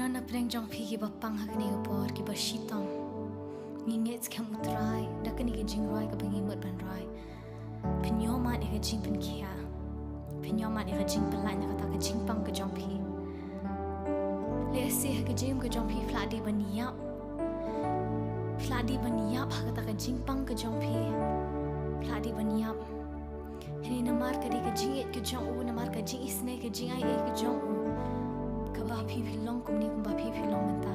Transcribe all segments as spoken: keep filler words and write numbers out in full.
Na pdeng jong phi kiba pang ha kane ka por, kiba shitom, ngi ngeit skhem, U Trai, da kane ka jingrwai kaba ngi mut ban rwai, pynïoh mad ïa ka jingpynkhiah, pynïoh mad ïa ka jingpyllait na kata ka jingpang ka jong phi. Lehse ha ka jingim ka jong phi, phi la dei ban ïap, phi la dei ban ïap ha kata ka jingpang ka jong phi, phi la dei ban ïap. Hynrei namar ka dei ka jingïeit ka jong U, namar ka jingisynei, ka jingai ei ka jong U, kaba phi phi long kumne kumba phi phi long mynta.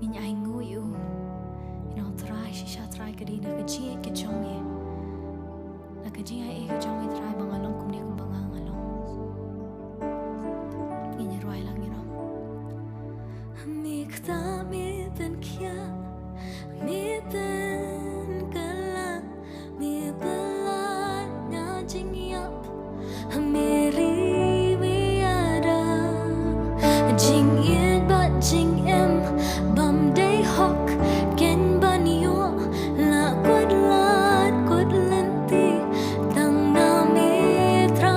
Ngin ainguh ïa U. Ïa U Trai, shisha Trai, ka dei na ka jingïeit ka jong ngi, na ka jingai ei ka jong ngi Trai, ba nga long kumne kumba nga nga long. Ngin ïa rwai lang ïa U. Me kata me pynkhiah, me pynkylla, me pynlait na jingïap, me ri me ïada, jingïeit bad jingim bym dei hok, kin ban ïoh la kut lad kut lynti, tang na me Trai.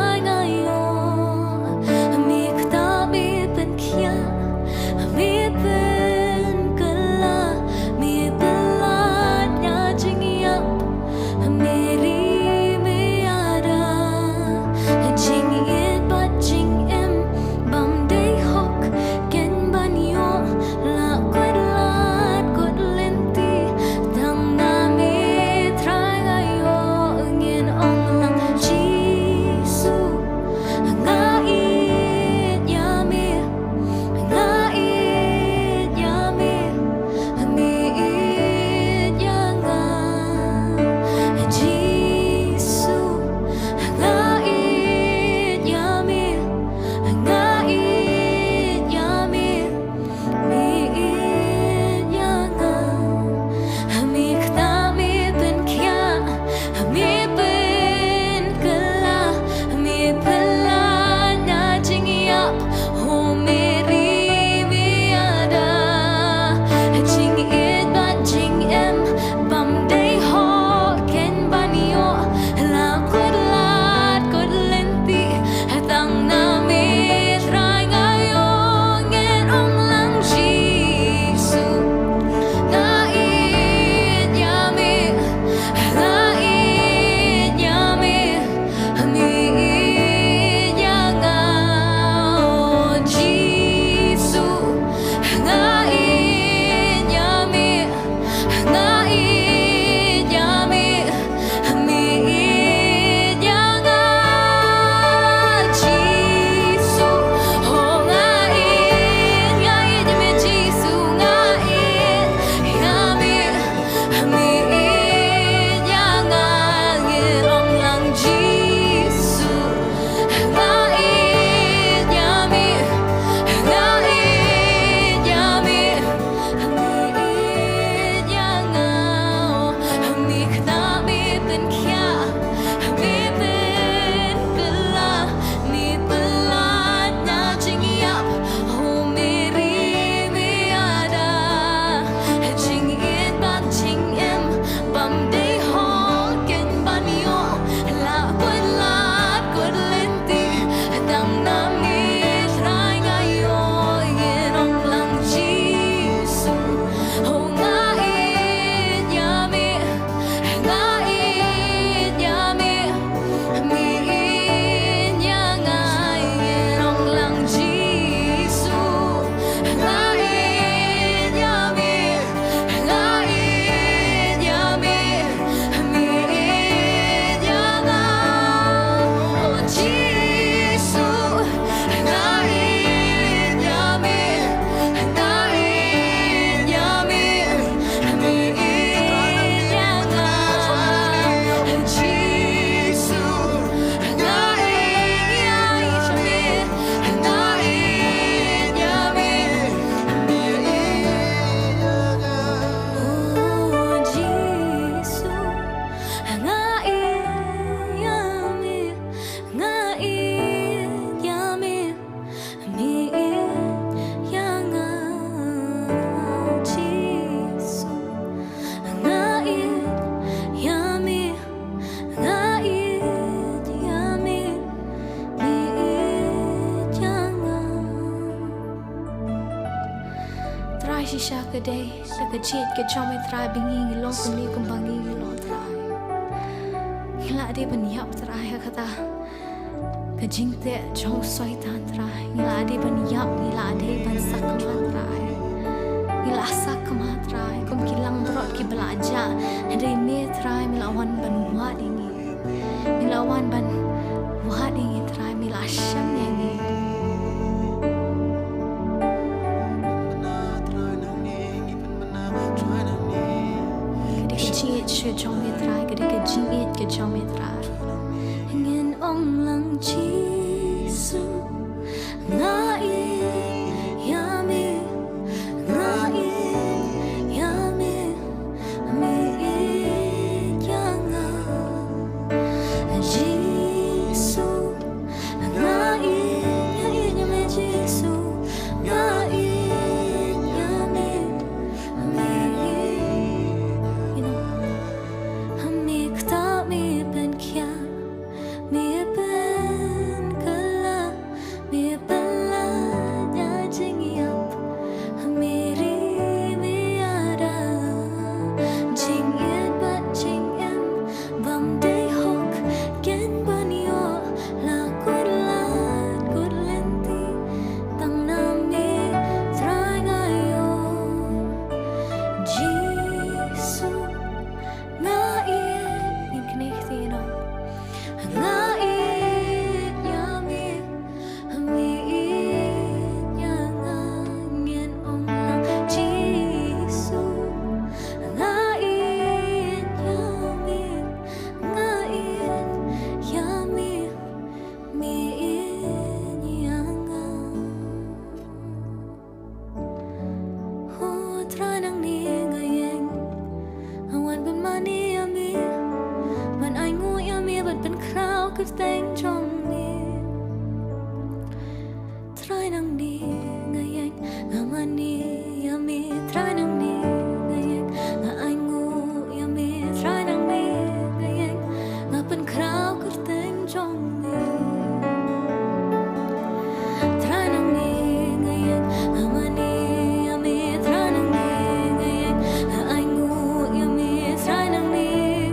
Shisha ka dei da ka jied ka jong me Trai ba ngi ngi long kumne kumba ngi ngi long Trai. Ngi la dei ban ïap Trai ha kata ka jingteh jong u Soitan Trai. Ngi la dei ban ïap, ngi la dei ban sakma Trai. Ngi la sakma Trai kum ki langbrot kiba la jah. Hynrei me Trai me la wan ban wad ïa ngi. Me la wan ban wad ïa ngi Trai, me la shem ïa ngi. Ka dei ka jingïeit ka jong me Trai, ka dei ka jingïeit ka jong me Trai. Ngin ong lang Jisu, nga ïeit ïa me, nga ïeit ïa me, me ïeit ïa nga. Jisu, nga ïeit, nga ïeit ïa me Jisu, nga ïeit ïa me, me ïeit ïa nga. Me ktah, me pynkhiah, me pynkylla, me pynlait ïa jingïap, me ri me ïada. Jingïeit bad jingim bym dei hok kin ban ïoh, la kut lait kut lynti, tang na me Trai nga ïoh. Jisu, nga ïeit, ngin kynnoh kti noh. Nga ïeit ïa me, me ïeit ïa nga. Ngin ong lang Jisu, nga ïeit ïa me, nga ïeit ïa me, me ïeit ïa nga. Oh Trai, nangne nga ïeng, nga wan ban mane ïa me, ban ainguh ïa me, ban pynkhraw kyrteng jong me. Trai, nangne nga ïeng, nga mane ïa me. Trai, nangne nga ïeng, nga ainguh ïa me. Trai, nangne nga ïeng, nga pynkhraw kyrteng jong me. Trai, nangne nga ïeng, nga mane ïa me. Trai, nangne nga ïeng, nga ainguh ïa me. Trai, nangne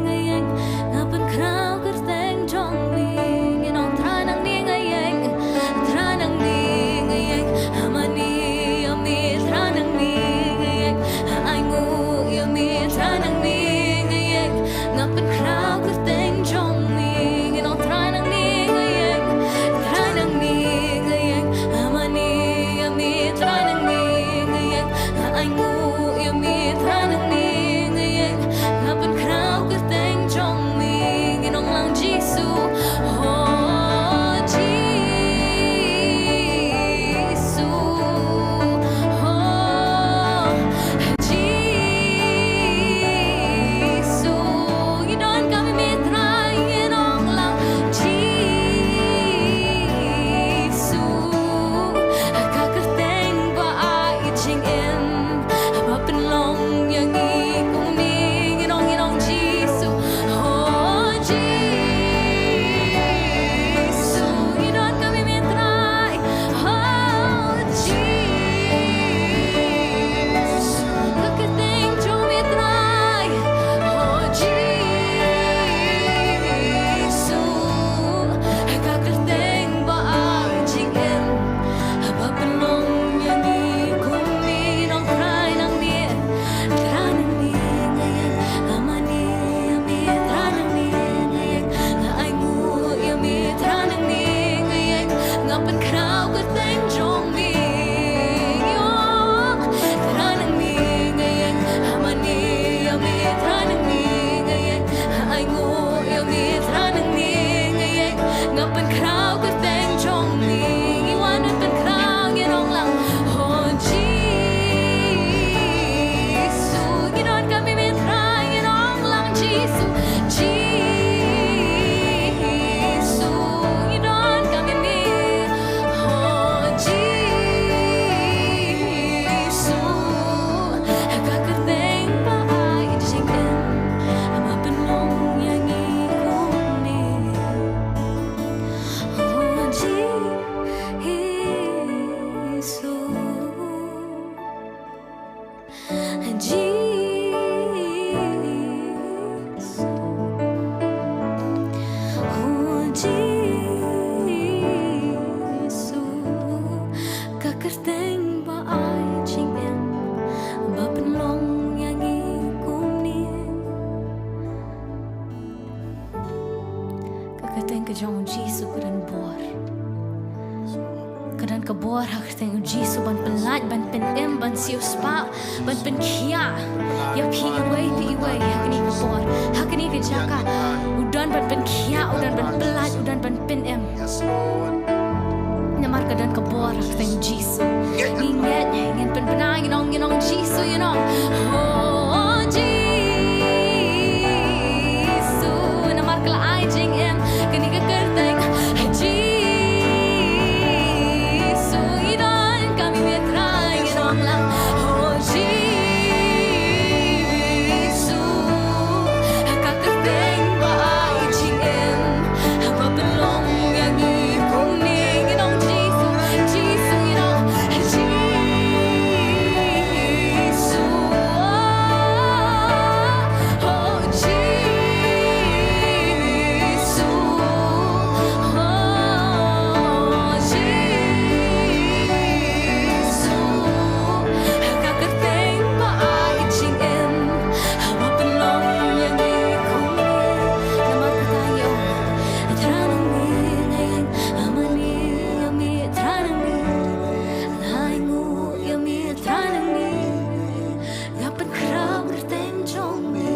nga ïeng, nga pynkhraw kyrteng jong me. Ngin Jisu, oh Jisu, ka kyrteng ba ai jingim, ba pynlong ïa ngi kumne. Ka kyrteng ka jong u Jisu ka don bor. Ka don ka bor ha ka kyrteng u Jisu ban pynlait, ban pynim, ban siewspah, ban pynkhiah ïa phi iwei pa iwei ha kane ka por, ha kane ka jaka. U don ban pynkhiah, u don ban pynlait, u don ban pynim. Namar ka don ka bor ha ka kyrteng u Jisu. Ngi ngeit, ngin pynbna, ngin ong, ngin ong Jisu, ngin ong, oh Jisu, namar ka la ai jingim kane ka kyrteng. Jisu, ngi donkam ïa me Trai, ngin ong lang, oh Jisu, ka kyrteng ba ai jingim, ba pynlong ïa ngi kumne. Ngi ong Jisu, Jisu, ngi ong Jisu. Oh Jisu, oh Jisu, ka kyrteng ba ai jingim, ba pynlong ïa ngi kumne. Namar kata ngi ong, Trai nang me nga ïeng, nga mane ïa me Trai nang me, nga ainguh ïa me Trai nang me, nga pynkhraw kyrteng jong me.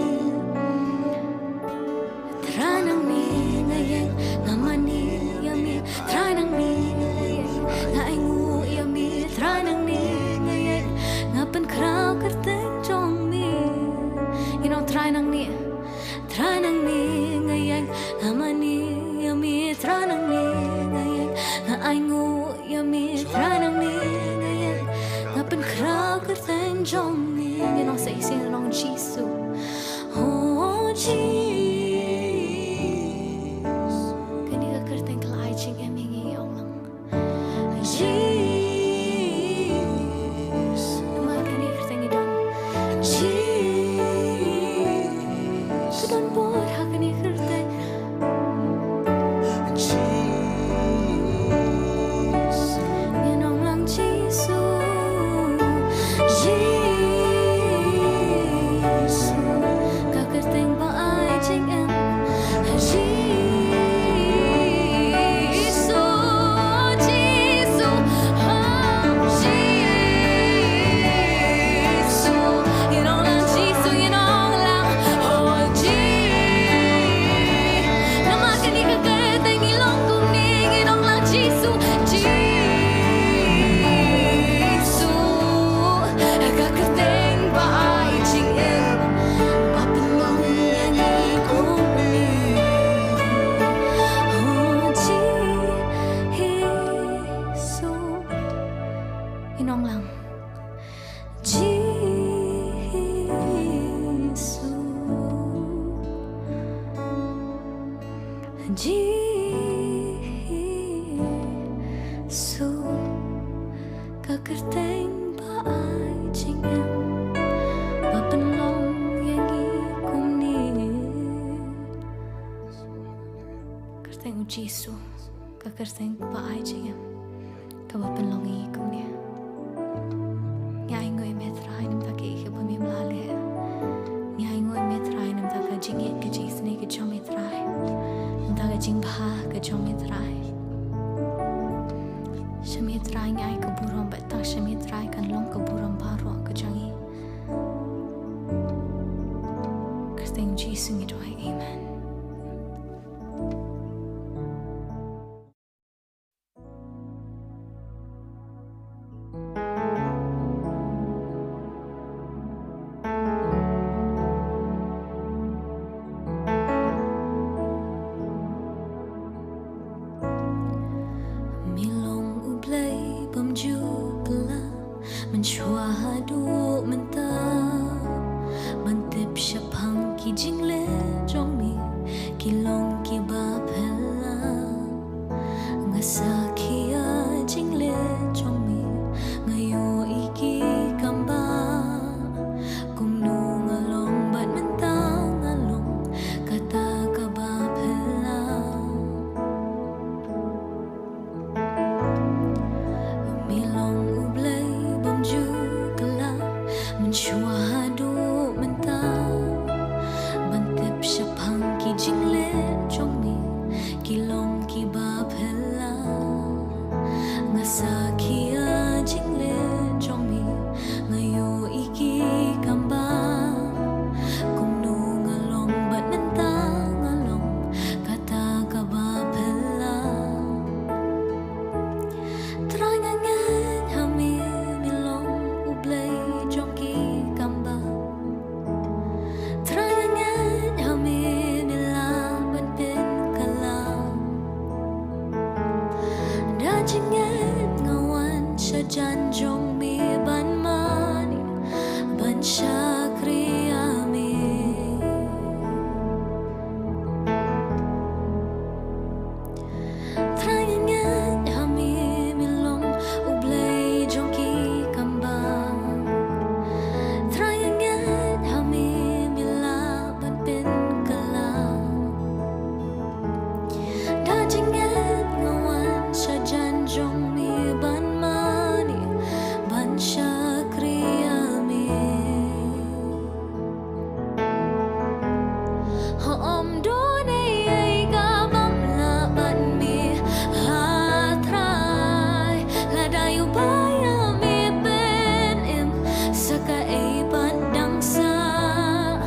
Trai nang me nga ïeng, nga mane ïa me Trai nang me, nga ïeng, nga ainguh ïa me Trai nang me, nga ïeng, nga pynkhraw kyrteng jong me. Ngin ong Trai nang me, Trai nang me nga ïeng, nga mane ïa me Trai nang me, nga ïeng, nga ainguh ïa me Trai nang me, nga ïeng, nga pynkhraw kyrteng jong me. Ngin ong sa shisien, ngin ong Jisu. Oh Jisu. Kane ka kyrteng ka la ai jingim ïa ngi, ong lang. Jisu. Namar kane ka kyrteng ngi don. Jisu. Ka don bor ha kane ka kyrteng. Jisu. Ngin ong lang Jisu. Jisu. Ka kyrteng ba ai jingim. Jisu, Jisu, oh Jisu. Ngin ong lang Jisu, ngin ong lang, oh Jisu. Namar kane ka kyrteng ngi long kumne, ngin ong lang Jisu, Jisu. Ka kyrteng ba ai jingim, ba pynlong ïa ngi kumne. Oh Jisu. Ngin ong lang. Jisu. Jisu, ka kyrteng ba ai jingim, ba pynlong ïa ngi kumne. Kyrteng u Jisu, ka kyrteng ba ai jingim, kaba pynlong ïa ngi kumne. Ngi ainguh ïa me Trai namar ka kaba me la leh. Ngi ainguh ïa me Trai namar ka jingïeit ka jingisynei ka jong me Trai, namar ka jingbha ka jong me Trai. Sha me Trai ngi ai ka burom, bad tang sha me Trai kan long ka burom baroh ka jong ngi. Kyrteng Jisu ngi duwai, amen. Me long U Blei bym ju kylla, mynshuwa haduh mynta, ban tip shaphang ki jingleh jong me. Haduh mynta ban tip shaphang ki jingleh jong me, ki long kiba phylla. Nga sakhi ïa jingleh jong me, nga ïohi ki kam bam. Kumno nga long bad mynta nga long kata kaba phylla. Trai, nga ngeit ha me, me long U Blei jong ki kam bam. Trai, nga ngeit ha me, me lah ban pynkylla. Da jingngeit nga wan sha jan jong me ban mane, ban shakri ïa me. Trai, nga ngeit ha me, me long U Blei jong ki kam bam. Trai, nga ngeit ha me, me lah ban pynkylla. Da jingngeit nga wan sha jan jong me ban mane, ban shakri ïa me. Ym don ei ei kaba ym lah bad me, ha Trai. Lada ïoh ba ïa me pynim sa kaei pat dang sah,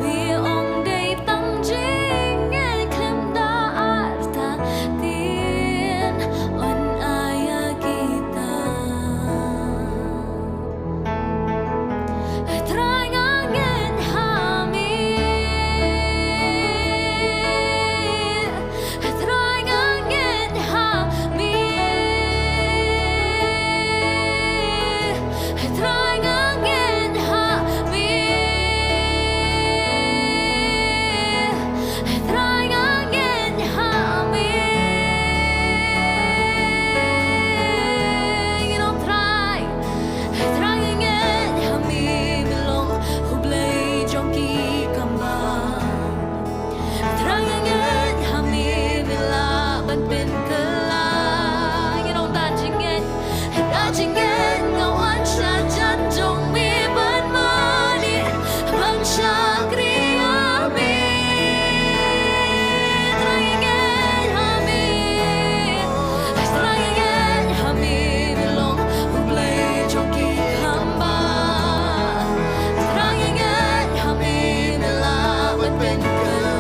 me ong dei tang jingngeit khlem da artatien, un ai ïa kita. Trai, nga ngeit ha me. Trai, nga ngeit ha me. Trai, nga ngeit ha me. Trai, nga ngeit ha me. Ngi ong Trai. Trai, nga ngeit ha me, me long U Blei jong ki kam bam. Trai, nga ngeit ha me, me lah ban pynkylla. Ngi ong da jingngeit, da jingngeit nga wan sha jan jong me ban mane, ban shakri ïa me. Trai, nga ngeit ha me. Trai, nga ngeit ha me, me long U Blei jong ki kam bam. Trai, nga ngeit ha me, me lah ban pynkylla.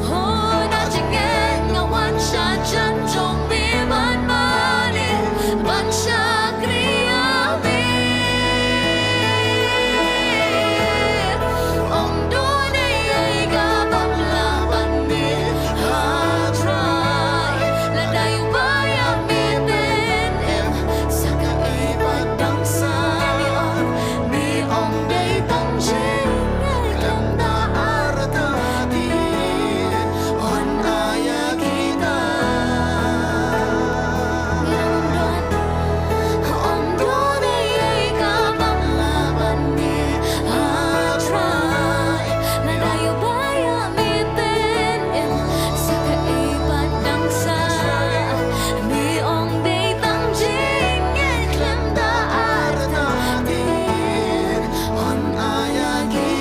Oh, da jingngeit nga wan sha jan jong me ban mane, ban shakri ïa me. Ym don ei ei kaba ym lah bad me, ha Trai. Lada ïoh ba ïa me pynim sa kaei pat dang sah, me ong dei tang jingngeit khlem da artatien, un ai ïa kita. Ym don, ym don ei ei kaba ym lah bad me, ha Trai. Lada ïoh ba ïa me pynim sa kaei pat dang sah, me ong dei tang jingngeit khlem da artatien, un ai ïa kita.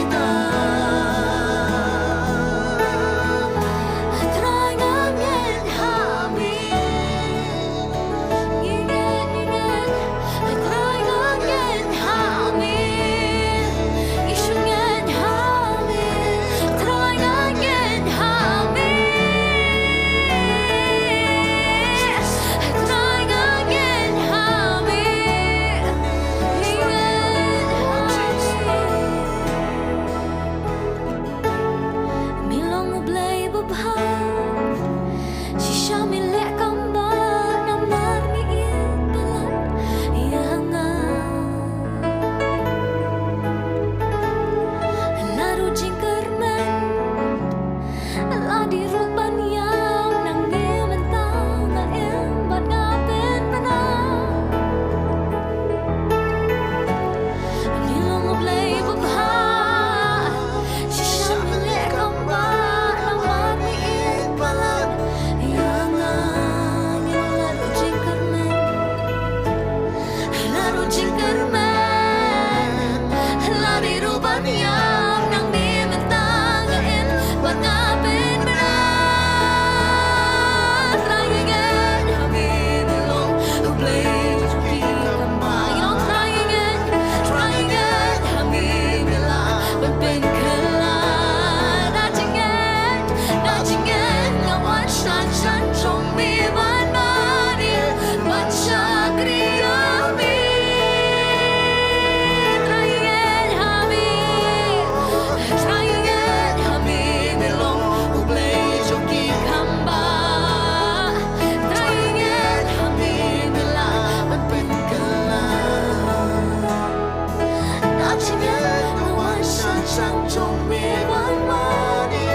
Tang jong me ban mane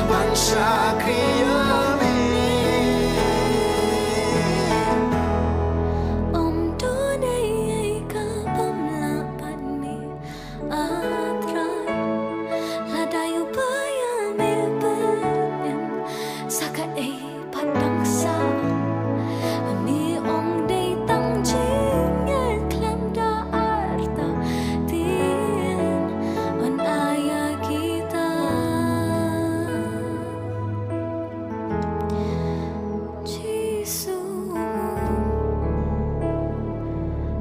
ban shakri ïa me. Ym don ei ei ka bym lah bad me, A Trai. Lada ïoh ba ïa me ban im sa kaei pat dang sah. Me ong dei tang jingngeit khlem da artatien yn ai ïa kita. Jisu,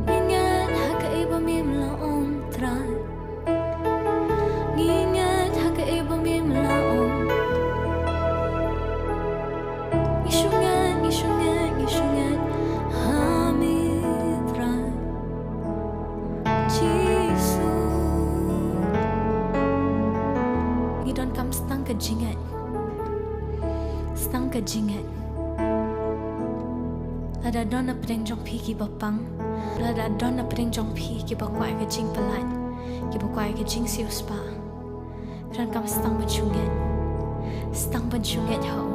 ngi ngeit ha kaei ba mem la ong, Trai. Ngi ngeit ha kaei ba mem la ong. Ngi shu ngeit, ngi shu ngeit, ngi shu ngeit ha me, Trai Jisu. Ngi donkam sa tang ka jingngeit. Sa tang ka jingngeit. Lada don na pdeng jong phi kiba pang, lada don na pdeng jong phi kiba kwah ka jingpyllait, kiba kwah ka jingsiewspah, ngi donkam sa tang ban shu ngeit. Sa tang ban shu ngeit ha u.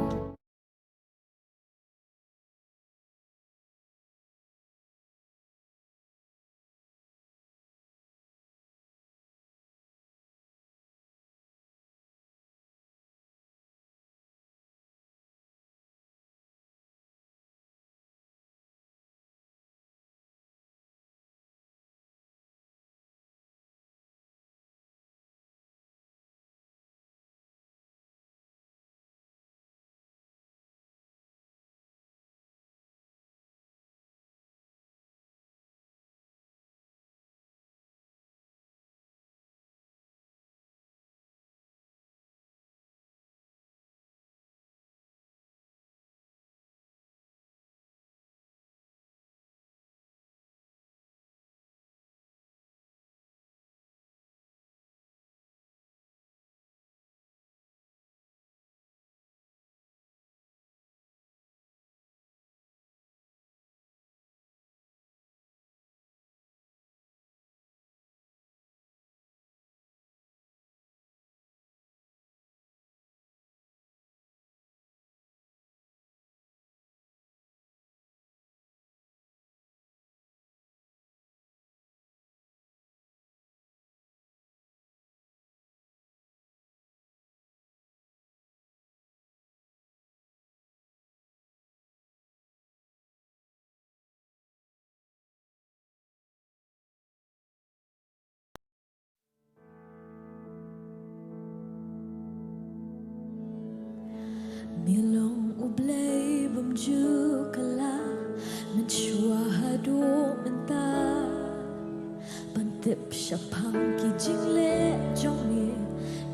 Me long U Blei bym ju kylla, mynshuwa haduh mynta. Ban tip shaphang ki jingleh jong me,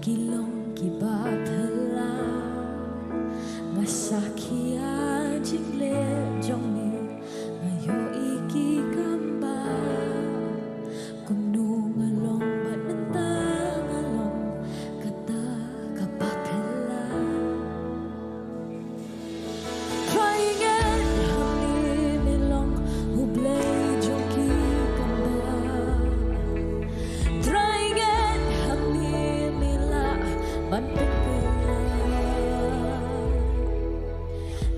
ki long kiba phylla. Nga sakhi ïa jingleh jong me, nga ïohi ki kam bah. Kumno nga long bad mynta nga long kata kaba phylla. Trai, ngi ngeit ha me, me long U Blei jong ki kam bah. Trai, ngi ngeit ha me, me lah ban pynkylla.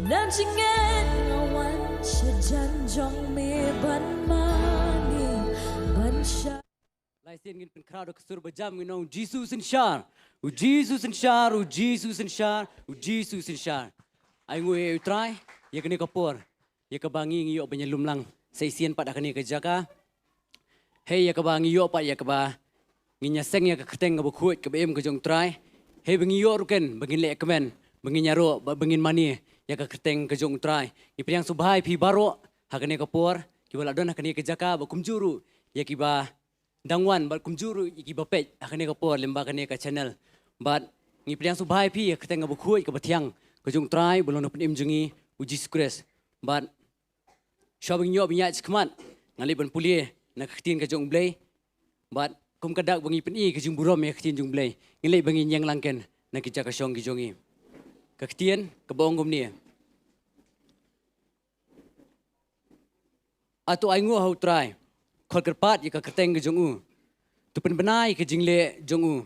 Na jingngeit nga wan sha jan jong me ban mane, ban sha- Lai sien ngin pynkhraw da ka sur ba jam, ngin ong: U Jisu synshar, U Jisu synshar, U Jisu synshar, U Jisu synshar. Ai nguh ïa U Trai ïa kane ka por, ïa kaba ngi, ngi ïoh ban ïalum lang sa shisien pat ha kane ka jaka. Hei, ïa kaba ngi ïoh pat, ïa kaba ngin ïaseng ïa ka kyrteng kaba khuid kaba im ka jong U Trai. Hei, ba ngi ïoh ruh ken ba ngin leh kmen, ba ngin ïaroh, ba, ba ngin mane ïa ka kyrteng ka jong U Trai. Ngi pdiang sngewbha ïa phi baroh ha kane ka por, kiba la don ha kane ka jaka, bad kumjuh ruh ïa kiba dang wan, bad kumjuh ruh ïa kiba peit ha kane ka por lyngba kane ka channel. Bad ngi pdiang sngewbha ïa phi ïa ka kyrteng kaba khuid kaba thiang ka jong U Trai, ba long na Pynim jong ngi, U Jisu Khrist. Bad shuwa ba ngin ïoh ban ïaid shakhmat, ngan leit ban pule na ka Ktien ka jong U Blei. Bad kum ka dak ba ngi pyni ka jingburom ïa ka Ktien jong U Blei, ngan leit ba ngin ïeng lang ken na ki jaka shong ki jong ngi. Ka Ktien kaba ong kumne: A to ai nguh ha U Trai, khot kyrpad ïa ka kyrteng ka jong u. To pynbna ïa ka jingleh jong u.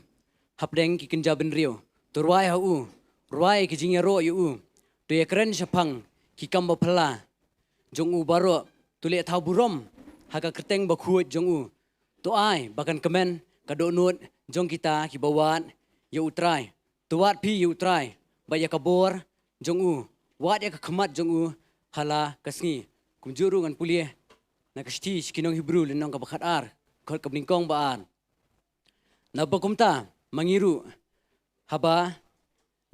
hapdeng ki kynja bynriew. To rwai ha u, rwai ki jingïaroh ïa u. To ïakren shaphang ki kam ba phylla jong u baroh. To leh thaw burom ha ka kyrteng bakhuid jong u. To ai ba kan kmen ka dohnud jong kita kiba wad ïa u Trai. To wad phi ïa u Trai bad ïa ka bor jong u. Wad ïa ka khmat jong u ha la ka sngi. Kumjuh ruh ngan pule na ka shithi sha ki nong Hebru lynnong kaba khatar, dkhot kaba nyngkong ba ar. Naba kumta ma ngi ruh, haba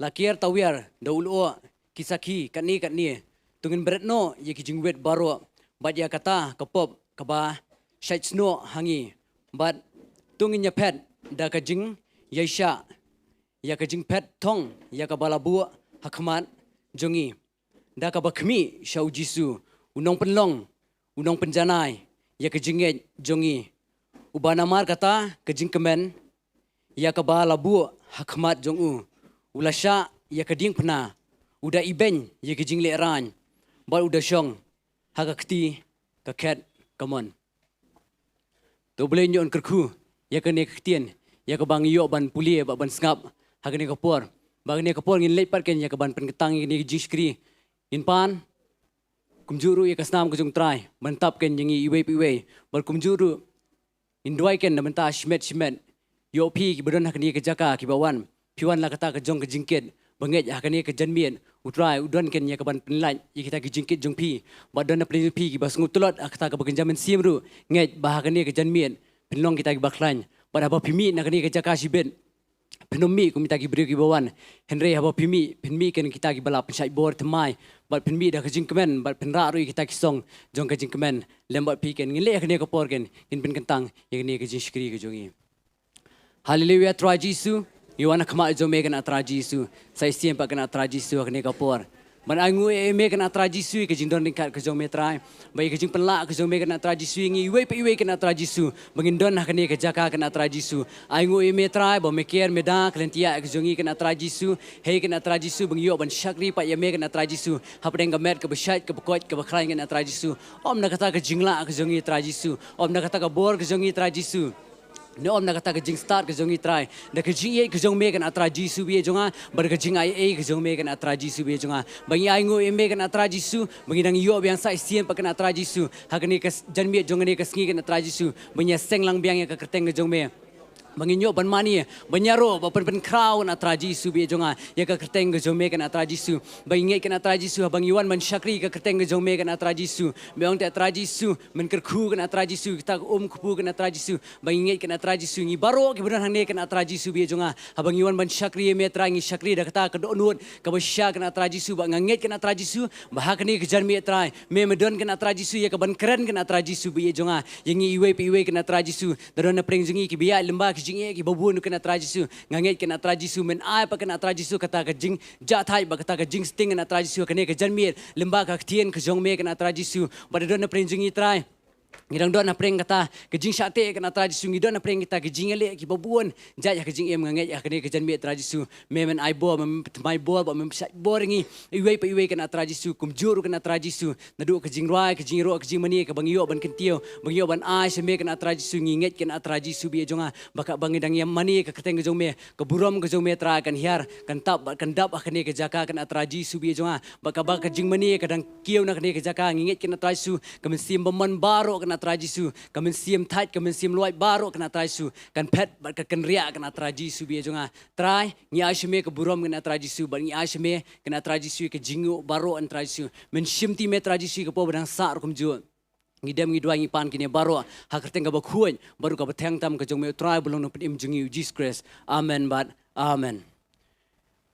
la kiar tawiar da u lyoh ki sakhi katne katne, to ngin bret noh ïa ki jingwit baroh bad ïa kata ka pop kaba shait snoh ha ngi. Bad to ngin ïaphet da ka jingïaishah ïa ka jingphet thong ïa kaba la buh ha khmat jong ngi, da kaba khmih sha u Jisu, u nongpynlong, u nongpynjanai ïa ka jingngeit jong ngi. Uba namar kata ka jingkmen ïa kaba la buh ha khmat jong u, u la shah ïa ka diengphna, u da ibeiñ ïa ka jinglehrain, bad u da shong ha ka kti ka khet kamon. To U Blei un ïoh kyrkhu ïa kane ka ktien, ïa kaba ngi ïoh ban pule bad ban sngap ha kane ka por. Ba kane ka por ngin leit pat kein ïa ka ban pynkyntang ïa kane ka jingshakri. Ngin pan kumjuh ruh ïa ka snam ka jong u Trai ban tap kein ïa ngi iwei pa iwei. Bad kumjuh ruh ngin duwai kein na bynta shimet shimet. Ïoh phi kiba don ha kane ka jaka kiba wan, phi wan la kata ka jong ka jingkit ba ngeit ha kane ka janmiet. U Trai u don kein ïa ka ban pynlait ïa kita ki jingkit jong phi. Bad don na pdeng jong phi kiba sngewtlot ha kata kaba kynja mynsiem ruh, ngeit ba ha kane ka janmiet phin long kita kiba khlaiñ. Bad haba phi mih na kane ka jaka shibit, phin ym mih kum kita ki briew kiba wan. Hynrei haba phi mih, phin mih kein kita kiba la pynshait bor thymmai. Bad phin mih da ka jingkmen, bad phin rah ruh ïa kita ki song jong ka jingkmen lem bad phi kein. Ngin leit ha kane ka por kein, ngin pynkyntang ïa kane ka jingshakri ka jong ngi. Haleluia, Trai Jisu. Ngi wan ha khmat jong me kein, Trai Jisu. Sa shisien pat kein, Trai Jisu, ha kane ka por ban ainguh ïa me kein, Trai Jisu, ïa ka jingdon ryngkat ka jong me, Trai. Bad ïa ka jingpynlah ka jong me kein, Trai Jisu, ïa ngi iwei pa iwei kein, Trai Jisu, ba ngin don ha kane ka jaka kein, Trai Jisu. Ainguh ïa me, Trai, ba me ker, me da ka lynti ïaid ka jong ngi kein, Trai Jisu. Hei kein, Trai Jisu, ba ngi ïoh ban shakri pat ïa me kein, Trai Jisu, hapdeng ka met kaba shait, kaba koit, kaba khlaiñ kein, Trai Jisu. Ym na kata ka jinglah ka jong ngi, Trai Jisu. Ym na kata ka bor ka jong ngi, Trai Jisu. Ne ym na kata ka jingstad ka jong ngi, Trai. Da ka jingïeit ka jong me kein, Trai Jisu, ba ïeit jong nga. Bad da ka jingaiei ka jong me kein, Trai Jisu, ba ïeit jong nga. Ba ngi ainguh ïa me kein, Trai Jisu. Ba ngi dang ïoh biang sa shisien pat kein, Trai Jisu, ha kane ka s-, janmiet jong kane ka sngi kein, Trai Jisu. Ba ngi ïaseng lang biang ïa ka kyrteng ka jong me. Ba ngin ïoh ban mane, ban ïaroh, ban pynpynkhraw kein, Trai Jisu, ba ïeit jong nga, ïa ka kyrteng ka jong me kein, Trai Jisu. Ba ngi ngeit kein, Trai Jisu, haba ngi wan ban shakri ïa ka kyrteng ka jong me kein, Trai Jisu. Me ong te, Trai Jisu, men kyrkhu kein, Trai Jisu, kita ka um kpu kein, Trai Jisu. Ba ngi ngeit kein, Trai Jisu, ngi baroh kiba don hangne kein, Trai Jisu, ba ïeit jong nga, haba ngi wan ban shakri ïa me, Trai, ngi shakri da kata ka dohnud kaba shisha kein, Trai Jisu. Bad nga ngeit kein, Trai Jisu, ba ha kane ka janmiet, Trai, me, me don kein, Trai Jisu, ïa ka ban kren kein, Trai Jisu, ba ïeit jong nga, ïa ngi iwei pa iwei kein, Trai Jisu. Da don na pdeng jong ngi kiba ïaid lyngba ki jingeh kiba bun kein, Trai Jisu. Nga ngeit kein, Trai Jisu, men ai pat kein, Trai Jisu, kata ka jingjahthait bad kata ka jingsting kein, Trai Jisu, ha kane ka janmiet, lyngba ka ktien ka jong me kein, Trai Jisu. Bad da don na pdeng jong ngi, Trai, ngi dang don na pdeng kata ka jingshah teh kein, Trai Jisu. Ngi don na pdeng kita ka jingïaleh kiba bun jait ha ka jingim. Nga ngeit ha kane ka janmiet, Trai Jisu, me, men ai bor, men thymmai bor, bad men pynshait bor ïa ngi iwei pa iwei kein, Trai Jisu. Kumjuh ruh kein, Trai Jisu, naduh ka jingrwai, ka jingïaroh, ka jingmane kaba ngi ïoh ban kyntiew, ba ngi ïoh ban ai sha me kein, Trai Jisu. Ngi ngeit kein, Trai Jisu, ba ïeit jong nga, ba ka, ba ngi dang ïa mane ka kyrteng ka jong me, ka burom ka jong me, Trai, kan hiar, kan tap, bad kan dap ha kane ka jaka kein, Trai Jisu, ba ïeit jong nga. Bad kaba ka jingmane ka dang kiew na kane ka jaka, ngi ngeit kein, Trai Jisu, ka mynsiem bymman baroh kein, Trai Jisu, ka mynsiem thait, ka mynsiem luid baroh kein, Trai Jisu, kan phet bad ka kynriah kein, Trai Jisu, ba ïeit jong nga. Trai, ngi ai sha me ka burom kein, Trai Jisu, bad ngi ai sha me kein, Trai Jisu, ka jingnguh baroh kein, Trai Jisu. Men shimti me, Trai Jisu, ka por ba dang sah ruh kumjuh. Ngi dem ngi duwai ngi pan kine baroh ha ka kyrteng kaba khuid bad ruh kaba theng tam ka jong me, u Trai ba long nongpynim jong ngi, u Jisu Khrist. Amen bad amen.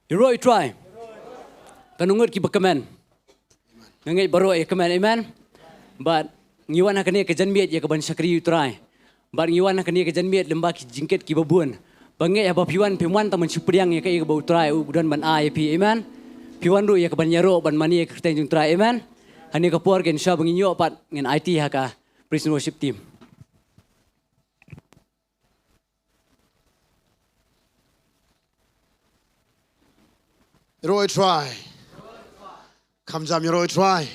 Ïaroh ïa u Trai, ko ngut kiba kmen. Nga ngeit baroh ïa kmen, amen. Bad ngi wan ha kane ka janmiet ïa ka ban shakri ïa u Trai. Bad ngi wan ha kane ka janmiet lyngba ki jingkit kiba bun. Ba ngeit haba phi wan, phim wan tang ban shu pdiang ïa kaei kaba u Trai u don ban ai ïa phi, amen. Phi wan ruh ïa ka ban ïaroh, ban mane ïa ka kyrteng jong u Trai, amen. Ha kane ka por kein, sha ba ngin ïoh pat, ngin aiti ha ka praise and worship team. Ïaroh ïa u Trai. Kham jam, ïaroh ïa u Trai.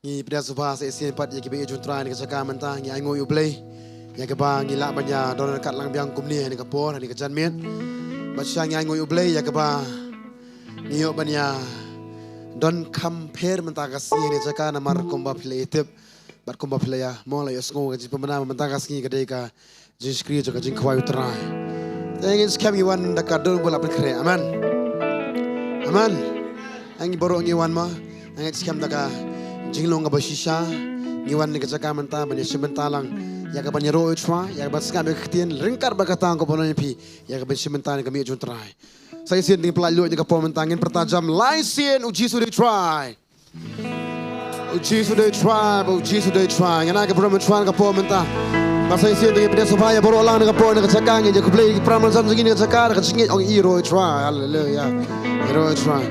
Ngi pdiang sngewbha sa shisien pat ïa kiba ïeit jong u Trai ha kane ka jaka mynta, ngi ainguh ïa u Blei. Ïa kaba ngi lah ban ïa don ryngkat lang biang kumne ha kane ka por, ha kane ka janmiet. Bad shisha ngi ainguh ïa U Blei ïa kaba ngi ïoh ban ïa don kham pher mynta ka sngi ha kane ka jaka namar kumba phi la ïa tip bad kumba phi la ïa, mo, la ïohsngew ka jingpynbna mynta ka sngi ka dei ka jingshakri jong ka jingkhawai U Trai. Te ngin skhem ngi wan da ka dur ba la pynkhreh. Amen. Amen. Ngi baroh ngi wan, mo. Ngi skhem da ka jinglong kaba shisha. Ngi wan ha kane ka jaka mynta ban ïa shim bynta lang ïa kaban ïaroh ïa U Trai, ïa kaban sngap ïa ka ktien, ryngkat bad kata kaba wan ïa phi ïa kaban shim bynta ha ka miet jong U Trai. Sa shisien ngin pynlait luid ha kane ka por mynta, ngin pyrta jam, Lai sien U Jisu u dei U Trai. U Jisu u dei U Trai, ba U Jisu u dei U Trai. Ngan ai ka burom ha U Trai ha kane ka por mynta. Bad sa shisien ngin pynïasngewbha ïa baroh lang ha kane ka por, ha kane ka jaka, ngin ïa khublei ïa ki para marjan jong ngi ha kane ka jaka, da ka jingïeit, ong, ïaroh ïa U Trai. Haleluia. Ïaroh ïa U Trai.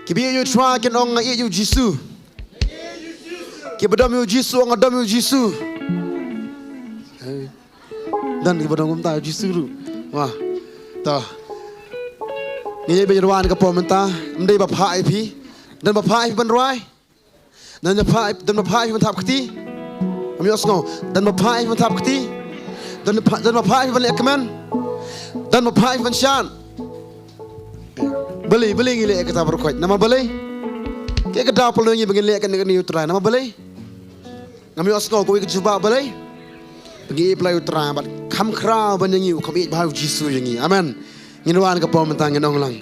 Kiba ïeit ïa U Trai kin ong, nga ïeit ïa U Jisu. Kiba dom ïa U Jisu, nga dom ïa U Jisu. Don kiba dom kumta, U Jisu ruh. Wah. To. Ngi ïeit ban rwai ha kane ka por mynta, ym dei ba phah ïa phi. Don ba phah ïa phi ban rwai? Don ba phah, don ba phah ïa phi ban thap kti? Ngam ïohsngew. Don ba phah ïa phi ban thap kti? Don ba phah, don ba phah ïa phi ban leh kmen? Don ba phah ïa phi ban shad? Balei, balei ngi leh ïa kata baroh khoit? Namar balei? Kaei ka daw pynlong ïa ngi ba ngin leh ïa kane kane ïa U Trai? Namar balei? Ngam ïohsngew kawei ka jubab, balei? Ba ngi ïeit palat ïa U Trai bad kham khraw ban ïa ngi, u kham ïeit bha U Jisu ïa ngi. Amen. Ngin wan ha kane ka por mynta, ngin ong lang.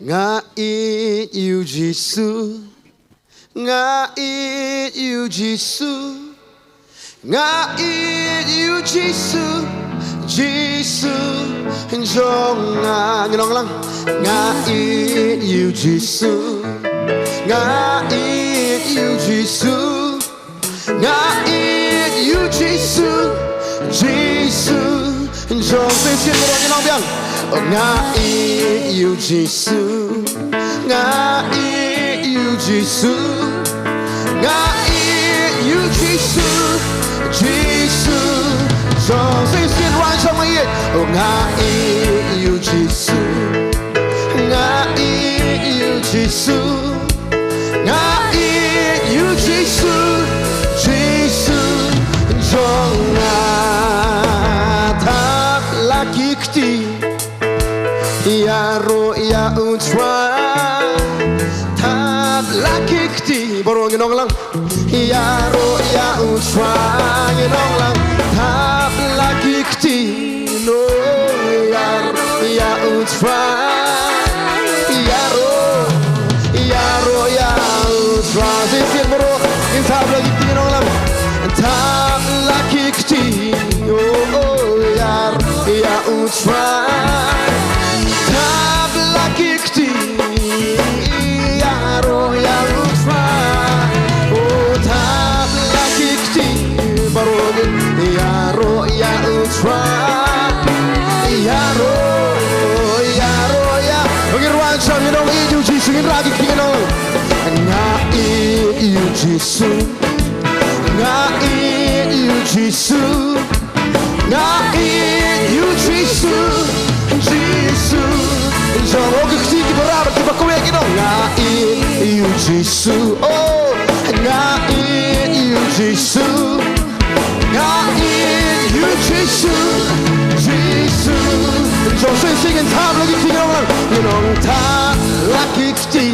Nga ïeit ïa U Jisu. Nga ïeit ïa U Jisu. Nga ïeit ïa U Jisu, Jisu jong nga. Ngin ong lang. Nga ïeit ïa U Jisu. Nga ïeit ïa U Jisu. Nga ïeit ïa U Jisu, Jisu jong. Sa shisien baroh, ngin ong biang. Oh, nga ïeit ïa U Jisu. Nga ïeit ïa U Jisu. Nga ïeit ïa U Jisu, Jisu jong. Sa shisien rwai jong, nga ïeit. Oh, nga ïeit ïa U Jisu. Nga ïeit ïa U Jisu. Nga ïeit ïa U Jisu, Jisu jong nga. Thap la ki kti, ïaroh ïa U Trai. Thap la ki kti, baroh ngin ong lang. Ïaroh ïa U Trai, ngin ong lang. Thap la ki kti, no, ïaroh ïa U Trai. Ïaroh, ïaroh ïa U Trai. Sa shisien baroh, ngin thap la ki kti, ngin ong lang. Thap la ki kti, oh, oh, ïaroh ïa U Trai. Thap la ki kti, ïaroh ïa U Trai. Oh, thap la ki kti baroh, ïaroh ïa U Trai. Ïaroh, ïaroh ïa. Ngin rwai jam, ngin ong ïeit ïa U Jisu, ngin rah ki kti, ngin ong. Nga ïeit ïa U Jisu. Nga ïeit ïa U Jisu. Nga ïeit ïa U Jisu, Jisu jong. Oh, ki kti kiba rah bad kiba kawek, ngin ong. Nga ïeit ïa U Jisu, oh. Nga ïeit ïa U Jisu. Nga ïeit ïa U Jisu, Jisu jong. Sa shisien ngin thap la ki kti, ngin ong lang. Ngin ong thap la ki kti.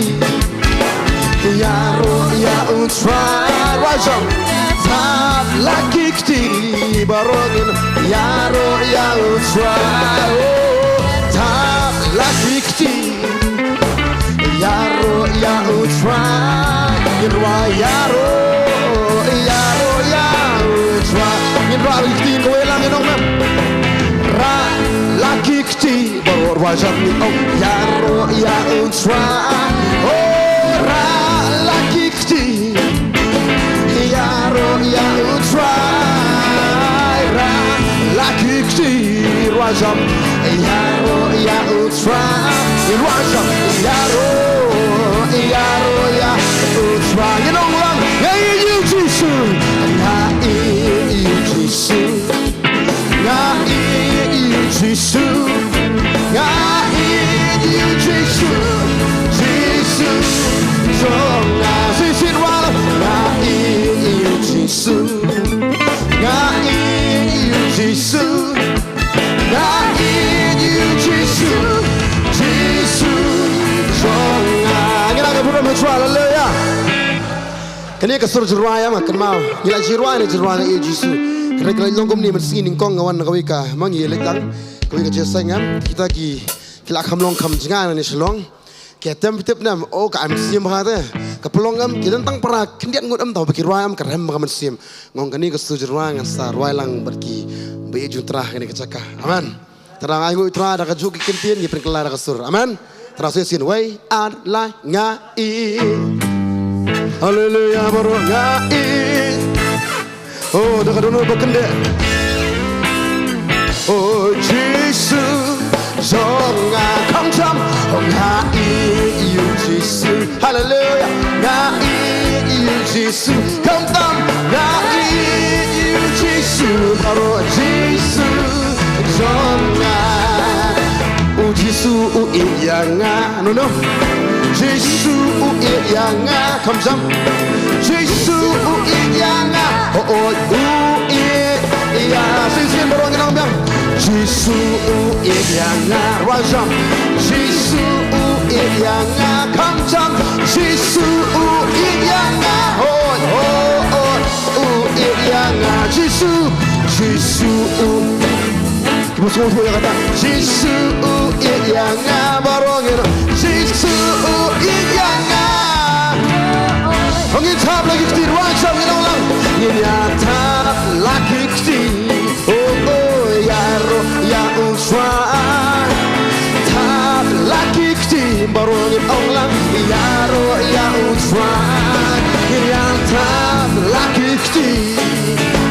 Ïaroh ïa U Trai. Rwai jam. Thap la ki kti baroh, ngin ïaroh ïa U Trai. Oh, thap la ki kti. Ïaroh ïa U Trai. Ngin rwai ïaroh, ïaroh ïa U Trai. Ngin rah la ki kti kawei lang, ngin ong, mem. Rah la ki kti. Baroh rwai jam, ngin ong. Ïaroh ïa U Trai. Oh, rah la ki kti. Ïaroh ïa U Trai. Rah la ki kti. Rwai jam. Ïaroh ïa U Trai. Rwai jam. Ïaroh, ïaroh ïa U Trai. Ngin ong lang. Nga ïeit ïa U Jisu. Nga ïeit ïa U Jisu. Nga ïeit ïa U Jisu. Nga ïeit ïa U Jisu. Haleluya. Kane ka sur jingrwai ïa nga kynmaw. Ngi la jingrwai ne jingrwai nga ïeit Jisu. Kane ka long kumne mynsngi nyngkong nga wan na kawei ka ma ngi leit lang. Kawei ka jingïaseng em. Kita ki ki la kham long kham jngai na ne shalong. Ki tem tip nem o ka ai mynsiem bha te. Ka pynlong em ki don tang para khyndiat ngut em tang ba ki rwai em ka rem ba ka mynsiem. Ngong kane ka sur jingrwai ngan sa rwai lang bad ki ba ïeit jong Trai kane ka jaka. Amen. Tang ai nguh Trai da ka juk ki kyntien ngi pynkylla da ka sur. Amen. Tang sa sien wei ar lai nga i. Haleluya baroh nga i. Oh da ka dohnud ba kyndit. Oh Jisu jong nga khamtam. Oh nga i ïa u Jisu. Haleluya. Nga i ïa u Jisu khamtam. Nga i ïa u Jisu baroh Jisu jong nga. U Jisu u ïeit ïa nga. No no. Jisu u ïeit ïa nga. Khamtam. Jisu u ïeit ïa nga. Oh oh u ïeit ïa. Shisien baroh ngi nang biang. Jisu u ïeit ïa nga. Rwai jam. Jisu u ïeit ïa nga. Khamtam. Jisu u ïeit ïa nga. Hoi hoi hoi. U ïeit ïa nga Jisu. Jisu u. Ki ba sngewthuh ïa kata. Jisu u ïeit ïa nga baroh ngi. Jisu u ïeit ïa nga. Ngin thap la ki kti rwai jam ngin ong lang. Ngin ïa thap la ki kti. Oh oh ïaroh ïa u Trai. Thap la ki kti baroh ngin ong lang ïaroh ïa u Trai. Ngin ïa thap la ki kti.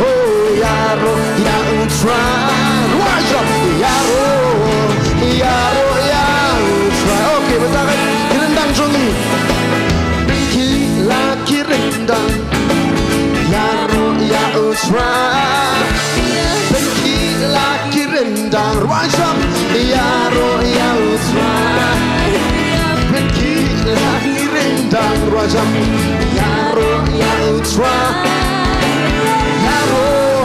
Oh ïaroh ïa u Trai. Rwai jam ïaroh ïaroh ïa u Trai. Okay bad ka ryndang jong ngi. Pynkhih la ki ryndang. Ïaroh ïa u Trai. Pynkhih la ki ryndang. Rwai jam. Ïaroh ïa u Trai. Pynkhih la ki ryndang. Rwai jam. Ïaroh ïa u Trai. Ïaroh.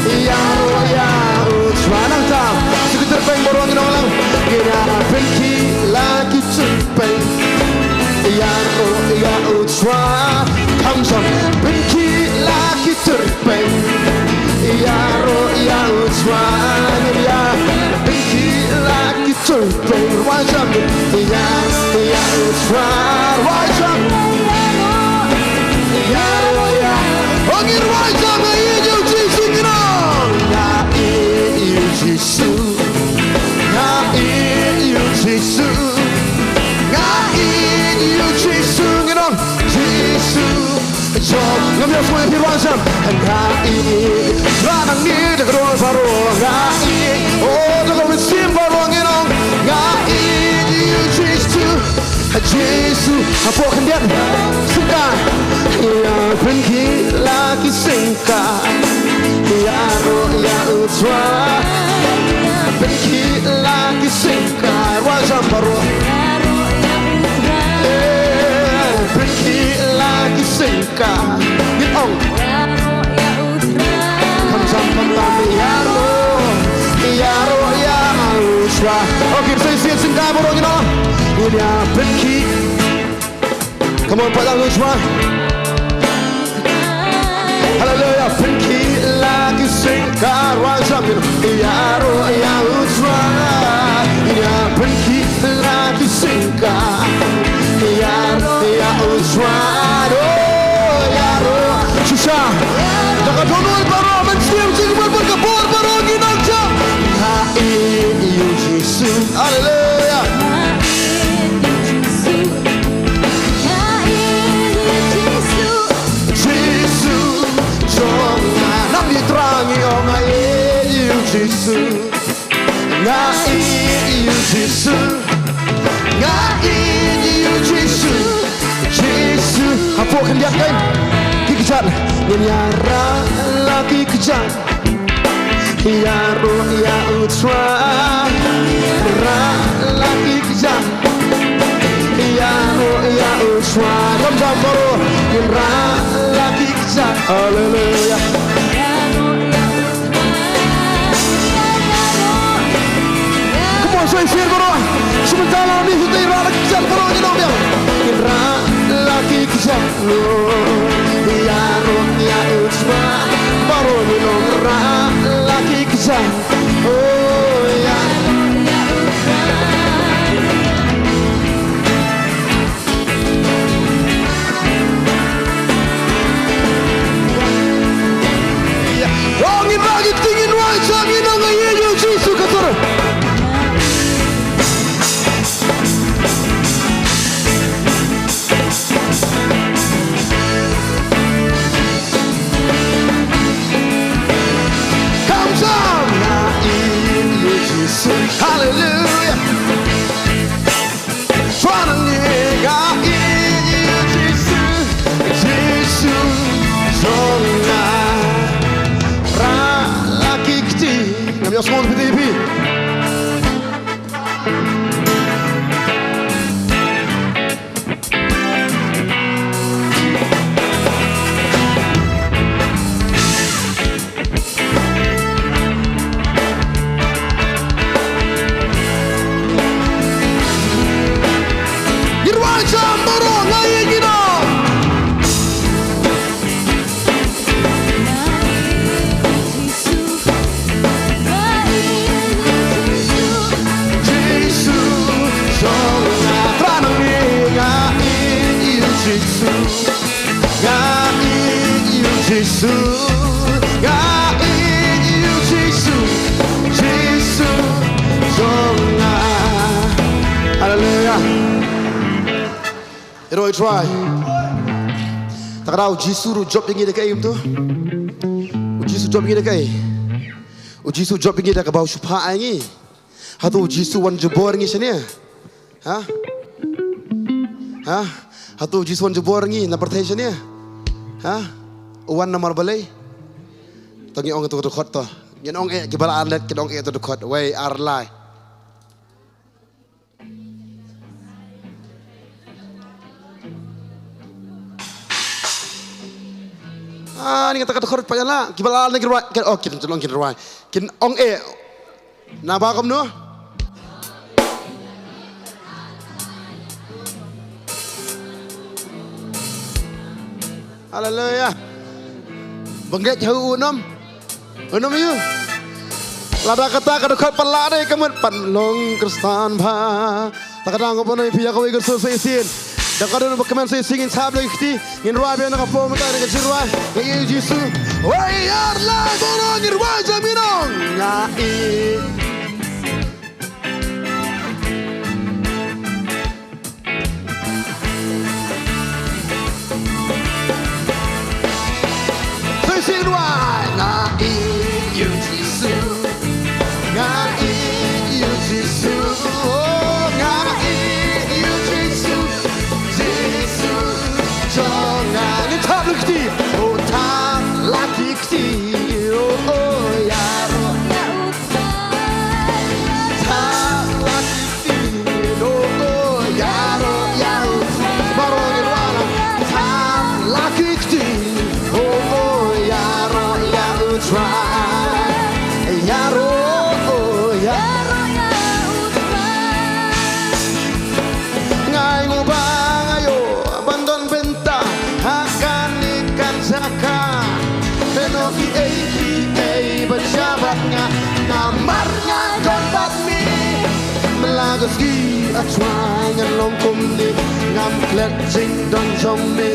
Ïaroh ïa u Trai. Nangta. Ki tyrpeng baroh ngi nong lang. Ngin ïa pynkhih la ki tyrpeng. Ïaroh ïa u Trai. Khamtam. Pynkhih la ki tyrpeng. Ïaroh ïa u Trai. Ngin ïa pynkhih la ki tyrpeng. Rwai jam. Ïa ïa u Trai. Rwai jam. Ïaroh ïa. Oh ngi rwai jam ïa u Jisu ngi nong. Nga ïeit ïa u Jisu. Nga ïeit ïa u Jisu. Nga ïeit ïa u Jisu ngi nong. Jisu. Jong ngam ïoh sngewthuh ïa phi rwai jam. Nga ïeit. Nga nang ïeit da ka dohnud baroh. Nga ïeit. Oh da ka mynsiem baroh ngi nong. Nga ïeit ïa u Jisu. Jisu. Hapoh khyndiat. Sngewthuh. Ïa pynkhih la ki seng Ka ïaroh ïa u Trai. Pynkhih la ki seng ka rwai jam baroh. Eh, pynkhih la ki seng ka. Ngin ong. Khamtam khamtam ïaroh. Ïaroh ïa u Trai. Okay, sa shisien seng ka baroh ngin ong. Ngin ïa pynkhih. Come on, pat lang u Trai. Haleluya, pynkhih la ki seng ka rwai jam ïaroh ïa u Trai. Ïa pynkhih la ki seng ka ïaroh ïa u Trai. Oh, ïaroh. Shisha. Da ka dohnud baroh mynsiem jingmut bad ka bor baroh ngi nang jam. Nga ïeit ïa u Jisu. Haleluya. Jisu jong nga. Nam ïa Trai ngi ong nga ïeit ïa u Jisu. Nga ïeit ïa u Jisu. Nga ïeit ïa u Jisu. Jisu. Hapoh khyndiat kan. Ki kjat. Ngin ïa rah la ki kjat. Ïaroh ïa u Trai. Rah la ki kjat. Ïaroh ïa u Trai. Jam jam baroh. Rah la ki kjat. Haleluya. Come on, sa shisien baroh. Shu mynta la ni, shu tei rah la ki kjat baroh, ngi nong biang. Rah. Nga ïeit ïa u Jisu, nga ïeit ïa u Jisu, Jisu jong nga. Haleluia. Ïaroh ïa u Trai. Te ka daw u Jisu ruh u jop ïa ngi da kaei kumto? U Jisu u jop ïa ngi da kaei? U Jisu u jop ïa ngi da kaba u shu phah ïa ngi. Hato u Jisu u wan jubor ïa ngi shane? Ha? Ha? Hato u Jisu u wan jubor ïa ngi na pyrthei shane? Ha? U wan namar balei? To ngin ong ïa uto u dkhot to. Ngin ong eh, kiba la leit kin ong eh ïa uto u dkhot. Wei, ar, lai. Ah, ni kata ka dkhot pat ïa la. Kiba la leit kin rwai. Kin, oh, kin, kin ong, kin rwai. Kin ong eh. Naba kumno? Haleluia. Ba ngeit ha u, u nym. U nym ïa u. Lada kata ka dkhot pat la dei ka mut, pat long Khristan bha. Ta ka dang ko pynoi phi ïa kawei ka sur sa shisien. Da ka don ba kmen sa shisien ngin sap lei kti. Ngin rwai biang na ka por mynta na ka jingrwai. Nga ïeit ïa u Jisu. Wei, ar, lai, baroh ngin rwai jam, ngin ong. Nga ïeit. Sa shisien rwai. Nga ïeit ïa u Jisu. Nga ïeit ïa u Jisu. Oh, nga ïeit ïa u Jisu. Jisu jong nga. Ngin thap la ki kti. Oh, thap la ki kti. Oh, oh, ïaroh. Thap la ki kti. Oh, oh, ïaroh ïa u Trai. Baroh ngin rwai lang. Thap la ki kti. Oh, oh, ïaroh ïa u Trai. Ïaroh, oh, ïaroh ïa u Trai. Nga ainguh ba nga ïoh ban don bynta ha kane ka jaka. Khlem noh kiei kiei ba jia bad nga, namar nga don bad me. Man la ka sngi, ah Trai, ngan long kumne, ngam klet jingdon jong me.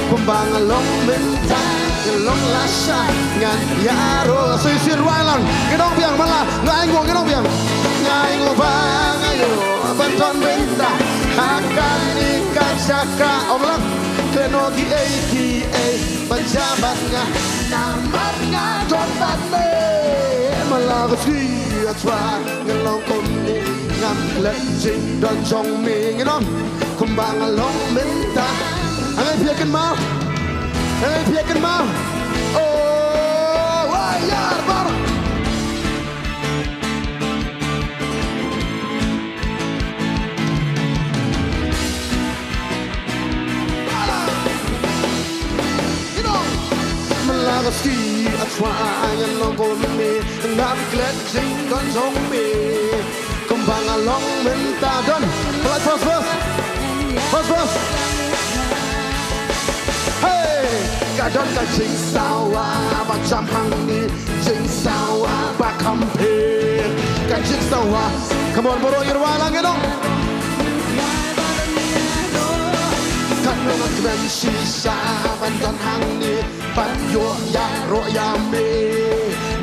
Kumba nga long mynta, nga long lashai, ngan ïaroh. Sa shisien rwai lang, ngin ong biang, man la nga ainguh, ngin ong biang. Nga ainguh ba nga ïoh ban don bynta ha kane ka jaka. Ong lang. Khlem noh kiei kiei ba jia bad nga, namar nga don bad me. Man la ka sngi, ah Trai, ngan long kumne, ngam klet jingdon jong me. Ngin ong kumba nga long mynta. Hangne phi ïa kynmaw. Hangne phi ïa kynmaw. Oh, wai, ïar, bar. Man la ka sngi, ah Trai, ngan long kumne, ngam klet jingdon jong me. Kumba nga long mynta, don. Pynlait first verse. First verse. Hey! Ka don ka jingsawa ba jam hangne, jingsawa ba kham pher. Ka jingsawa. Come on, baroh, ïa rwai lang, ïa dong. Katno nga kmen shisha ban don hangne, ban ïoh ïaroh ïa me.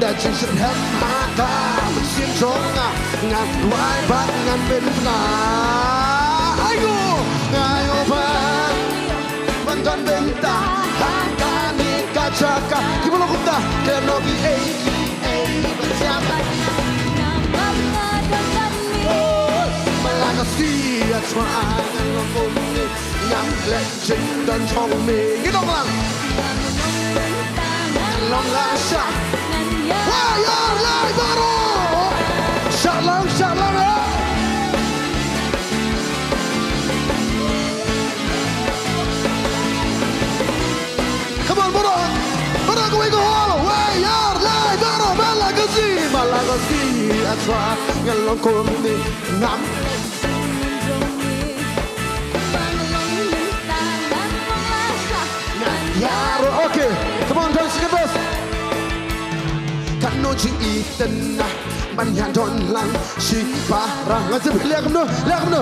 Da jingshitrhem ha ka mynsiem jong nga, ngan duwai bad ngan pynbna. Aiu, nga ïoh ban ban don bynta ha kane ka jaka. Kiba long kumta, khlem noh kiei kiei ba jia bad nga, namar nga don bad me. Man la ka sngi, ah Trai, ngan long kumne, ngam klet jingdon jong me. Ngi dong lang. Ngan long lashai. Wai, ïar lai baroh. Shah lang, shah lang, eh. Come on, baroh. Baroh kawei ka hall. Wei, ïar lai baroh. Man la ka sngi, man la ka sngi, ah Trai, ngan long kumne, ngam. Ngan ïaroh. Okay. Come on, guys, sing it, boss. Katno jingïeit na ban ïadon lang shi para. Nga shu leh kumno, leh kumno.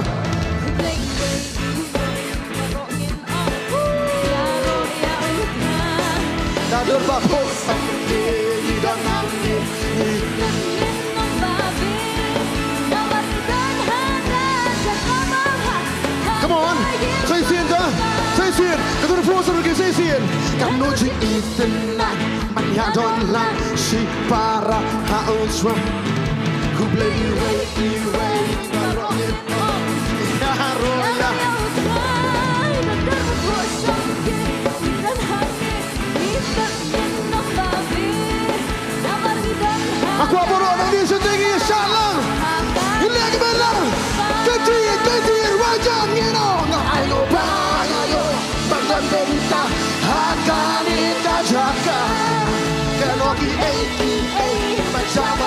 Come on. Sa shisien ta. Sa shisien. Katno phrase sa shisien. Katno jingïeit ban ïadon lang shipara ha u Trai. Khublei iwei iwei baroh. Ïaroh ïa. Nga kwah baroh nangne shatei ngin ïa shah lang. Ngin leh kumne lang. Kynti, kynti, rajan ngin ong. Nga ai nguh ba nga ïoh ban don bynta ha kane ka jaka. Ka long kiei kiei ba jam.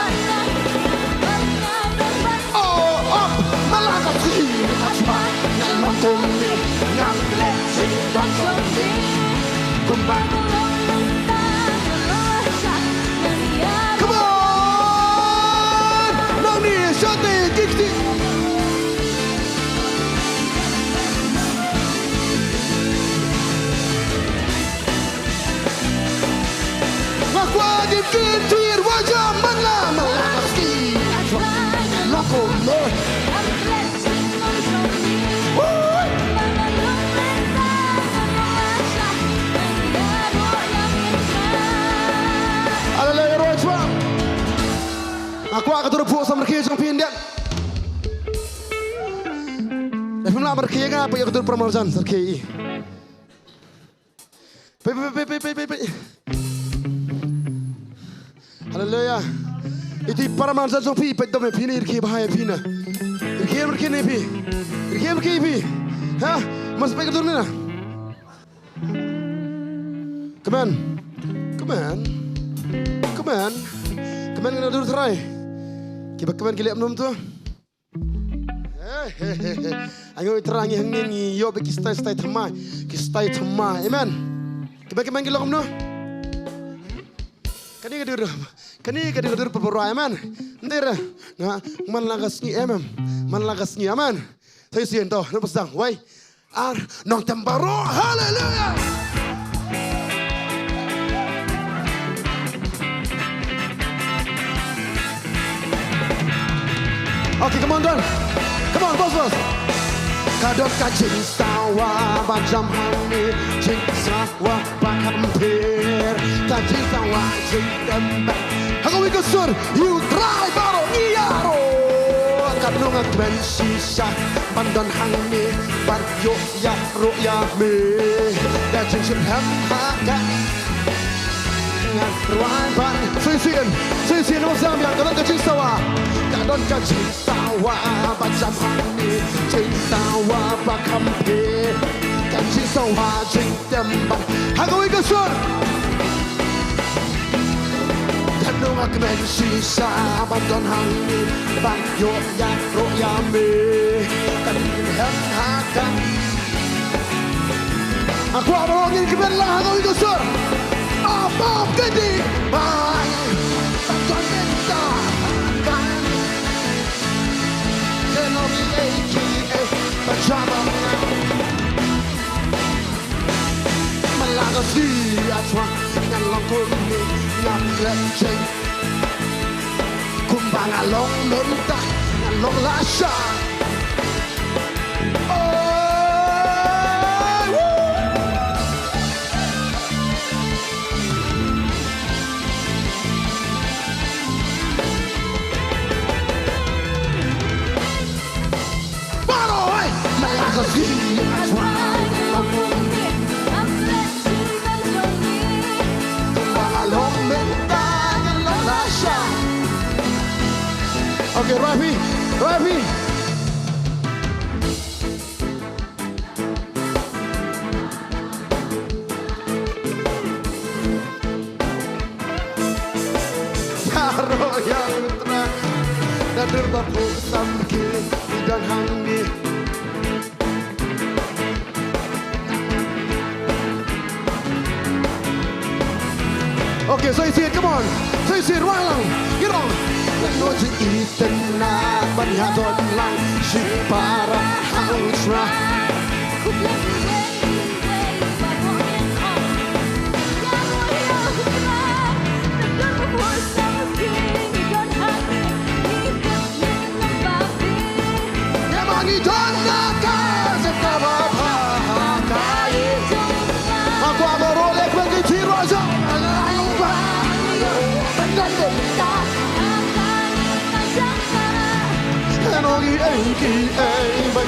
Oh, oh, Malakasi, Atma, nga long kumne, nga blessing ban kumne. Kumba. Come on! Nangne shatei kikti. Nga kwah ïa ki kynthei, rajan man la, Malakasi. Lako mo. Woo! Haleluya, ïaroh chwa. Nga kwah katto katne pyrkhat sam rkhie jong phi hynrei. Ïa phim lah ban rkhie nga, peit ïa katto katne paramarjan sa rkhie. Peit, peit, peit. Haleluya. Iti paramarjan jong phi, peit dom ïa phi ne, rkhie bha ïa phi ne. Rkhie, rkhie ne phi. Rkhie, rkhie phi. Ha? Mas peit ka dur ne na. Kmen. Kmen. Kmen. Kmen ka dur trai. Kiba kmen ki leh ym nym tu. Ai ngi Trai, ngi hangne ngi ïoh bad ki style, style thymmai, ki style thymmai. Amen. Kiba, kiba ngi long kumno? Kane ka dur, kane ka dur, ka dur para bro, amen. Ym dei re. Nga, man la ka sngi, amen. Man la ka sngi, amen. Sa shisien to, nang pasang, wei. Ar, nongtem baroh, haleluya. Okay, come on, Don. Come on, boss, boss. Ka don ka jingsawa ba jam hangne, jingsawa ba kham pher. Ka jingsawa jingtem bad. Ha kawei ka sur, ïa u Trai baroh ngi ïaroh. Katno nga kmen shisha ban don hangne, ban ïoh ïaroh ïa me. Da jingshitrhem ha ka ngan rwai ban. Sa shisien, sa shisien, nang sam biang, ka don ka jingsawa. Ka don ka jingsawa ba jam hangne, jingsawa ba kham pher. Ka jingsawa jingtem bad. Ha kawei ka sur. Katno nga kmen shisha ban don hangne, ban ïoh ïaroh ïa me. Ka dei ban hem ha ka. Nga kwah baroh ngin kmen lang ha kawei ka sur. Up, up, ka dei ban. Ban don bynta. Kan. Te no mi ei ki ei. Ban jam. Malakasi Atma, ngan long kumne, ngan klet jeng. Kumba nga long mynta, ngan long lashai. Oh, woo. Baroh, eh, Malakasi. Okay, Rafi, Rafi. Ïaroh ïa u Trai. Da dur ba puk sam ki, i don hangne. Okay, sa shisien, come on. Sa shisien, rwai lang. Get on. Katno jingïeit ban ïadon lang shipara ha u Trai.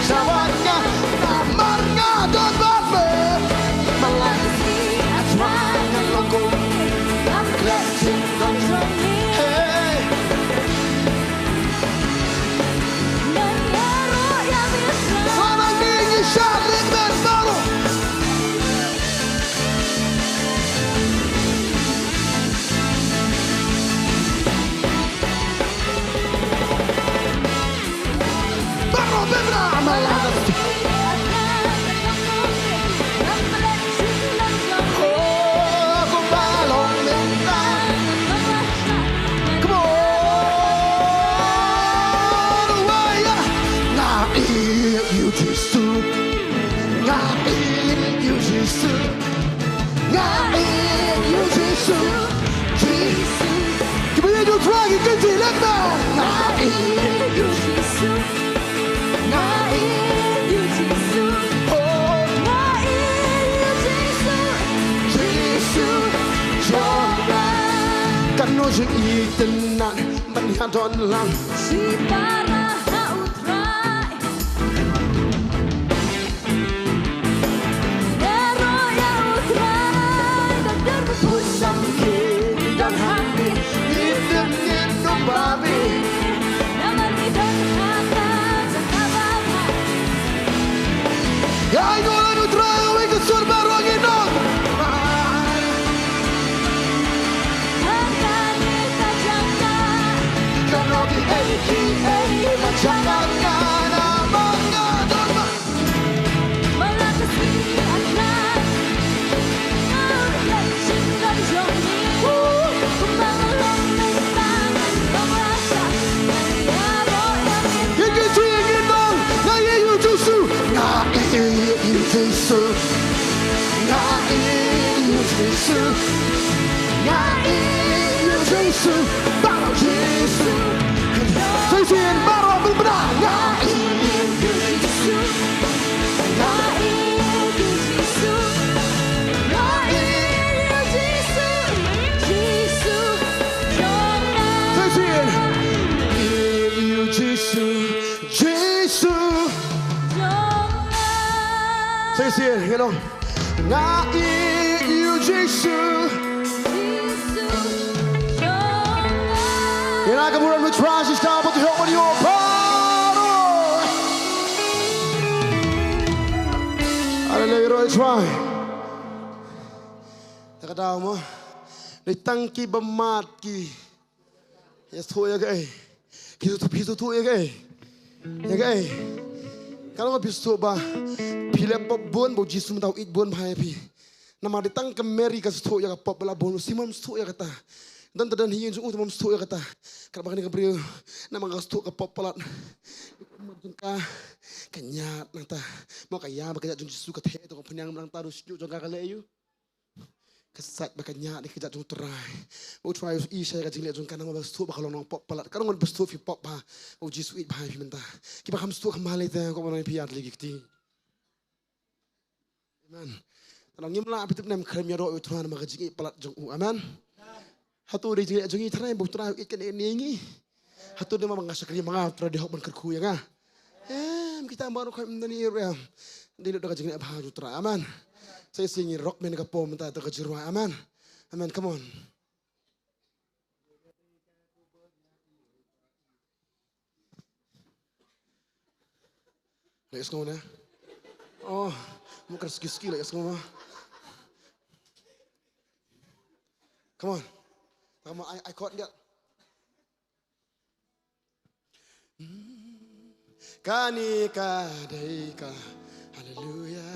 Jabanga, namar nga don bad me. Malai, I try, nga long kum. Hey. Sa nang ngi ngi shah leh ben baroh. Baroh bebra malai. Oh, kumba long mynta. Come on, waya. Nga ïeit ïa u Jisu. Nga ïeit ïa u Jisu. Nga ïeit ïa u Jisu. Jisu. Kiba ïeit ïa u Trai ki kynti leh kumta. Nga ïeit ïa u Jisu. Nga ïeit ïa u Jisu. Oh. Nga ïeit ïa u Jisu. Jisu jong nga. Katno jingïeit. Ban ïa don lang. Shi para ha u Trai. Ïaroh ïa u Trai. Don dur ba pun samki. Don happy. Ngin don ngin don babi. Namar ngi don ha ka jaka ba bha. Ïa ai nong ïa u Trai, wei ka sur baroh ngi nong. Ha kane ka jaka. Ka nong ki ei ki ei ma jaka ka na ma nga don ma. Ma la ka sngi a khlaiñ. Ka khlaiñ jingdon jong ngi. Kumba nga long mynta ngan long lashai. Ngan ïaroh ïa ngi. Ïa ki jingdon, nga ïeit ïa u Jisu. Nga ïeit ïa u Jisu. Nga ïeit ïa u Jisu. Nga ïeit ïa u Jisu. Baroh Jisu. Sa shisien baroh bynta. Nga ïeit ïa u Jisu. Nga ïeit ïa u Jisu. Nga ïeit ïa u Jisu. Jisu. Sa shisien. Ïeit ïa u Jisu. Jisu. Sa shisien, you know. Nga ïeit ïa u Jisu. Ïa na ka burom u Trai shisha bad u hok bad u hok baroh. Hallelujah, ïaroh ïa u Trai. Ïa ka daw mo. Dei tang kiba mad ki. Ïa sngewthuh ïa kaei? Phi sngewthuh, phi sngewthuh ïa kaei? Ïa kaei? Ka long ba phi sngewthuh ba phi leh pop bun, ba u Jisu mynta u ïeit bun bha ïa phi. Namar dei tang ka Mary ka sngewthuh ïa ka pop ba la bun, u Simon um sngewthuh ïa kata. Don te don ha ïing jong u te um sngewthuh ïa kata. Katba kane ka briew namar ka sngewthuh ka pop palat. Ka jong ka ka ñiad nangta. Mo ka ïa ba ka ñiad jong u Jisu ka theh to ka phniang nangta, u shñiuh jong ka ka leh aïu? Ka sait ba ka ñiad ïa ka kjat jong u Trai. Ba u Trai u ïeit ïa ka jingleh jong ka namar ba sngewthuh ba ka long nongpop palat. Ka long ba sngewthuh phi pop bha. Ba u Jisu u ïeit bha ïa phi mynta. Kiba kham sngewthuh kham bha lei te ko ban phi ïa lei ki kti. Amen. Tang ngim lah phi tip nem khlem ïaroh ïa u Trai namar ka jingïeit palat jong u. Amen. Hato dei jingleh jong ngi trai ba u Trai u ïeit kane ïa ngi? Hato dei ma nga shakri ma nga u Trai dei hok ban kyrkhu ïa nga? Em, kita baroh khoit mynta ngi ruh em. Dei lut da ka jingleh bha jong u Trai. Amen. Sa shisien ngi rok men ka pom mynta da ka jingrwai. Amen. Amen. Come on. Leh sngew ne? Oh, mukar ski ski leh sngew ma. Come on. Come on, I, I caught that. Kane ka dei ka haleluya.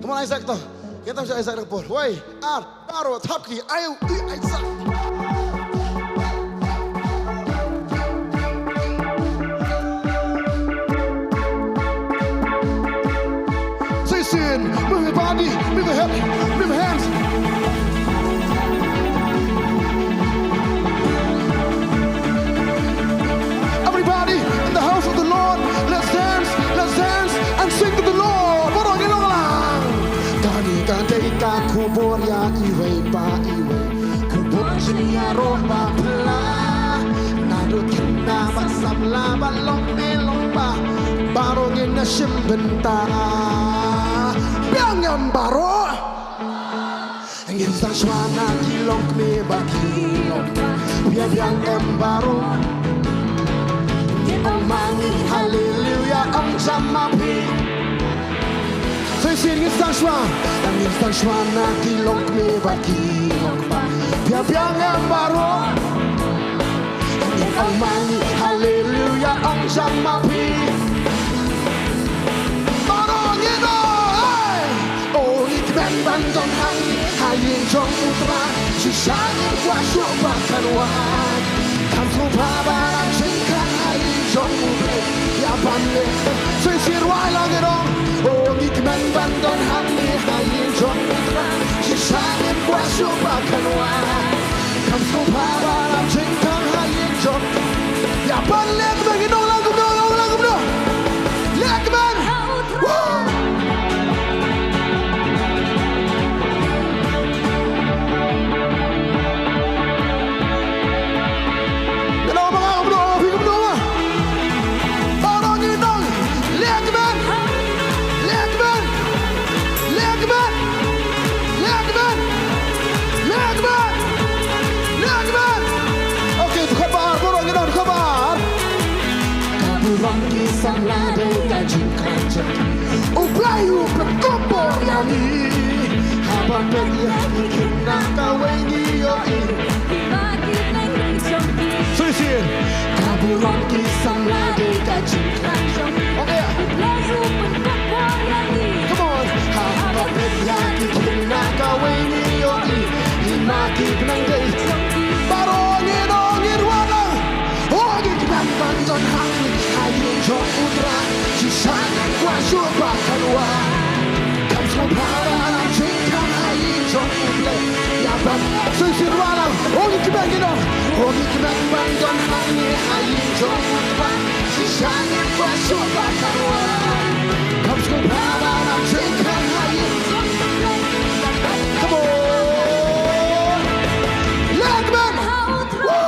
Come on, Isaac to. Kita mesti Isaac dang por. Woi, ar, baroh thap ki, ayo, i Isaac. Say sin, move your body, move your head, move your hands. Everybody in the house of the Lord, let's dance, let's dance and sing to the Lord. Baroh ngi long lang. Kane ka dei ka khubor ïa iwei pa iwei. Khubor jingïaroh ba phylla. Naduh khynnah bad samla bad long kmie long kpa. Shim bynta. Biang em baroh. Ngin sdang shuwa na ki longkmie bad ki longkpa. Biang, biang em baroh. Ngin ong ma ngi haleluya, ong jam ma phi. Sa shisien ngin sdang shuwa. Ngin sdang shuwa na ki longkmie bad ki longkpa. Biang, biang em baroh. Ong ma ngi haleluya, ong jam ma phi. Baroh ngin ong, hey! O ngi kmen ban don hangne ha ïing jong U Trai. Shisha ngim kwah shuh ba kan wan. Kham sngewbha ba nang jingkhang ha ïing jong U Blei. Ïa ban leh. Sa shisien wai lang ngin ong. O ngi kmen ban don hangne ha ïing jong U Trai. Shisha ngim kwah shuh ba kan wan. Kham sngewbha ba nang jingkhang ha ïing jong. Ïa ban leh kmen, ngi ong lang kumno, ong lang kumno. Leh kmen. Woo! Ngi ong ma nga kumno, phi kumno ma. Baroh ngi ong. Leh kmen. Leh kmen. Leh kmen. Leh kmen. Leh kmen. Leh kmen. Okay, dkhot ba ar, baroh ngi ong dkhot ba ar. Ka burom ki samla dei ka jingkren jong U Blei u pynkup bor ïa ngi. Haba peit ïa ki khynnah kawei ngi ïohi. Shisien. Ka burom ki samla dei ka jingkren jong U Blei u pynkup bor ïa ngi. Come on. Haba peit ïa ki khynnah kawei ngi ïohi. Ima ki bneng dei. Baroh ngi ong ngin wan lang. O ngi kmen ban don hangne ha ïing jong U Trai. Shisha ngim kwah shuh ba kan wan. Kham sngewbha ba nang jingkhang ha ïing jong U Blei. Ïa ban. Shisien wai lang. O ngi kmen, ngi ong. O ngi kmen ban don hangne ha ïing jong U Trai. Shisha ngim kwah shuh ba kan wan. Kham sngewbha ba nang jingkhang ha ïing. Come on. Leh kmen. Woo!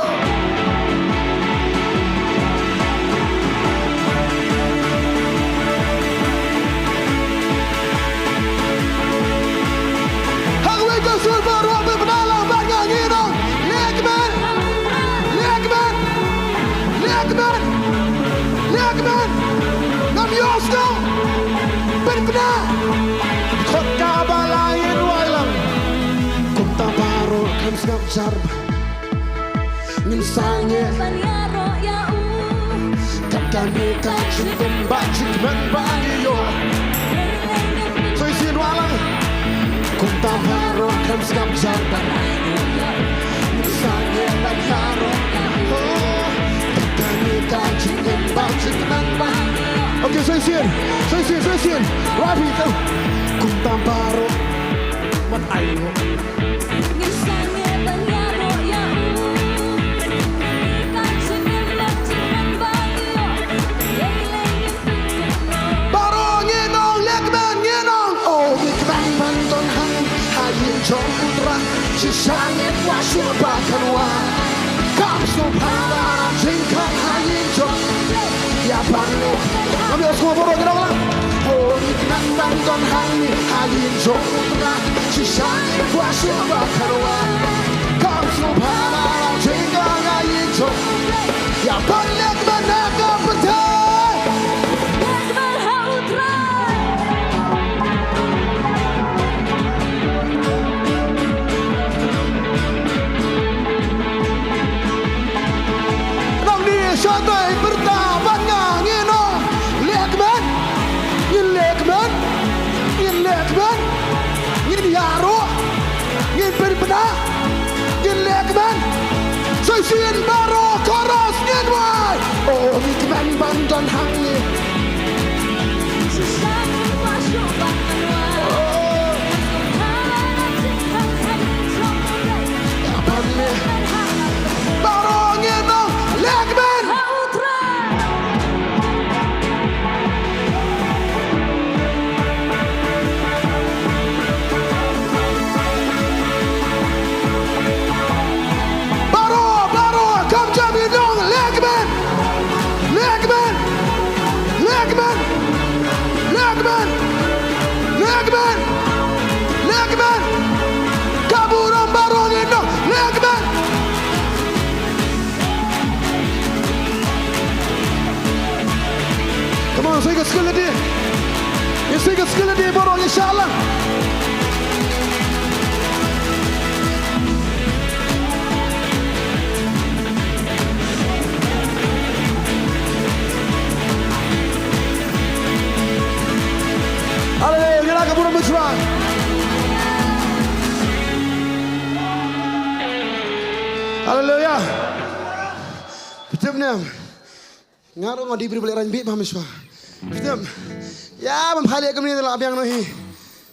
Ha kawei ka sur baroh pynbna lang bad nga, ngi ong. Leh kmen. Leh kmen. Leh kmen. Leh kmen. Ngam ïohsngew. Pynbna. Khot kaba lai, ngi wai lang. Kumta baroh kan sngap jar. Ngin sangeh ban ïaroh ïa u. Kat kane ka jingim bad jingkmen ba ngi ïoh. Shisien wai lang. Kumta baroh kan sngap jar ban. Ngin sangeh ban ïaroh. Oh, kat kane ka jingim bad jingkmen ba ngi ïoh. Okay, shisien. Shisien, shisien. Rapi tu. Kumta baroh. Mat ai. Baroh ngi ong leh kmen, ngi ong. O ngi kmen ban don hangne ha ïing jong U Trai. Shisha ngim kwah shuh ba kan wan. Kham sngewbha ba nang jingkhang ha ïing jong. Ïa ban leh. Ngam ïohsngew, baroh ngi ong lang. O ngi kmen ban don hangne ha ïing jong U Trai. Shisha ngim kwah shuh ba kan wan. Kham sngewbha ba nang jingkhang ha ïing jong. Ïa ban leh kmen ha ka pyrthei. Leh kmen ha U Trai. Nangne shatei pyrta bad nga, ngin ong leh kmen. Ngin leh kmen. Ngin leh kmen. Ngin ïaroh. Ngin pynbna. Ngin leh kmen. Shisien baroh chorus ngin wai. O ngi kmen ban don hangne. Baroh ngin ong leh kmen. Baroh, baroh, ka Skul lade. Ngi shu ka skul lade baroh ngi shah lang. Haleluya, ngi la ka burom U Trai. Haleluya. Phi tip ne em? Nga ruh nga dei briew ba lehrain bieit bha mynshuwa. Phi tip? Ïa, ban phai leh kumne la biang noh hi.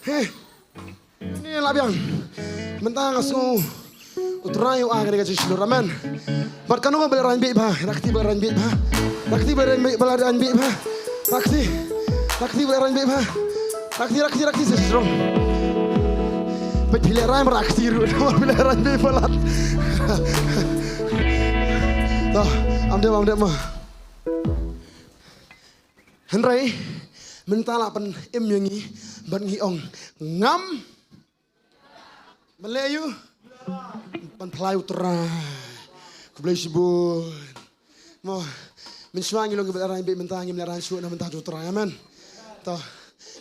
He. Kumne la biang. Mynta nga sngew U Trai u ai kane ka jingshlur, amen. Bad kano ba lehrain bieit bha, rakti ba lehrain bieit bha. Rakti ba lehrain bieit, ba lehrain bieit bha. Rakti. Rakti ba lehrain bieit bha. Rakti, rakti, rakti sa sdrong. Peit phi lehrain ba rakti ruh, phi lehrain bieit palat. To, am dep, am dep mo. Hynrei mynta la pynim ïa ngi bad ngi ong ngam. Ban leh aïu? Ban phla ïa U Trai. Khublei shibun. Mo, mynshuwa ngi long kiba lehrain bieit, mynta ngim lehrain shuh na bynta U Trai. Amen. To.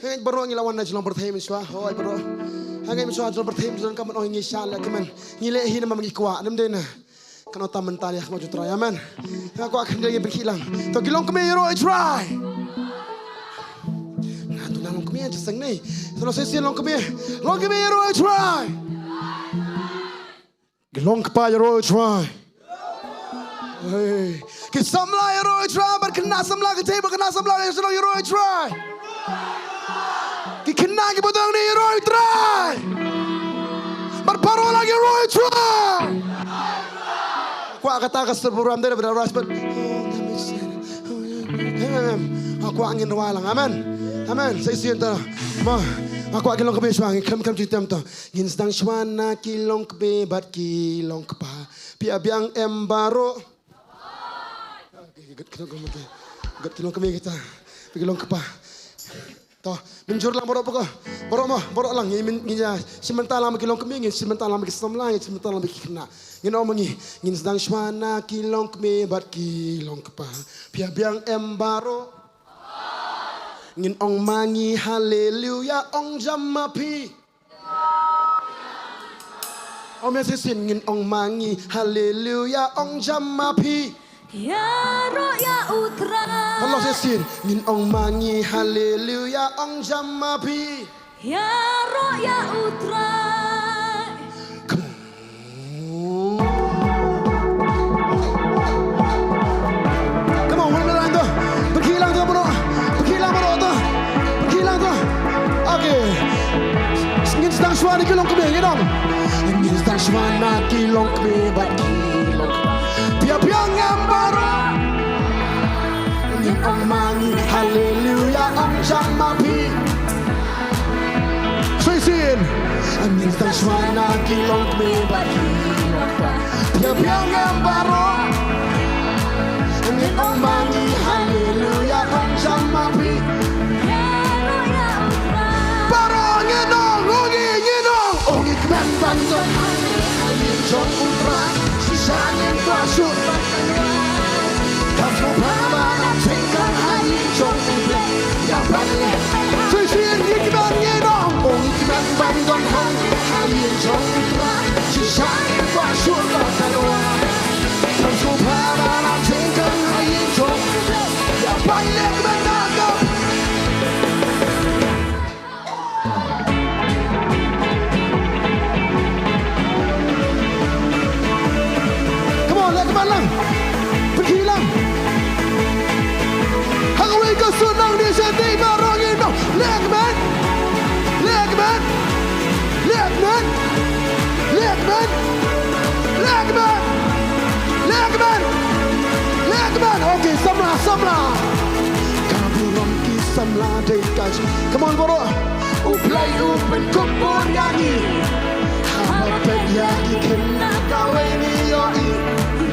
Hangne baroh ngi la wan na Geelong pyrthei mynshuwa. Hooid baroh. Hangne mynshuwa Geelong pyrthei, Geelong ka ban ong ngi shah leh kumne. Ngi leh hi namar ngi kwah, ym dei na. Kan ong tam mynta ïa ka khmat U Trai, amen. Nga kwah khyndiat ngin pynkhiah lang. To ki longkmie ïaroh U Trai. Nga tu na longkmie jingïaseng ne. To sa shisien longkmie. Longkmie ïaroh U Trai. Ki longkpa ïaroh U Trai. Hei. Ki samla ïaroh U Trai, bad khynnah samla, ki tei bad khynnah samla, ïaroh U Trai. Ki khynnah kiba dang ne ïaroh U Trai. Bad baroh lang ïaroh U Trai. Kwah kata ka sur program dei bad ras bad. Em, em, em. Kwah ngin rwai lang. Amen. Amen. Sa shisien to. Mo. Kwah ki longkmie shuwa ngin khlem khlem jitem to. Ngin sdang shuwa na ki longkmie bad ki longkpa. Phi ïa biang em baroh. Gad ki longkmie kita. Phi ki longkpa. To, mynjur lang baroh phi ko. Baroh mo, baroh lang. Ngin, ngin ïa shim bynta lang ki longkmie, ngin shim bynta lang ki samla, ngin shim bynta lang ki khynnah. Ngin ong ma ngi, ngin sdang shuwa na ki longkmie bad ki longkpa. Phi ïa biang em baroh. Ngin ong ma ngi haleluya, ong jam ma phi. Ong ïa shisien, ngin ong ma ngi haleluya, ong jam ma phi. Ïaroh ïa U Trai. Halo shisien, ngin ong ma ngi haleluya, ong jam ma phi. Ïaroh ïa U Trai. Come on. Come on, one more round to. Pyrkhi lang to baroh. Pyrkhi lang baroh to. Pyrkhi lang to. Okay. Ngin sdang shuwa na ki longkmie, ngin ong. Ngin sdang shuwa na ki longkmie bad ki longkpa. Phi ïa biang em baroh. Ngin ong ma ngi haleluya, ong jam ma phi. Sa shisien. Ngin sdang shuwa na ki longkmie bad ki longkpa. Phi ïa biang em baroh. Ngin ong ma ngi haleluya, ong jam ma phi. Baroh ngin ong, ong ngi ngin ong. Ong ngi kmen ban don ha ïing jong U Trai. Shisha ngin kwah shuh. Kam sngewbha ban ap jingkyrkhu ha ïing jong U Blei. Ïa ban leh. Shisien ngi kmen ngi ong. Ong ngi kmen ban don ha ïing jong U Trai. Shisha ngin kwah shuh ban kyrkhu. Kam sngewbha ban ap jingkyrkhu ha ïing jong U Blei. Ïa ban leh kmen na ka. Come on, leh kmen lang. Pyrkhi lang. Ha kawei ka sur nang dei sha dei baroh ngin ong. Leh kmen. Leh kmen. Leh kmen. Leh kmen. Leh kmen. Leh kmen. Leh kmen. Okay, samla, samla. Ka burom ki samla dei ka jing. Come on, baroh. U Blei u pynkup bor ïa ngi. Haba peit ïa ki khynnah kawei ngi ïohi.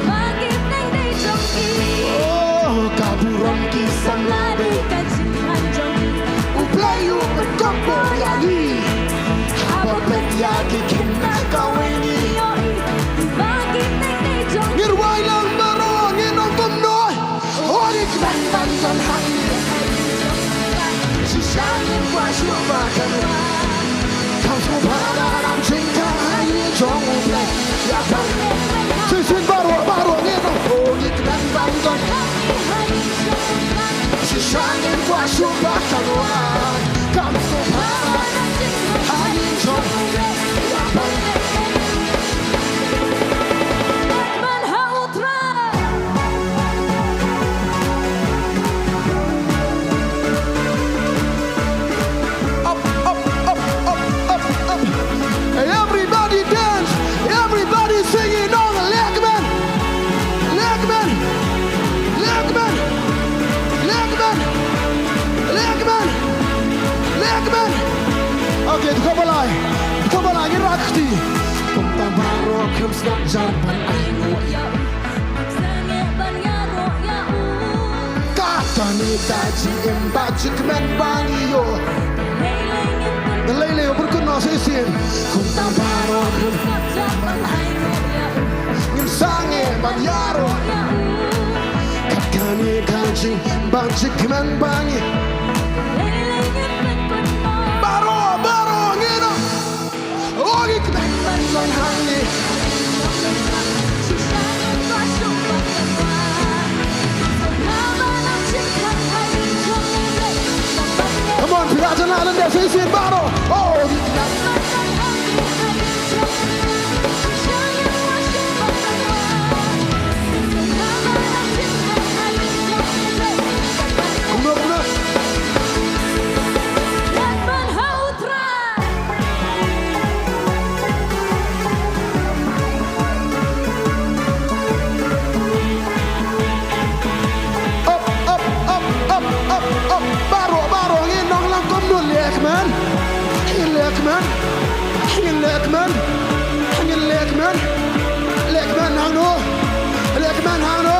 Ba ki bneng dei jong ngi. Oh, ka burom ki samla dei ka jingkhan jong ngi. U Blei u pynkup bor ïa ngi. Haba peit ïa ki khynnah kawei ngi ïohi. Ba ki bneng dei jong ngi. Ngin rwai lang baroh ngin ong kumno. Oh, ngi kmen ban don ha ngi. Te to ka ba lai, to ka ba lai, ngin rah kti. Kumta baroh khlem sngap jar ban ai nguh ïa u. Kata ne ka jingim bad jingkmen ba ngi ïoh. Lei lei, u pyrkhat noh shisien. Kumta baroh khlem sngap jar ban ai nguh ïa u. Ngin sangeh ban ïaroh. Kane ka jingim bad jingkmen ba ngi. Baroh, baroh, ngin ong. Oh, ngi kmen ban don hangne. Come on, phi lah jan lah lyndet shisien baroh. Oh, ngi kmen. Kumno, kumno? Up, up, up, up, up, up. Baroh, baroh, ngin ong lang kumno, leh kmen. Ngin leh kmen. Ngin leh kmen. Ngin leh kmen. Leh kmen hangno. Leh kmen hangno.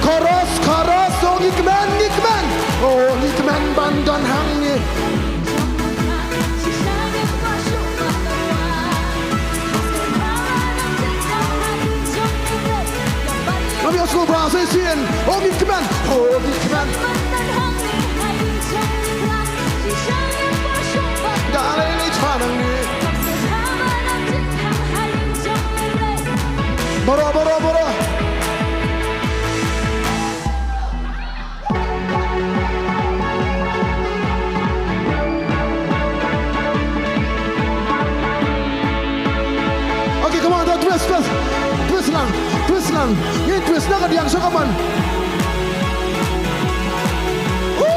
Chorus, chorus, oh, ngi kmen, ngi kmen. Oh, ngi kmen ban don hangne. Ngam ïohsngew ba shisien. Oh, ngi kmen. Oh, ngi kmen. Da lei lei tang hangne. Baroh, baroh, baroh. Okay, come on, now twist, twist. Twist lang, twist lang. Ngin twist na ka diang sha kaban. Woo!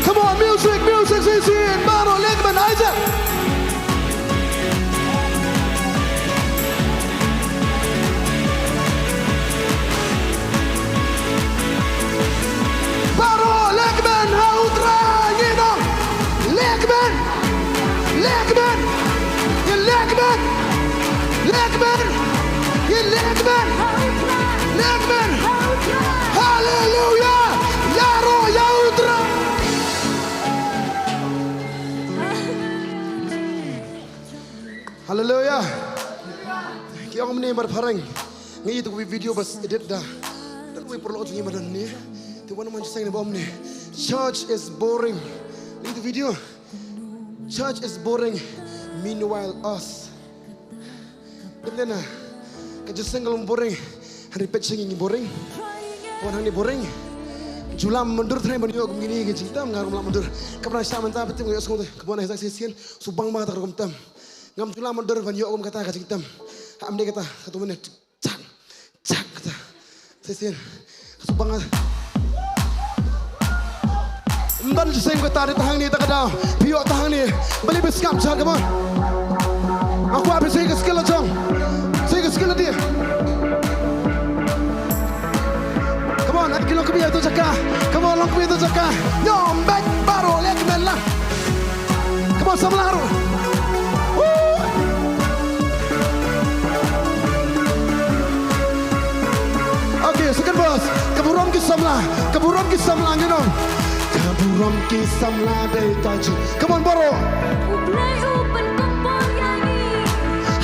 Come on, music, music, shisien. Baroh leh kmen, Isaac. Baroh leh kmen ha U Trai, ngi ong. Leh kmen. Leh kmen. Ngi leh kmen. Leh kmen. Ngi leh kmen. Leh kmen. Haleluya. Ïaroh ïa U Trai. Haleluya. Ki ong kumne, mar phareng. Ngi ïa tu video bas edit da. Don kawei paralok jong ngi ba don hangne. Te wan man seng ne ba ong kumne. Church is boring. Ngi ïa tu video. Church is boring. Meanwhile us. Dep dena ka jingïaseng ka long boring. Hynrei peit sha ngi, ngi boring. Wan hangne boring. Ju lah mutdur trai ban ïoh kum kine ki jingtem, nga ruh ym lah mutdur. Kaba nang sha mynta peit, ngi ïohsngew te. Kaba nang ïa sak shisien, shu bang bang kata ka rukom tem. Ngam ju lah mutdur ban ïoh kum kata ka jingtem. Ha, ym dei kata, kata mynne. Chak, chak kata. Shisien. Shu bang. Ym don jingïaseng kata, dei tang hangne ta ka daw. Phi ïoh tang hangne. Balei phi sngap jar, come on. Nga kwah phi sei ka skill la jong. Sei ka skill la dei. Come on, ki long kmie to jaka. Come on, long kmie to jaka. Ïoh, ym bad baroh leh kmen la. Come on, samla ruh. Woo! Okay, second verse. Ka burom ki samla, ka burom ki samla, ngi ong. Ka burom ki samla dei ka jing. Come on, baroh. U Blei u pynkompor ïa ngi.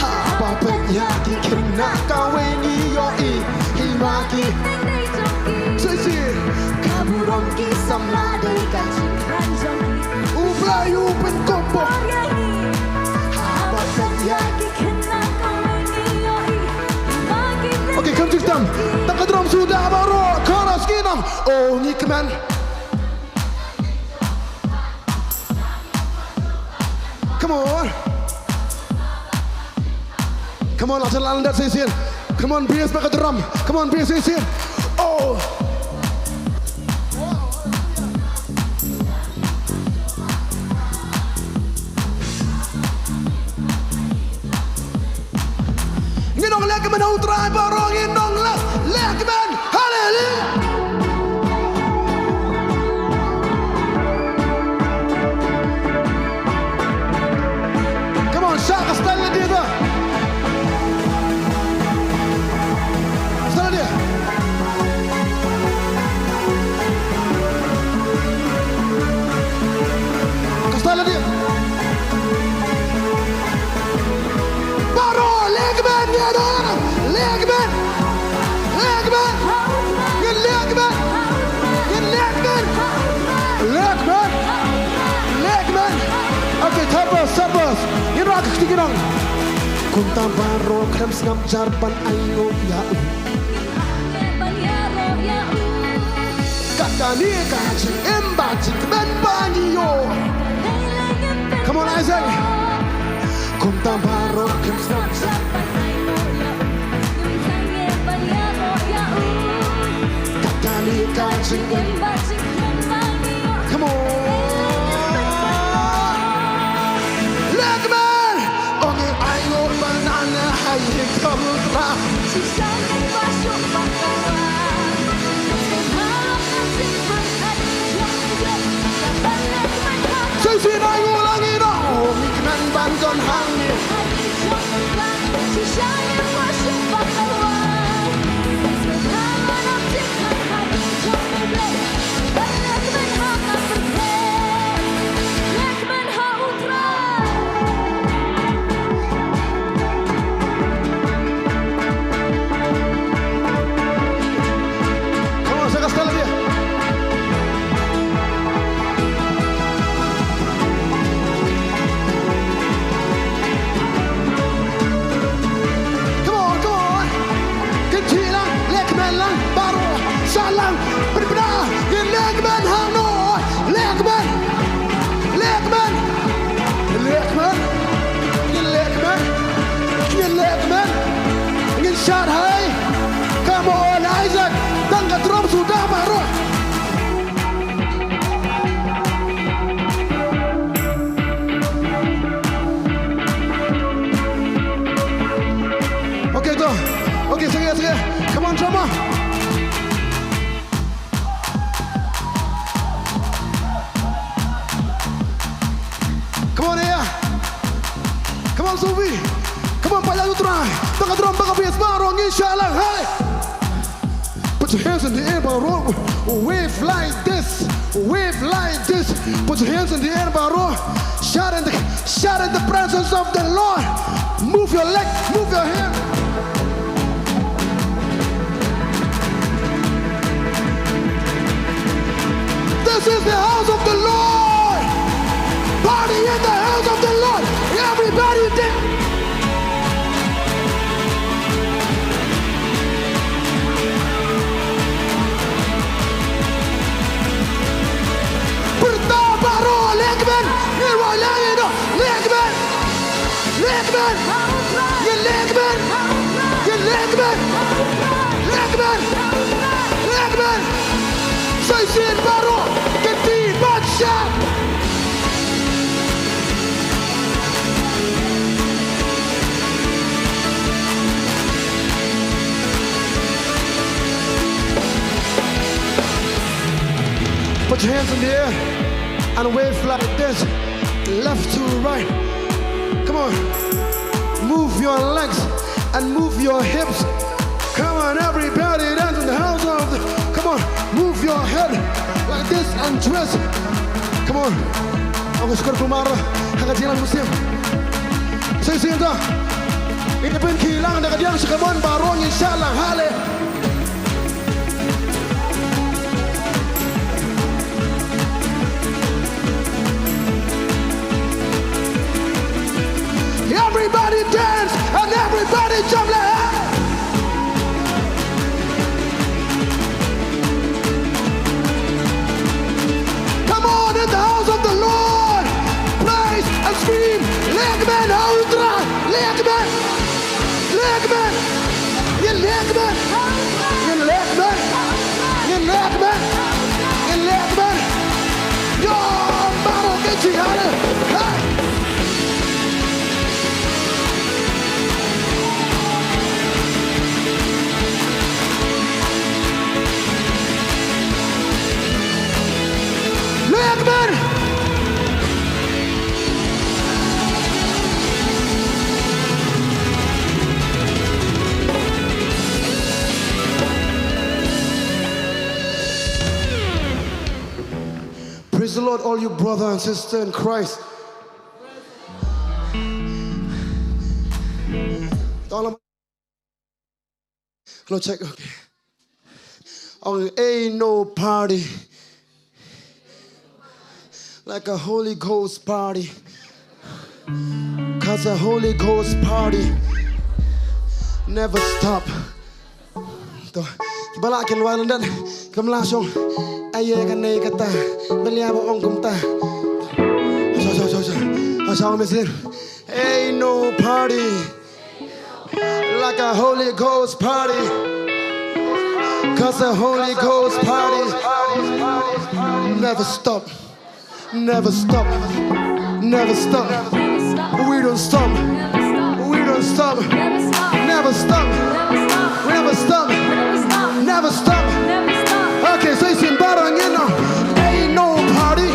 Haba peit ïa ki khynnah kawei ngi ïohi. Hi ma ki. Shisien. Ka burom ki samla dei ka jingkren jong ngi. U Blei u pynkompor ïa ngi. Haba peit ïa ki khynnah kawei ngi ïohi. Hi ma ki. Okay, kham jingtem. Tang ka drum suda baroh. Chorus, ngi ong. Oh, ngi kmen. Come on. Come on, la jan la lyndet shisien. Come on, bass bad ka drum. Come on, bass shisien. Oh. Ngi ong leh kmen ha U Trai baroh, ngi ong leh, leh kmen. Haleluya. Ngin rah ka kti ki nong. Kumta baroh khlem sngap jar ban ainguh ïa u. Kat kane ka jingim ba jingkmen ba ngi ïoh. Come on, Isaac. Kumta baroh khlem sngap jar. Kat kane ka jingim. Come on. Lekmen. Ong ïa ai ngo ban an hai kabul tra. Shisha ai ngo lang ïa no. Ong ïa kmen ban don hangne. Come on, sa ka style dia. Come on, come on. Kynthih lang, lekmen lang, baroh, sah lang, pynbna, ngin lekmen hangno, lekmen, lekmen, lekmen, ngin lekmen, ngin lekmen, ngin shad hai, come on, Isaac, tang ka drum suda baroh. Okay, go. Okay, sige, sige. Come on, drummer. Come on, yeah. Come on, Sophie. Come on, paya tu try. Tang ka drum, tang ka bass, baroh ngin shad lang. Hey. Put your hands in the air, baroh. Wave like this. Wave like this. Put your hands in the air, baroh. Shout in the, shout in the presence of the Lord. Move your leg, move your hand. This is the house of the Lord. Party in the house of the Lord. Everybody dance. Pyrta baroh, lekmen, ngin wai lang ïa no, lekmen, lekmen, ngin lekmen, ngin lekmen, lekmen, lekmen. Shisha baroh, kynthih bad shad. Put your hands in the air and wave like this, left to right. Come on, move your legs and move your hips. Come on, everybody dance in the house of the, come on, move your head like this and twist. Come on. Aku syukur kumar ha ka jingïalang musim. Shisha to. Ngin pynkhih lang da ka diang sha kamon baroh ngin shad lang, hale. Everybody dance and everybody jump like, hey! Come on, in the house of the Lord, praise and scream. Lekmen ha u Trai, lekmen. Lekmen. Ngin lekmen. Ngin lekmen. Ngin lekmen. Ngin lekmen. Ïa baroh ki jingïalang. Hey! Lekmen. Praise the Lord, all you brother and sister in Christ. Hello, check. Okay. Oh, ain't no party like a Holy Ghost party. It's a Holy Ghost party. Never stop. To, ki ba lah kin wai lyndet, kam lah shong. Aye kane kata, belia ba ong kumta. Sa, sa, sa, sa. Sa, sa, mesin. Ain't no party like a Holy Ghost party. 'Cause a Holy Ghost party never stop. Never stop. Never stop. We don't stop. We don't stop. Never stop. We never stop. Never stop. Okay, so it's in Barangino. Ain't no party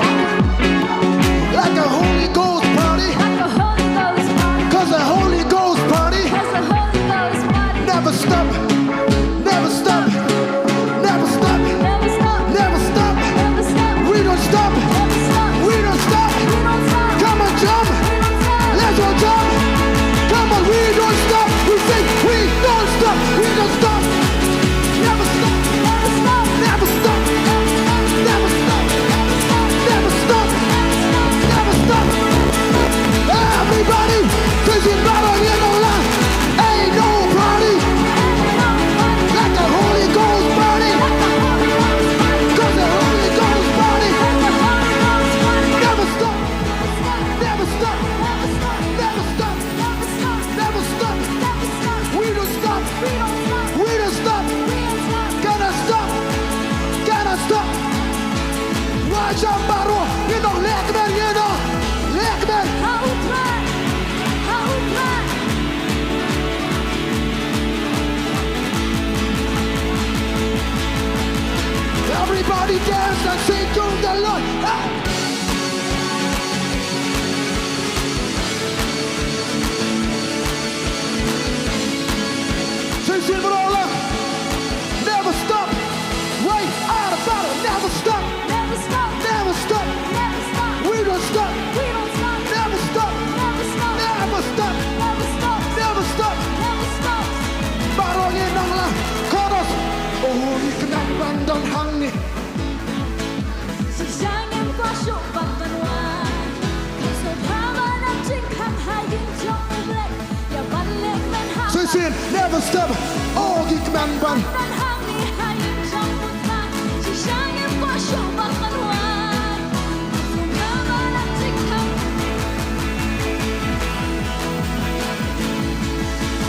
like a Holy Ghost party. 'Cause a Holy Ghost party never stop. Never stop. Never stop. Never stop. We don't stop. We don't stop. Come on, jump. Let's all jump. Come on, we don't stop. We sing, we don't stop. We don't stop. Never stop. Never stop. Never stop. Never stop. Never stop. Never stop. Everybody, this is Barangino. Ain't no party like a Holy Ghost party. 'Cause a Holy Ghost party never stop. Never stop. Never stop. Never stop. We don't stop. We don't stop. Gonna stop. Gonna stop. Raja baru, you know, leh kmen, you know, leh kmen. Everybody dance and sing to the Lord. Hey! Sing, sing, bro, love. Never stop. Wait, out of battle, never stop. Never stop. Never stop. Never stop. We don't stop. We don't stop. Never stop. Never stop. Never stop. Never stop. Never stop. Never stop. Barangino la. Chorus. Oh, you can ban don hangne. So he's saying, never stop. Oh, geek man ban.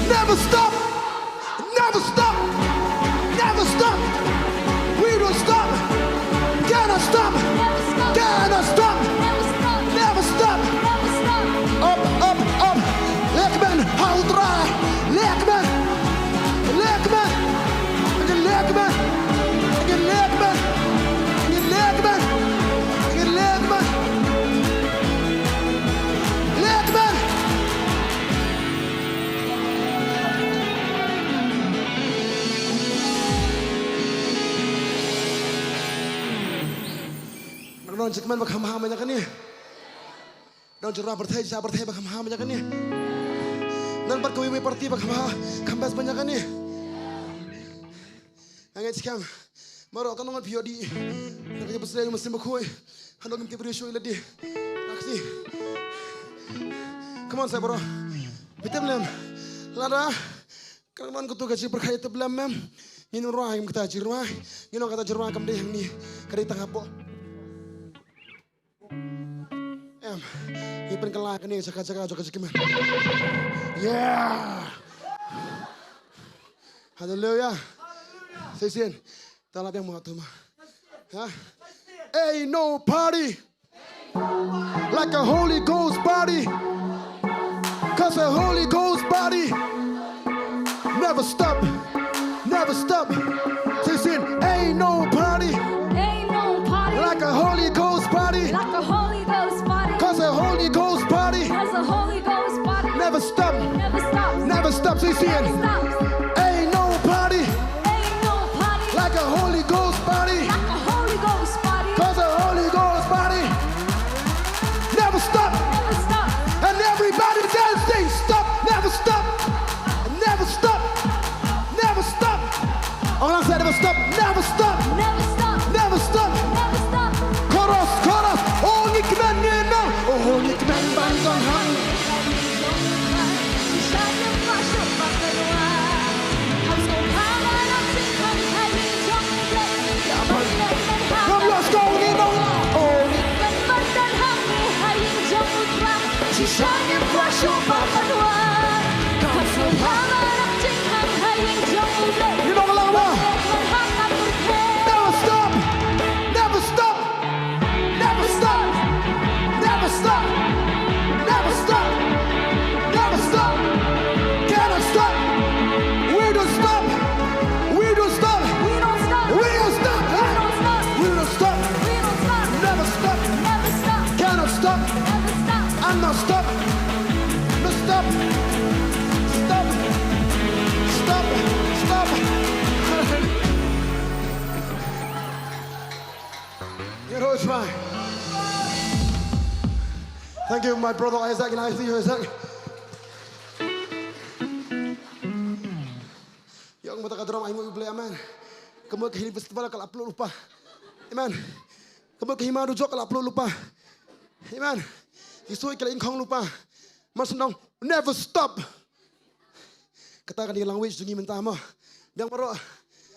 Never stop. Never stop. Never stop. We don't stop. Gonna stop. Gonna stop. Never stop. Up, up, up. Leh kmen, how try. Leh kmen. Leh kmen. Leh kmen. Leh kmen. Leh kmen. Nang nong jingkmen ba kham ha ma ïa kane. Nong jingïaroh pyrthei, jingïaroh pyrthei ba kham ha ma ïa kane. Nang bad kawei kawei party ba kham ha, kham best ma ïa kane. Nga ngeit skhem. Maro ka nong phi ïoh dih. Nga ka pyrshah ïa u Mynsiem Bakhuid. Hano ngim tip briew shuh ïa lade. Aksi. Come on, sa bro. Bitem lem. Lada. Kan man kutu ka jingpyrkhat ïa te blem mem. Ngin rwai ngim kata jingrwai. Ngin ong kata jingrwai kam dei hangne. Ka dei tang hapoh. Em. Ngi pynkylla kane jaka jaka jaka jaka man. Yeah. Hallelujah. Session. Ta la biang mo tu ma. Ha? Ain't no party like a Holy Ghost party. 'Cause a Holy Ghost party never stop. Never stop. Session. Ain't no party Ain't no party like a Holy Ghost party. Like a Holy Ghost party. 'Cause a Holy Ghost party Cause a Holy Ghost party never stop. Never stops. Never stop. Session. Never stops. Ain't no party Ain't no party like a Holy Ghost party. Like a Holy Ghost party. 'Cause a Holy Ghost party never stop. Never stop. And everybody dancing, stop, never stop, never stop, never stop. Ong lang sa, never stop, never stop, Never stop. Never stop. Never stop. Chorus, chorus. Oh, ngi kmen ngi na. Oh, ngi kmen ban don hang. Ïaroh U Trai. Thank you, my brother Isaac, and I see you, Isaac. Ïa ong mata ka drum, ai nguh ïa U Blei, amen. Ka mut ka Healing Festival ka la pluh lypa. Amen. Ka mut ka hima dujok ka la pluh lypa. Amen. Ki sui ki la ingkhong lypa. Mar shu ong, never stop. Kata ka dei ka language jong ngi mynta mo. Biang baroh.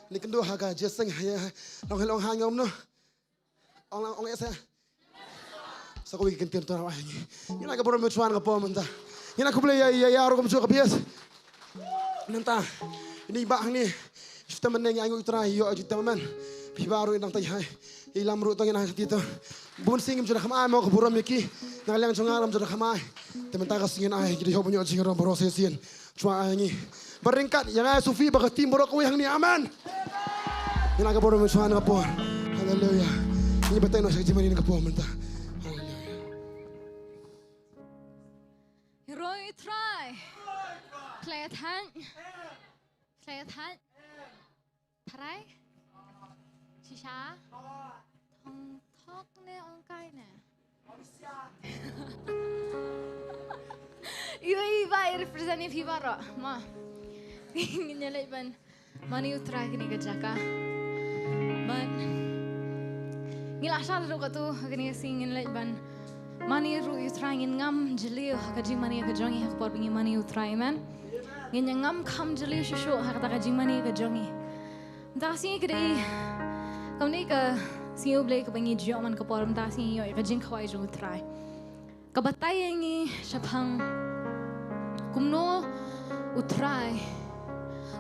Ni kynduh ha ka Jesseng, ha, long, long ha ngom no. Ong, ong ese. Sa kawei ka kyntien to, ngi la ka burom mynshuwa ha ka por mynta. Ngi la khublei ïa, ïa, ïa rukom shu ka bias. Nangta, ini ba hangne. Shu te mynne ngi ai nguh U Trai ïa U Trai, amen. Phi baroh nangta ïa. Ïa lam ruh to ngi nang ti to. Bun sien ngim ju da kham ai mo ka burom ïa ki. Na ka liang jong nga ngam ju da kham ai. Te mynta ka sngi ngin ai ki dei hok ban ïoh jingïaroh baroh shisien. Shuwa ai ngi. Ba ryngkat ïa nga Sophie bad ka team baroh kawei hangne. Amen. Ngi la ka burom mynshuwa ha ka por. Haleluya. Ngi batai noh sha ka jingmane ha ka por mynta. Haleluya. Ïaroh U Trai. Khlem thang. Khlem thang. Tharai? Shisha? Thong thok ne ong kai ne? Ïa i ba i represent ïa phi baroh. Ma. Ngin ïa leit ban mane U Trai kane ka jaka. Bad ngi la shah ruh katu kane ka sngi ngin leit ban mane ruh U Trai, ngin ngam jylliew ha ka jingmane ka jong ngi ha ka por ba ngi mane U Trai, amen. Ngin ïa ngam kham jylliew shuh shuh ha kata ka jingmane ka jong ngi. Mynta ka sngi ka dei, kumne ka sngi U Blei kaba ngi ju ïoh man ka por, mynta ka sngi ngi ïoh ïa ka jingkhawai jong U Trai. Ka batai ïa ngi shaphang kumno U Trai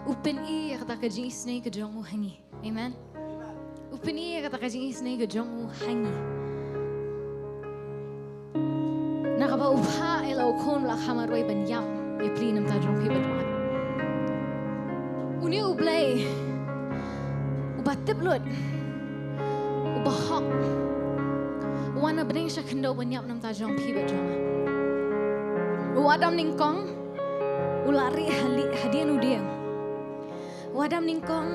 u pyni ïa kata ka jingisynei ka jong u ha ngi. Amen. U pyni ïa kata ka jingisynei ka jong u ha ngi. Na kaba u phah ïa la u khun u la kham marwei ban ïap ïa pli namar jong phi bad nga. Une U Blei uba tip lut, uba hok, u wan na bneng sha khyndew ban ïap namar jong phi bad jong nga. U Adam nyngkong u la rieh ha li-, hadien u dieng. U Adam nyngkong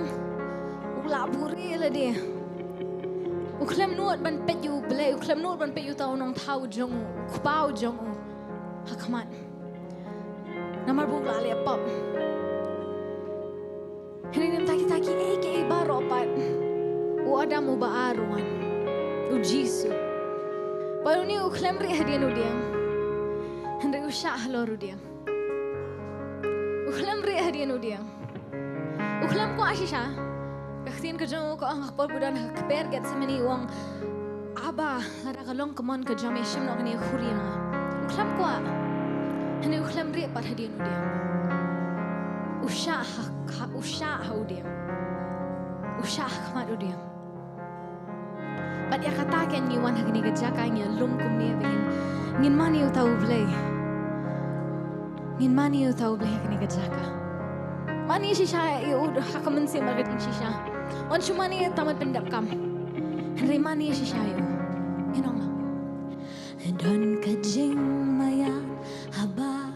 u la buhrieh ïa lade. U khlem nud ban peit ïa U Blei, u khlem nud ban peit ïa uta u nongthaw jong u, u kpa u jong u ha khmat. Namar ba u la leh pap. Hynrei na bynta kita kiei kiei baroh pat, u Adam uba ar u wan, u Jisu. Bad une u khlem rieh hadien u dieng, hynrei u shah halor u dieng. U khlem rieh hadien u dieng. U khlem kwah shisha. Ka ktien ka jong u ka ong ha ka por ba u don ha ka kper Gethsemane u ong, Aba, lada ka long ka mon ka jong me, shim noh kane ka khuri na nga. U khlem kwah. Hynrei u khlem rieh pat hadien u dieng. U shah ha, ha, u shah ha u dieng. U shah ha khmat u dieng. Bad ïa kata kein ngi wan ha kane ka jaka, ngi ïalum kumne ba ngin, ngin mane uta U Blei. Ngin mane uta U Blei ha kane ka jaka. Mane shisha ïa u ha ka mynsiem bad ka jingshisha. Ym shu mane tang ban pyndep kam. Hynrei mane shisha ïa u. Ngin ong. Don ka jingmaïan haba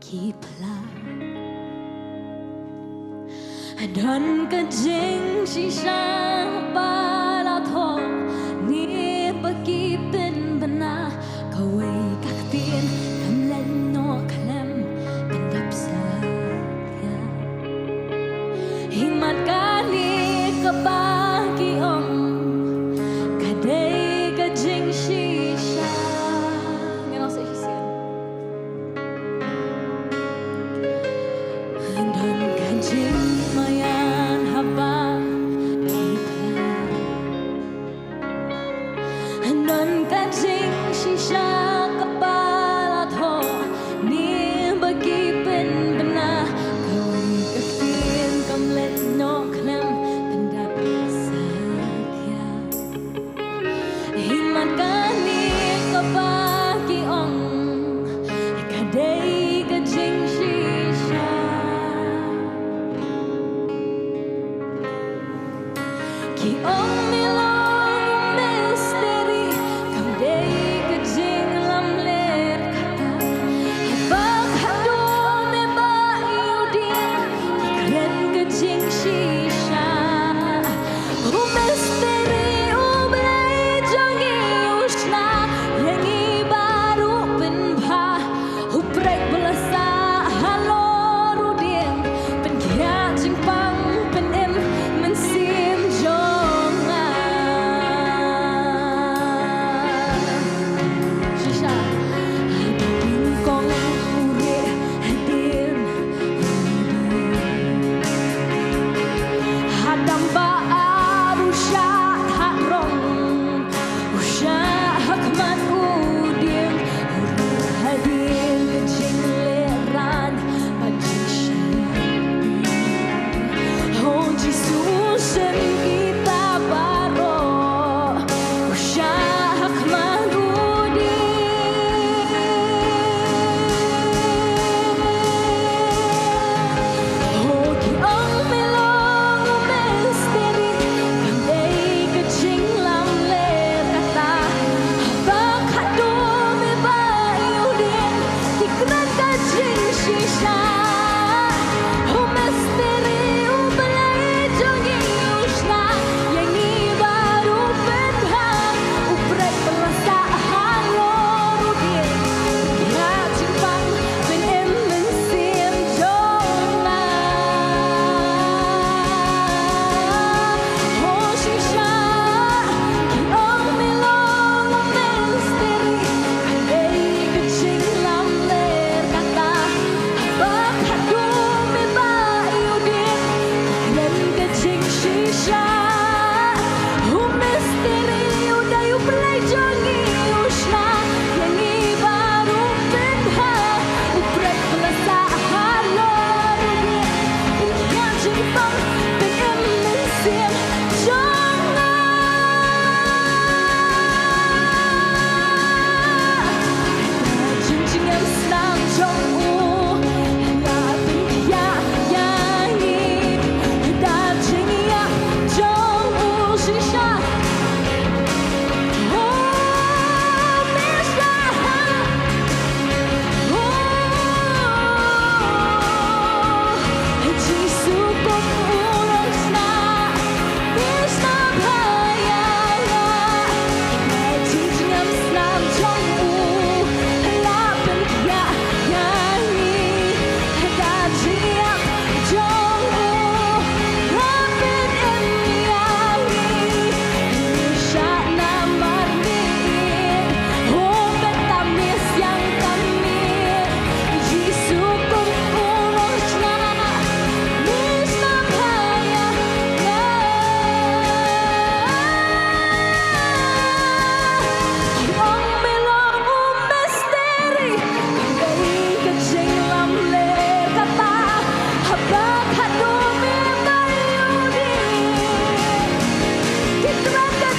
ki phla. Don ka jingshisha ba la thoh ne ba ki pynbna, kawei ka ktien kam leit noh khlem pyndep satia. Hi mat kane kaba ki ong ka dei ka jingshisha. Ngin ong sa shisien. Don ka jingmaïan haba ki phla. Don ka jingshisha kaba la thoh ne ba ki pynbna, kawei ka ktien kam leit noh khlem pyndep satia. Hi mat kane kaba ki ong ka dei ka jingshisha. Ki ong me long u misteri, kam dei ka jing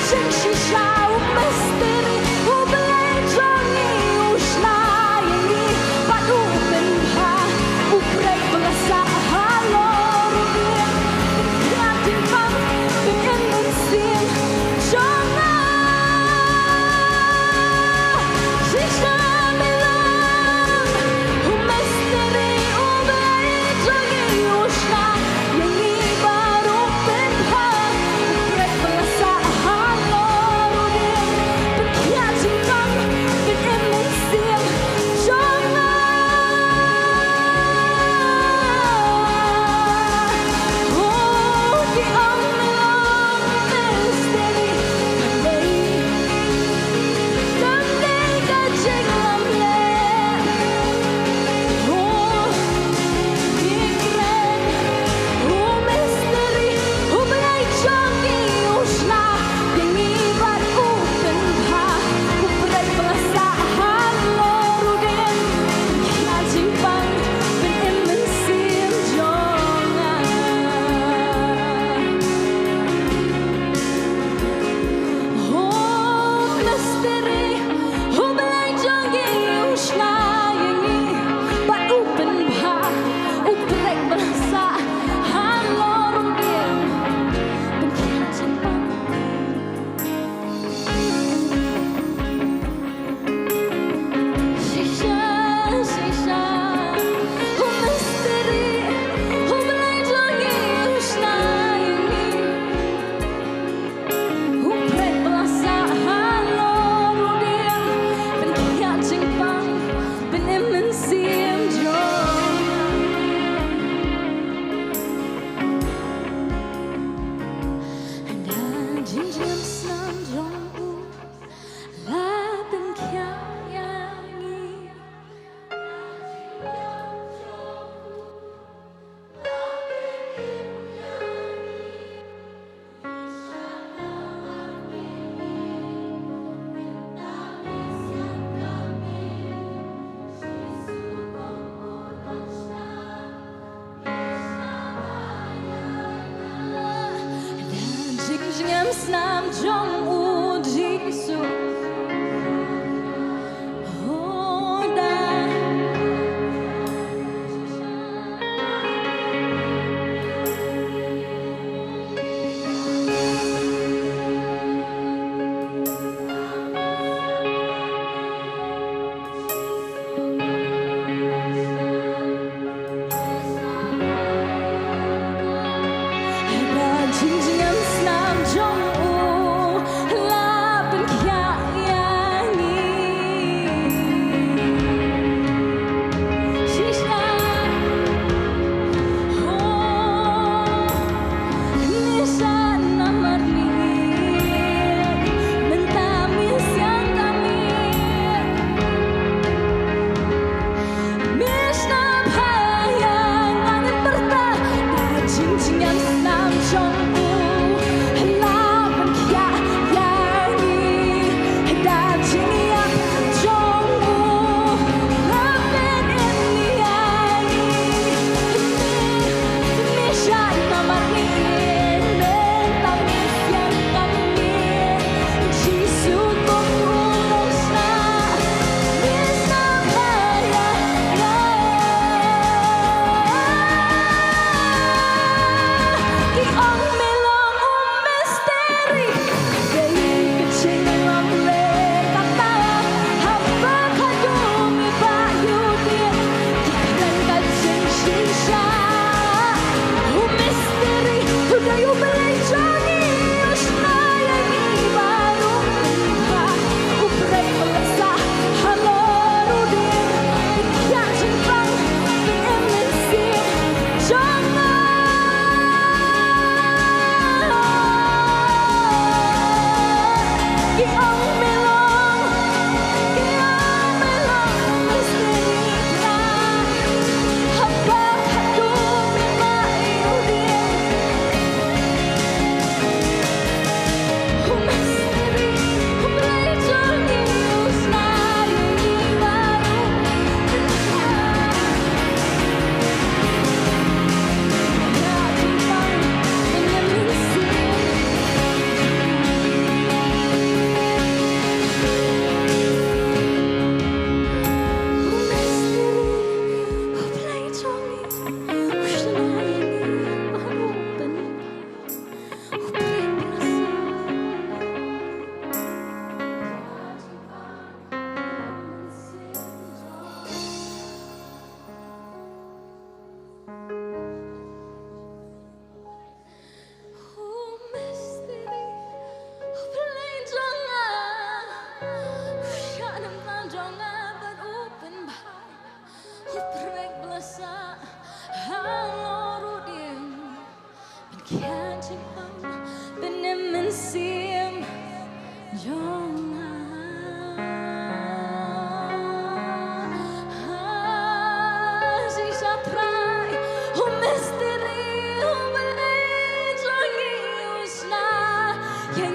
Jingshisha u misteri, u Blei jong ngi u shna ïa ngi bad u pynbha, u prek ba la sah halor u dieng, pynkhia jingpang, pynim mynsiem jong nga. Shisha milom, u misteri, u Blei jong ngi u shna ïa ngi bad u pynbha, u prek ba la sah halor u dieng, pynkhia jingpang, pynim mynsiem jong nga. Oh, ki ong milom misteri, kam dei, kam dei ka jinglamler. Oh, ngi kren, u misteri, u Blei jong ngi u shna ïa ngi bad u pynbha, u prek ba la sah halor u dieng, pynkhia jingpang, pynim mynsiem jong nga. Oh, misteri, u Blei jong ngi u shna ïa ngi bad u pynbha, u prek ba la sah halor u dieng, pynkhia jingpang. Shisha, shisha, u misteri, u Blei jong ngi u shna ïa ngi, u prek ba la sah halor u dieng, pynkhia jingpang, pynim mynsiem jong nga. Da jingjngem snam jong u la pynkhiah ïa ngi. Da jingjngem snam jong u Jisu. Oh, da. Da jingjngem snam jong u la pynkhiah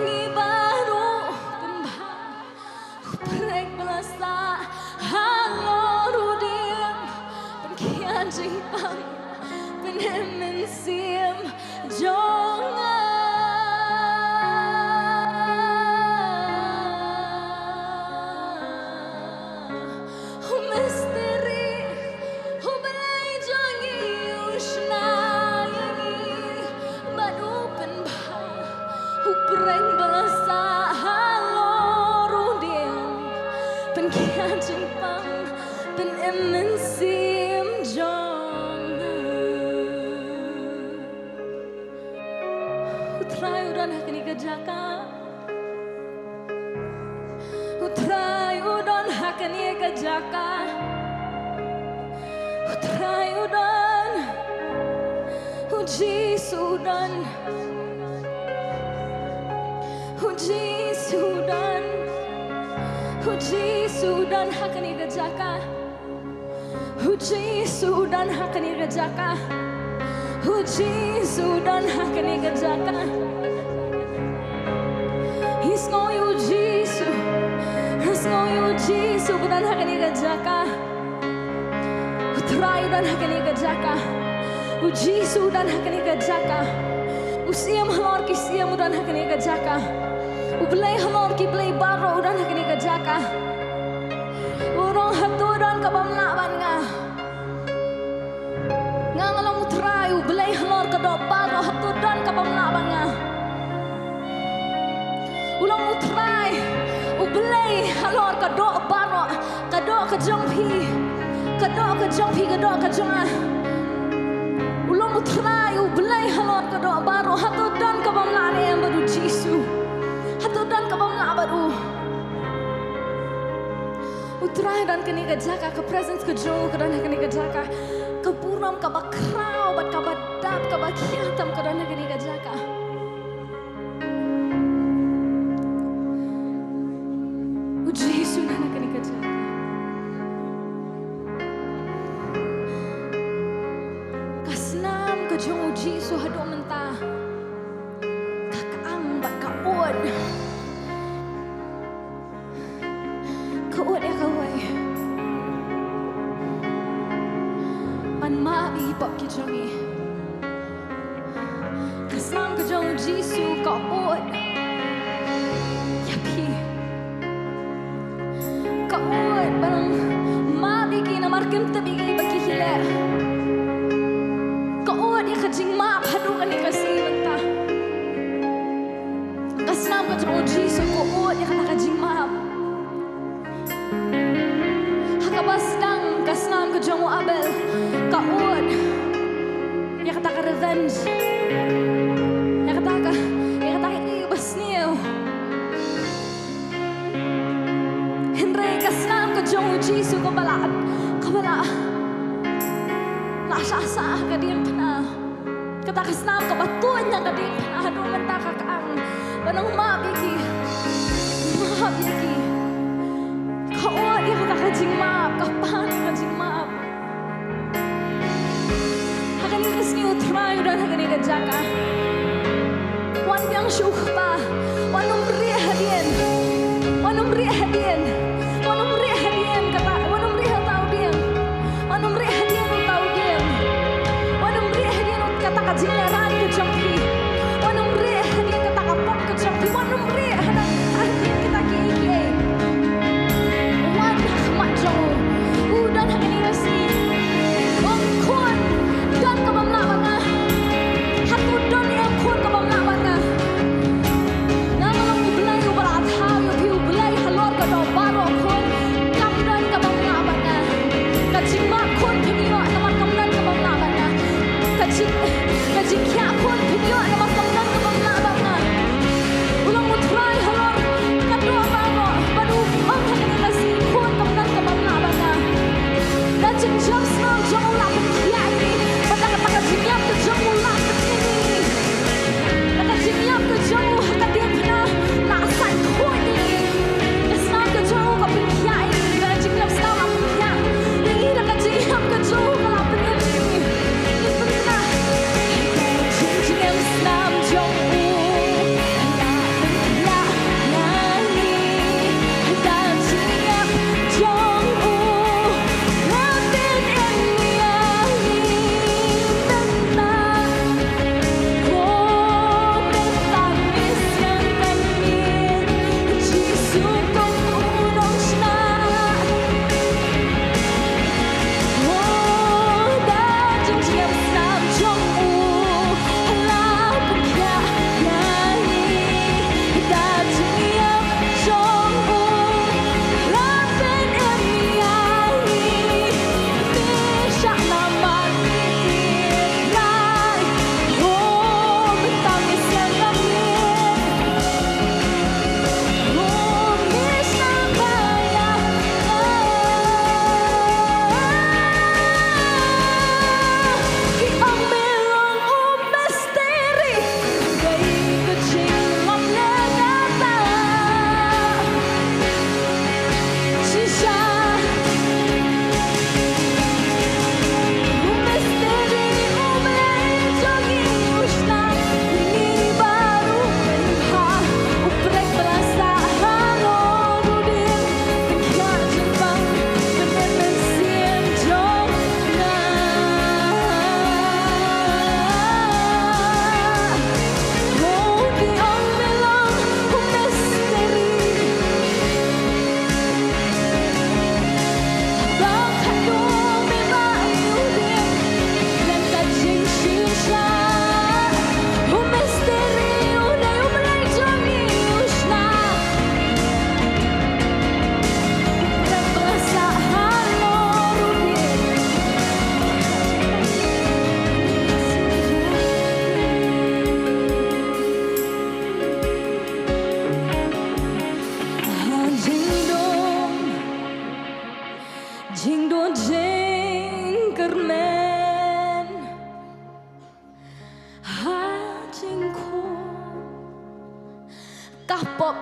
Baroh pynbha u prek ba la sah halor u dieng, pynkhia jingpang, pynim mynsiem jong nga. U misteri, u Blei jong ngi u shna ïa ngi bad u pynbha u prek ba la sah halor u dieng, pynkhia jingpang, pynim mynsiem jong nga. U Trai u don ha kane ka jaka. U Trai u don ha kane ka jaka. U Trai u don. U Jisu u don. U Jisu u don. U Jisu u don ha kane ka jaka. U Jisu u don ha kane ka jaka. U Jisu u don ha kane ka jaka. Ngi sngew ïa u Jisu. Ngi sngew ïa u Jisu ba don ha kane ka jaka. U Trai u don ha kane ka jaka. U Jisu u don ha kane ka jaka. U Siem halor ki siem u don ha kane ka jaka. U Blei halor ki blei baroh u don ha kane ka jaka. U ong hato don kaba ym lah bad nga. Nga nga long u Trai u Blei halor ka doh baroh, hato don kaba ym lah bad nga. U long u Trai u Blei halor ka doh baroh, ka doh ka jong phi, ka doh ka jong phi, ka doh ka jong nga. U long u Trai u Blei halor ka doh baroh, hato don kaba ym lah ne em bad u Jisu. Hato don kaba ym lah bad u. U Trai u don kane ka jaka, ka presence ka jong u ka don ha kane ka jaka. Ka burom kaba khraw bad kaba dap kaba khia tam ka don ha kane ka jaka. U Jisu u don ha kane ka jaka. Ka snam ka jong u Jisu haduh mynta ka kyang bad ka ud. Ka ud ïa kawei ban map ïa ki pop ki jong ngi. Ka snam ka jong u Jisu ka ud ïa phi. Ka ud ban map ïa ki namar kim tip ïa ki ba ki hi leh. Ka ud ïa ka jingmap haduh kane ka sngi mynta. Ka snam ka jong u Jisu ka ud ïa kata ka jingmap. Ha kaba sdang ka snam ka jong u Abel ka ud ïa kata ka revenge, ïa kata ka, ïa kata ka ïing ba sniew. Hynrei ka snam ka jong u Jisu kaba la, kaba la, la shah sah ha ka diengphna. Kata ka snam kaba tuid na ka diengphna haduh mynta ka kyang. Ban ong map ïa ki. Map ïa ki. Ka ud ïa kata ka jingmap, ka pan ïa ka jingmap. Ha kane ka sngi u Trai u don ha kane ka jaka. Wan biang sha u Kpa. Wan ym rieh hadien. Wan ym rieh hadien. Wan ym rieh hadien kata. Wan ym rieh uta u dieng. Wan ym rieh hadien uta u dieng. Wan ym rieh hadien kata ka jingïarap ka jong phi. Wan ym rieh hadien kata ka pop ka jong phi. Wan ym rieh hadien kita kiei kiei. Wan ha khmat jong u. U don ha kane ka sngi. Ong khun, don kaba ym lah bad nga. Hato don ïa khun kaba ym lah bad nga.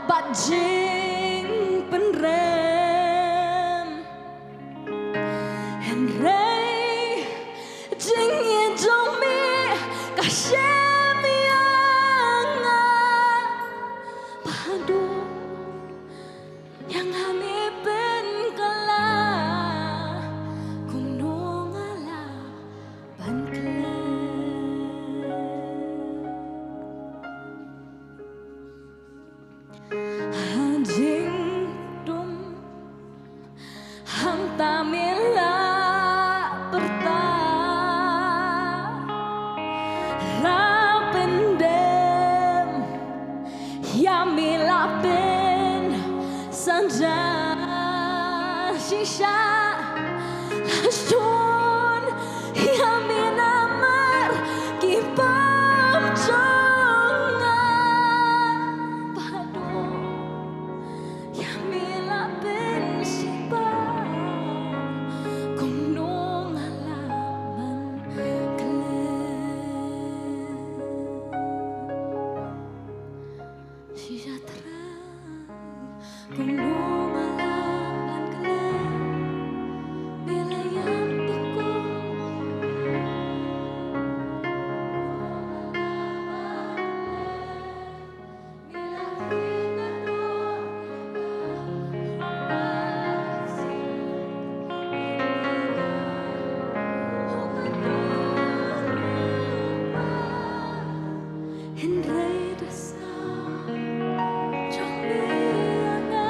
bad jingpynrem. Hynrei jingïeit jong me ka shem ïa nga. Bad ïa nga me pynkylla kumno nga lah ban klet. Ha jingdum hangta me la pyrta, la pyndem ïa me, la pynsanja. Shisha la shun ïa me namar ki pop jong nga. Bad ïa me la pynshai ba kumno nga lah ban klet. Shisha Trai, kumno nga lah ban klet. Me la ïap tukum. Hynrei da sah jong me ïa nga.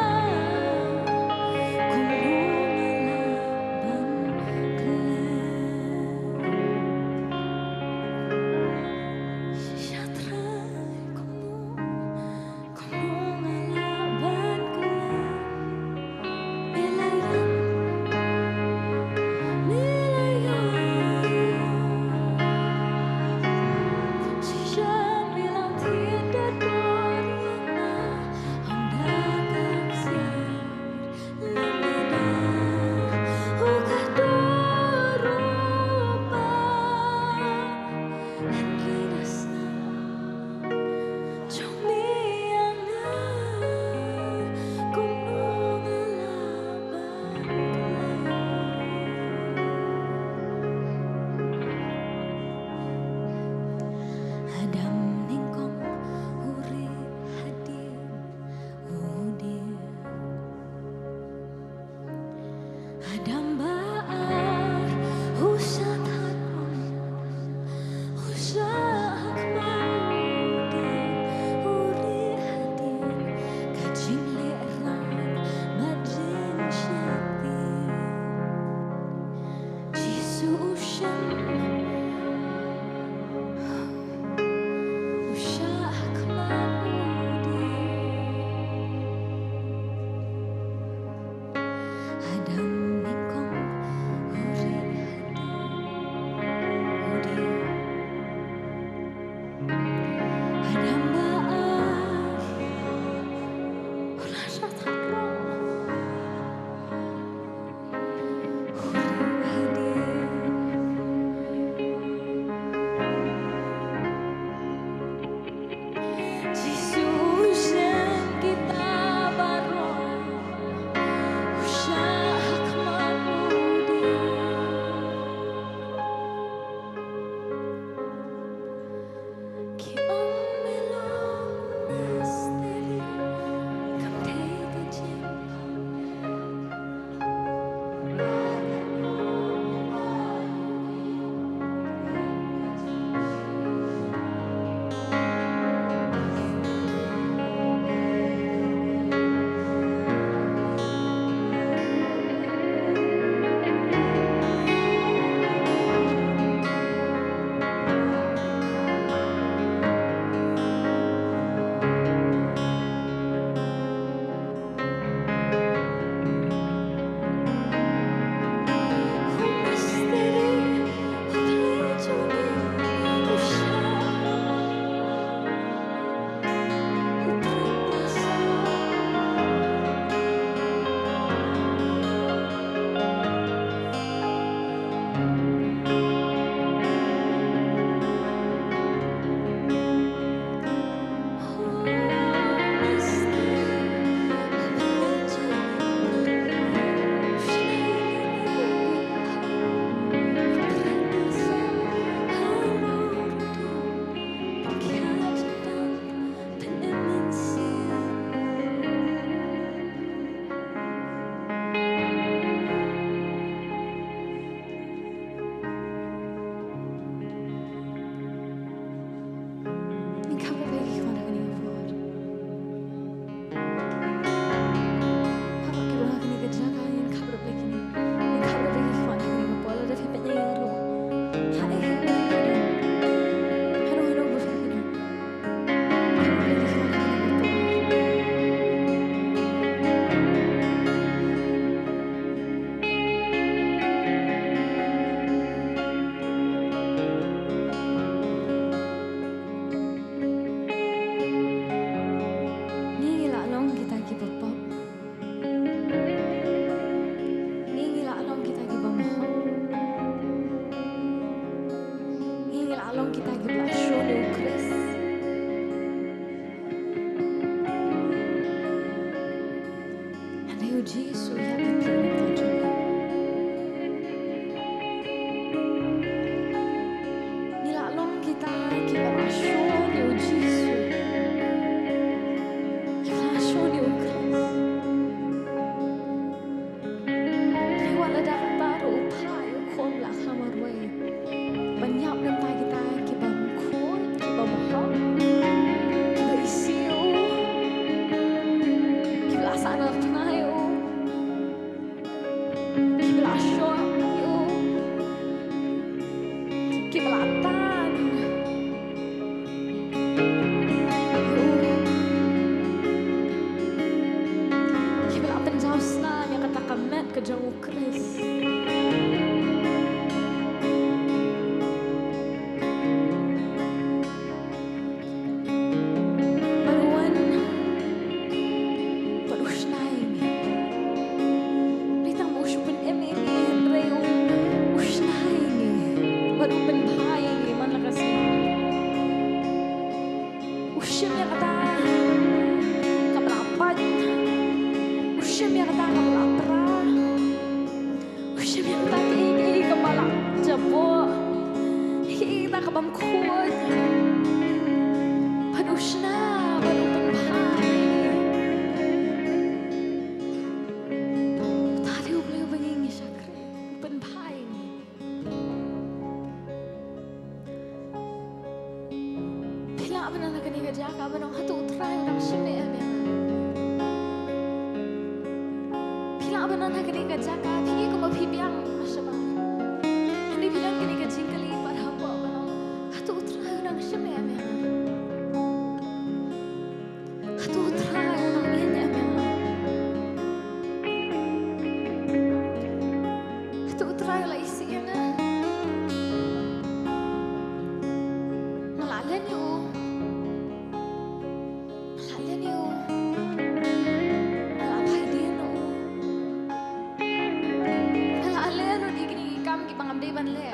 Jisu ïa ka kti na ka jong ngi. Ngi la long kita kiba la shon ïa u Jisu, kiba la shon ïa u Khrist. Ngi wan lada kata ruh u phah ïa u khun ba la kha marwei ban ïap na ka bynta kita ki bym khuid, ki bym hok, kiba isih ïa u, kiba la sahnarphna ïa u, kiba la shoh ïa u, kiba la tan ïa u, kiba la pynjaw snam ïa kata ka met ka jong u Khrist. Bad u wan bad u shna ïa ngi. Dei tang ba u shu pynim ïa ngi, hynrei u, u shna ïa ngi bad u pynbha ïa ngi man la ka sngi. U shim ïa kata kaba la pait, u shim ïa kata kaba la pra, u shim ïa kata kiei kiei kaba la jaboh, kiei kata ka bym khuid, bad u shna bad u pynbha ïa ngi. Uta u Blei uba ngi shakri, u pynbha ïa ngi. Phi lah ban wan ha kane ka jaka ban ong, hato u Trai u dang shim ne em ïa nga? Phi lah ban wan ha kane ka jaka, phi i kumba phi biang ha shabar. Hynrei phi don kane ka jingkylli pat hapoh ban ong, hato u Trai u dang shim ne em ïa nga? Hato u Trai u dang ïeit ne em ïa nga? Hato u Trai u la isih ïa nga? Nga la len ïa u. Nga la len ïa u. Nga la phai dien ïa u. Nga la leh lut ïa kine ki kam kiba ngam dei ban leh.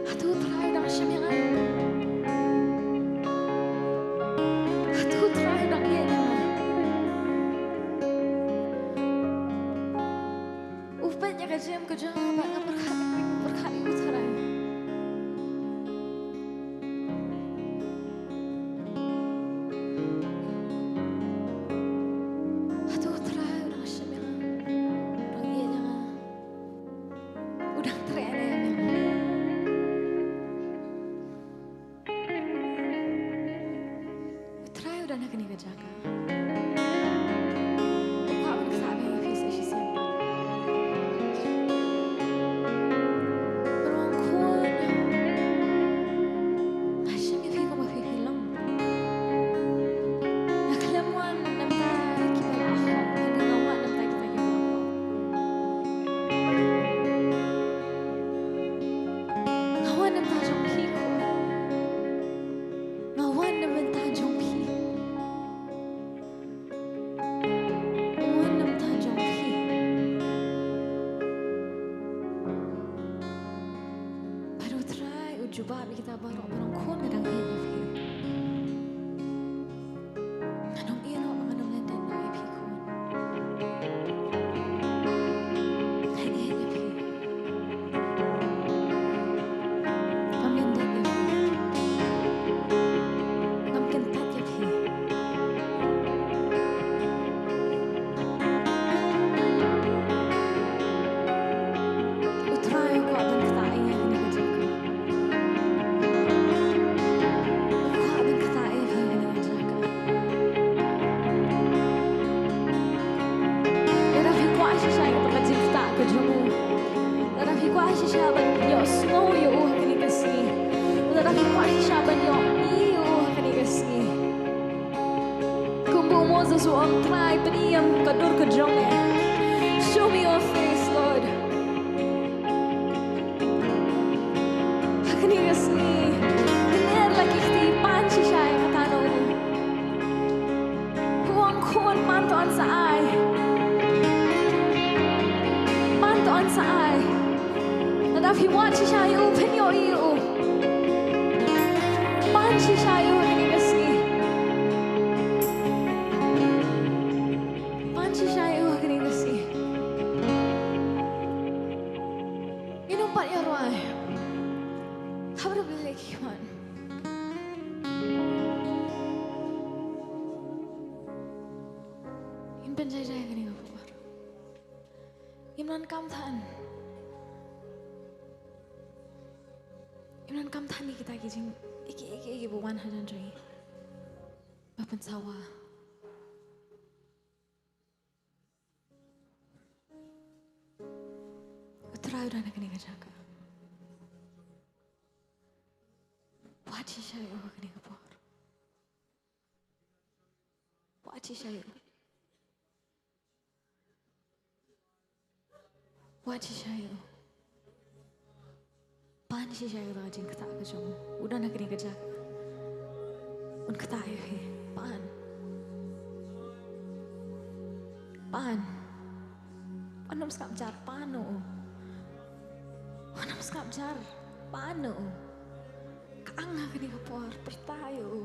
Hato u Trai u dang shim ïa nga? Hato u Trai u dang ïeit ïa nga? U peit ïa ka jingim ka jong nga bad nga pyrkhat, pyrkhat ïa u Trai. Hato u Trai u dang shim ïa nga? U dang ïeit ïa nga? U dang treh ne em ïa nga? U Trai u don ha kane ka jaka. U kwah ban ktah ïa phi sa shisien. Ban ong, Khun, nga shim ïa phi kumba phi, phi long. Nga khlem wan na ka bynta kiba la hok, hynrei nga wan na ka bynta kita kiba la pop. Nga wan na ka bynta jong phi, Khun. Nga wan na ka bynta jong phi. Nga wan na ka bynta jong phi. Bad u Trai u jubab ïa kita baroh, bad u ong, Khun, nga dang ïeit ïa phi. Ngan ym ïehnoh ba ngan ym lyndet noh ïa phi, Khun. Nga ïeit ïa phi. Ngam lyndet ïa phi. Ngam kyntait ïa phi. U Trai u kwah ban ktah ïa ngi ha kane ka jaka. U kwah ban ktah ïa phi ha kane ka jaka. Lada phi kwah shisha ïa kata ka jingktah ka jong u, lada phi kwah shisha ban ïohsngew ïa u ha kane ka sngi, lada phi kwah shisha ban ïohi ïa u ha kane ka sngi, kumba u Moses u ong, Trai, pynim ka dur ka jong me. Show me your face, Lord. Ha kane ka sngi, kner la ki kti, pan shisha ïa kata nong. U ong, Khun, pan to yn sa ai. Pan to yn sa ai. Lada phi wad shisha ïa u, phin ïohi ïa u. Pan shisha ïa u ha kane ka sngi. Ngim pynjai jai kane ka por. Ngim donkam than. Ngim donkam than ïa kita ki jing, ïa ki, ïa ki, ïa ki ba wan hajan jong ngi. Ba pynsawa. U Trai u don ha kane ka jaka. Wad shisha ïa u ha kane ka por. Wad shisha ïa u. Wad shisha ïa u. Pan shisha ïa ka jingktah ka jong u. U don ha kane ka jaka. Un ktah ïa phi. Pan. Pan. Pan, ym skam jar, pan u. Pan, ym skam jar, pan u. Ka ang ha kane ka por, pyrta ïa u.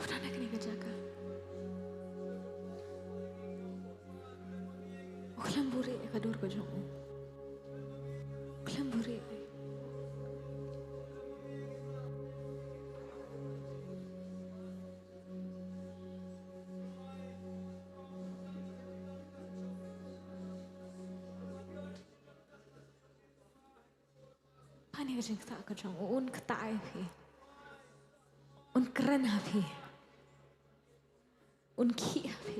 U don ha kane ka jaka. U khlem buhrieh ïa ka dur ka jong u. U khlem buhrieh. Pan ïa ka jingktah ka jong u, un ktah ïa phi. Un kren ha phi. Un khih ha phi.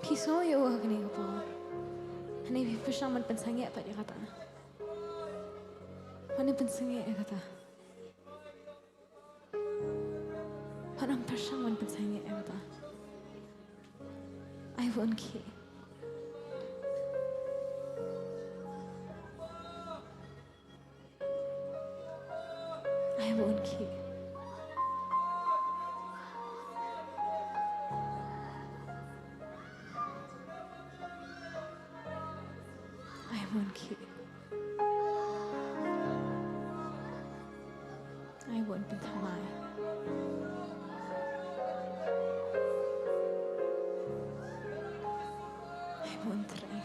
Phi sngew ïa u ha kane ka por. Hangne phi pyrshang ban pynsangeh pat ïa kata. Hangne pynsangeh ïa kata. Hangne pyrshang ban pynsangeh ïa kata. Ai ba un khih. Ai ba un khih. Ai ba un khih. Ai ba un pynthymmai. Ai ba un trei.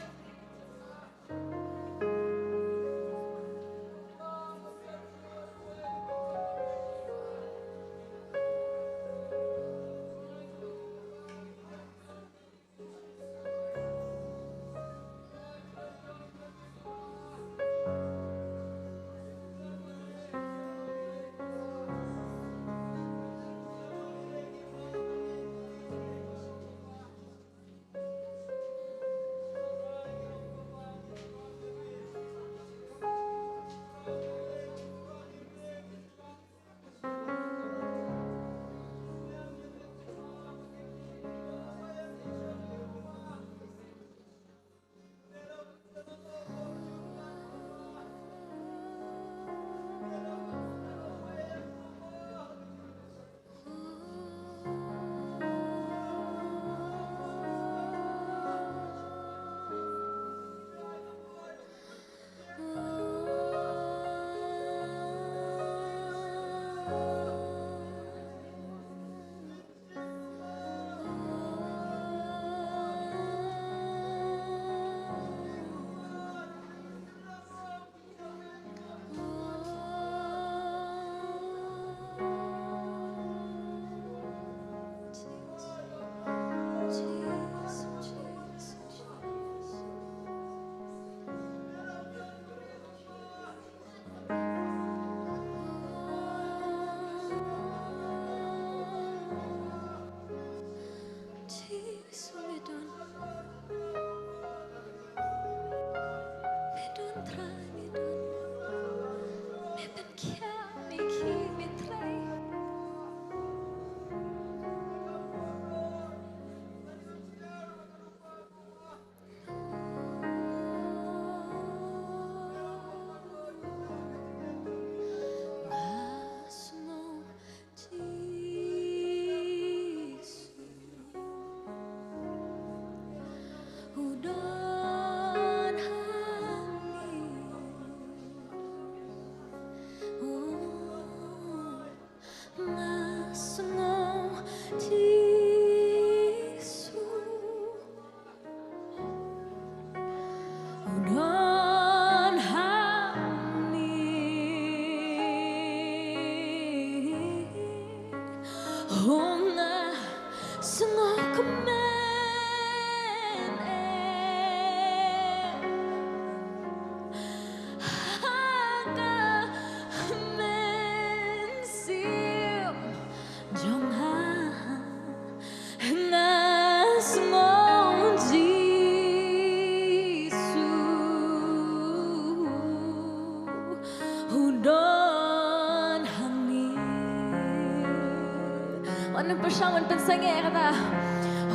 Pyrshang ban pynsangeh kata.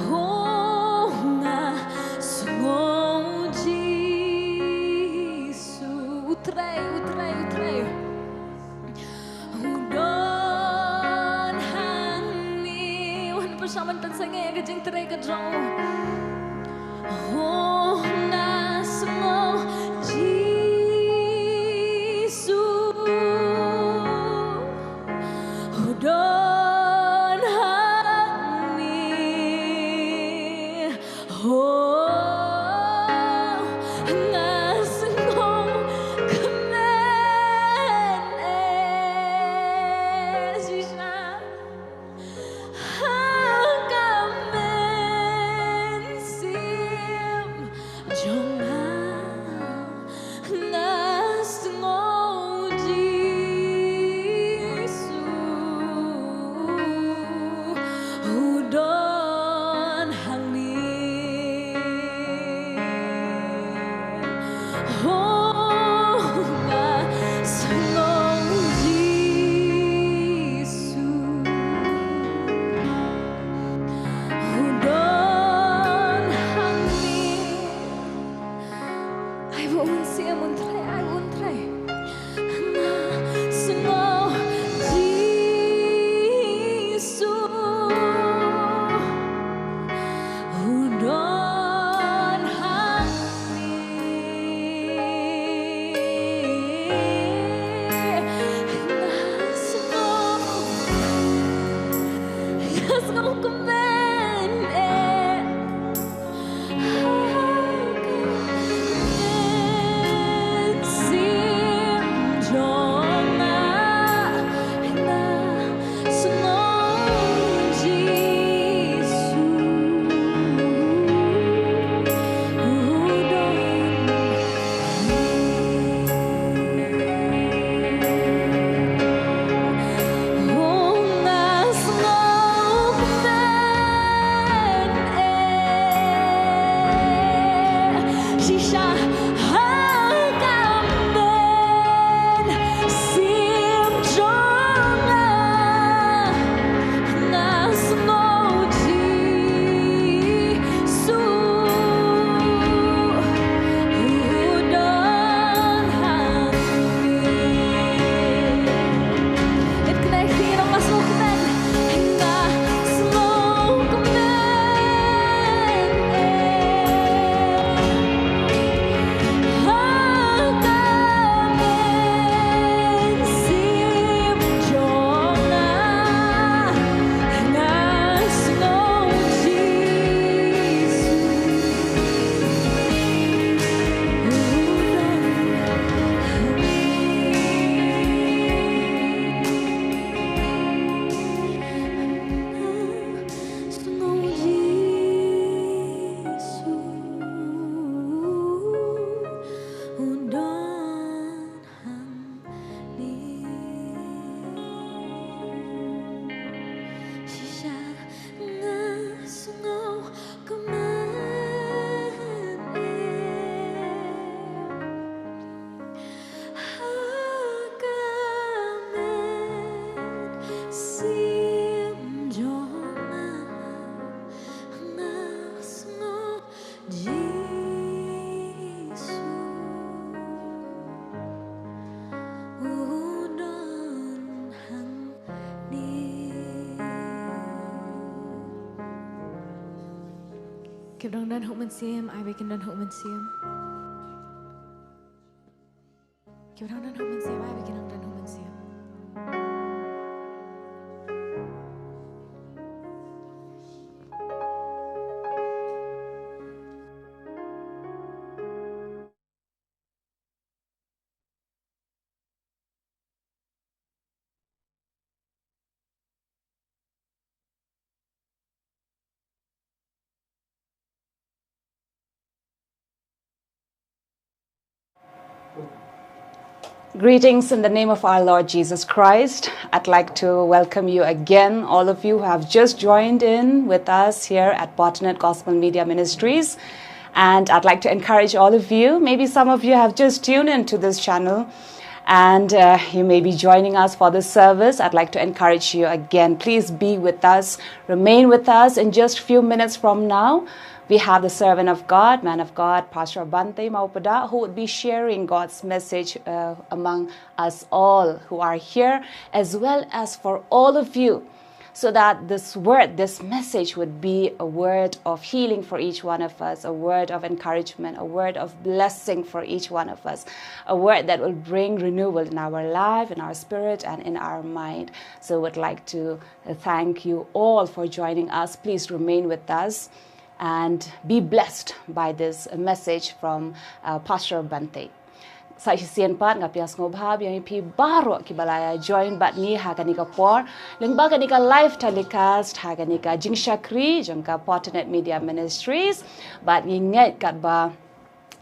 Ho nga sngew Jisu. U trei, u trei, u trei. U don hangne. Wan pyrshang ban pynsangeh ka jingtrei ka jong u. Ho nga sngew Jisu. U don hangne. Ho nga sngew kmen eh. Shisha. Ha ka mynsiem jong nga, nga sngew Jisu u don hangne. Ho nga sngew Jisu u don hangne. Ai ba un siem, un trei, ai ba un trei. Nga sngew Jisu u don hangne. Nga sngew, nga sngew kmen eh. Shisha ha ka mynsiem jong nga, nga sngew Jisu u don hangne. Kane ka jingïalehkai nga sngew kmen, nga sngew kmen eh. Ha ka mynsiem jong nga, nga sngew Jisu u don hangne. Nga sngew Jisu u don hangne. Shisha nga sngew kmen eh. Ha ka mynsiem jong nga, nga sngew Jisu u don hangne. Ki ba dang don ha u mynsiem, ai ba kin don ha u mynsiem. Ki ba dang don ha u mynsiem, ai ba kin dang don ha u mynsiem. Greetings in the name of our Lord Jesus Christ. I'd like to welcome you again, all of you who have just joined in with us here at Botnet Gospel Media Ministries. And I'd like to encourage all of you, maybe some of you have just tuned into this channel, And uh, you may be joining us for this service. I'd like to encourage you again. Please be with us. Remain with us. In just a few minutes from now, we have the servant of God, man of God, Pastor Bante Mawpada, who would be sharing God's message uh, among us all who are here, as well as for all of you, so that this word, this message would be a word of healing for each one of us, a word of encouragement, a word of blessing for each one of us, a word that will bring renewal in our life, in our spirit, and in our mind. So, would like to uh, thank you all for joining us. Please remain with us and be blessed by this message from uh, Pastor Bante. Sa shisien pat nga pdiang sngewbha ïa phi baroh kiba la join bad ngi ha kane ka por lyngba kane ka live telecast ha kane ka jingshakri jong ka Fortinet Media Ministries. Bad ngi ngeit katba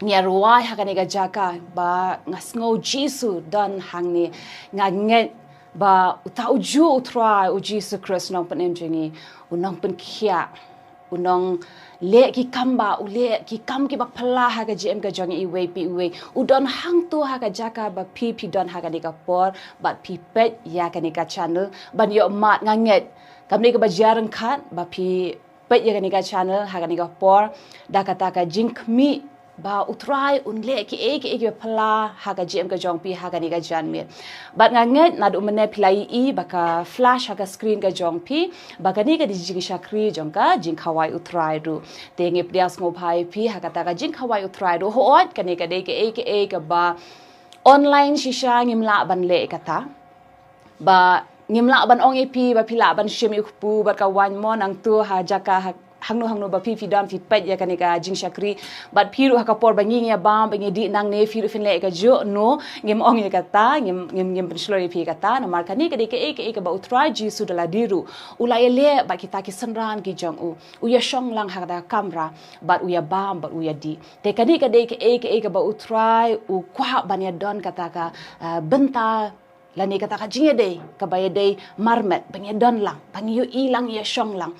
ngi ïa rwai ha kane ka jaka ba nga sngew Jisu don hangne. Nga ngeit ba uta uju U Trai U Jisu Khrist u nongpynim jong ngi, u nongpynkhiah, u nongleh ki kam ba, u leh ki kam kiba phylla ha ka jingim ka jong iwei pa iwei. U don hangto ha ka jaka ba phi phi don ha kane ka por bad phi peit ïa kane ka channel ban ïoh mad. Nga ngeit kam dei kaba jia ryngkat ba phi peit ïa kane ka channel ha kane ka por da kata ka jingkhmih ba U Trai un leh kiei kiei kiba phylla ha ka jingim ka jong phi ha kane ka janmiet. Bad nga ngeit naduh mynne phi la ïohi ba ka flash ha ka screen ka jong phi ba kane ka dei jingshakri jong ka jingkhawai U Trai ruh. Te ngi pdiang sngewbha ïa phi ha kata ka jingkhawai U Trai ruh. Hooid, kane ka dei kaei kaei kaba online shisha ngim lah ban leh kata. Ba ngim lah ban ong ïa phi ba phi lah ban shim ïa u kpu bad ka waiñ mo nangto ha jaka ha hangno hangno ba phi phi don phi peit ïa kane ka jingshakri. Bad phi ruh ha ka por ba ngi ngi ïa bam ba ngi dih nangne phi ruh phin leh kajuh, no, ngim ong ïa kata, ngim ngim ngim pynshlur ïa phi kata. Namar kane ka dei kaei kaei kaba U Trai Jisu da lade ruh u la ïaleh bad kita ki synran ki jong u. U ïashong lang ha kata ka kamra bad u ïa bam bad u ïa dih. Te kane ka dei kaei kaei kaba U Trai u kwah ban ïa don kata ka ah, bynta lane kata ka jingïadei kaba ïadei marmet ba ngi ïa don lang, ba ngi ïohi lang, ïashong lang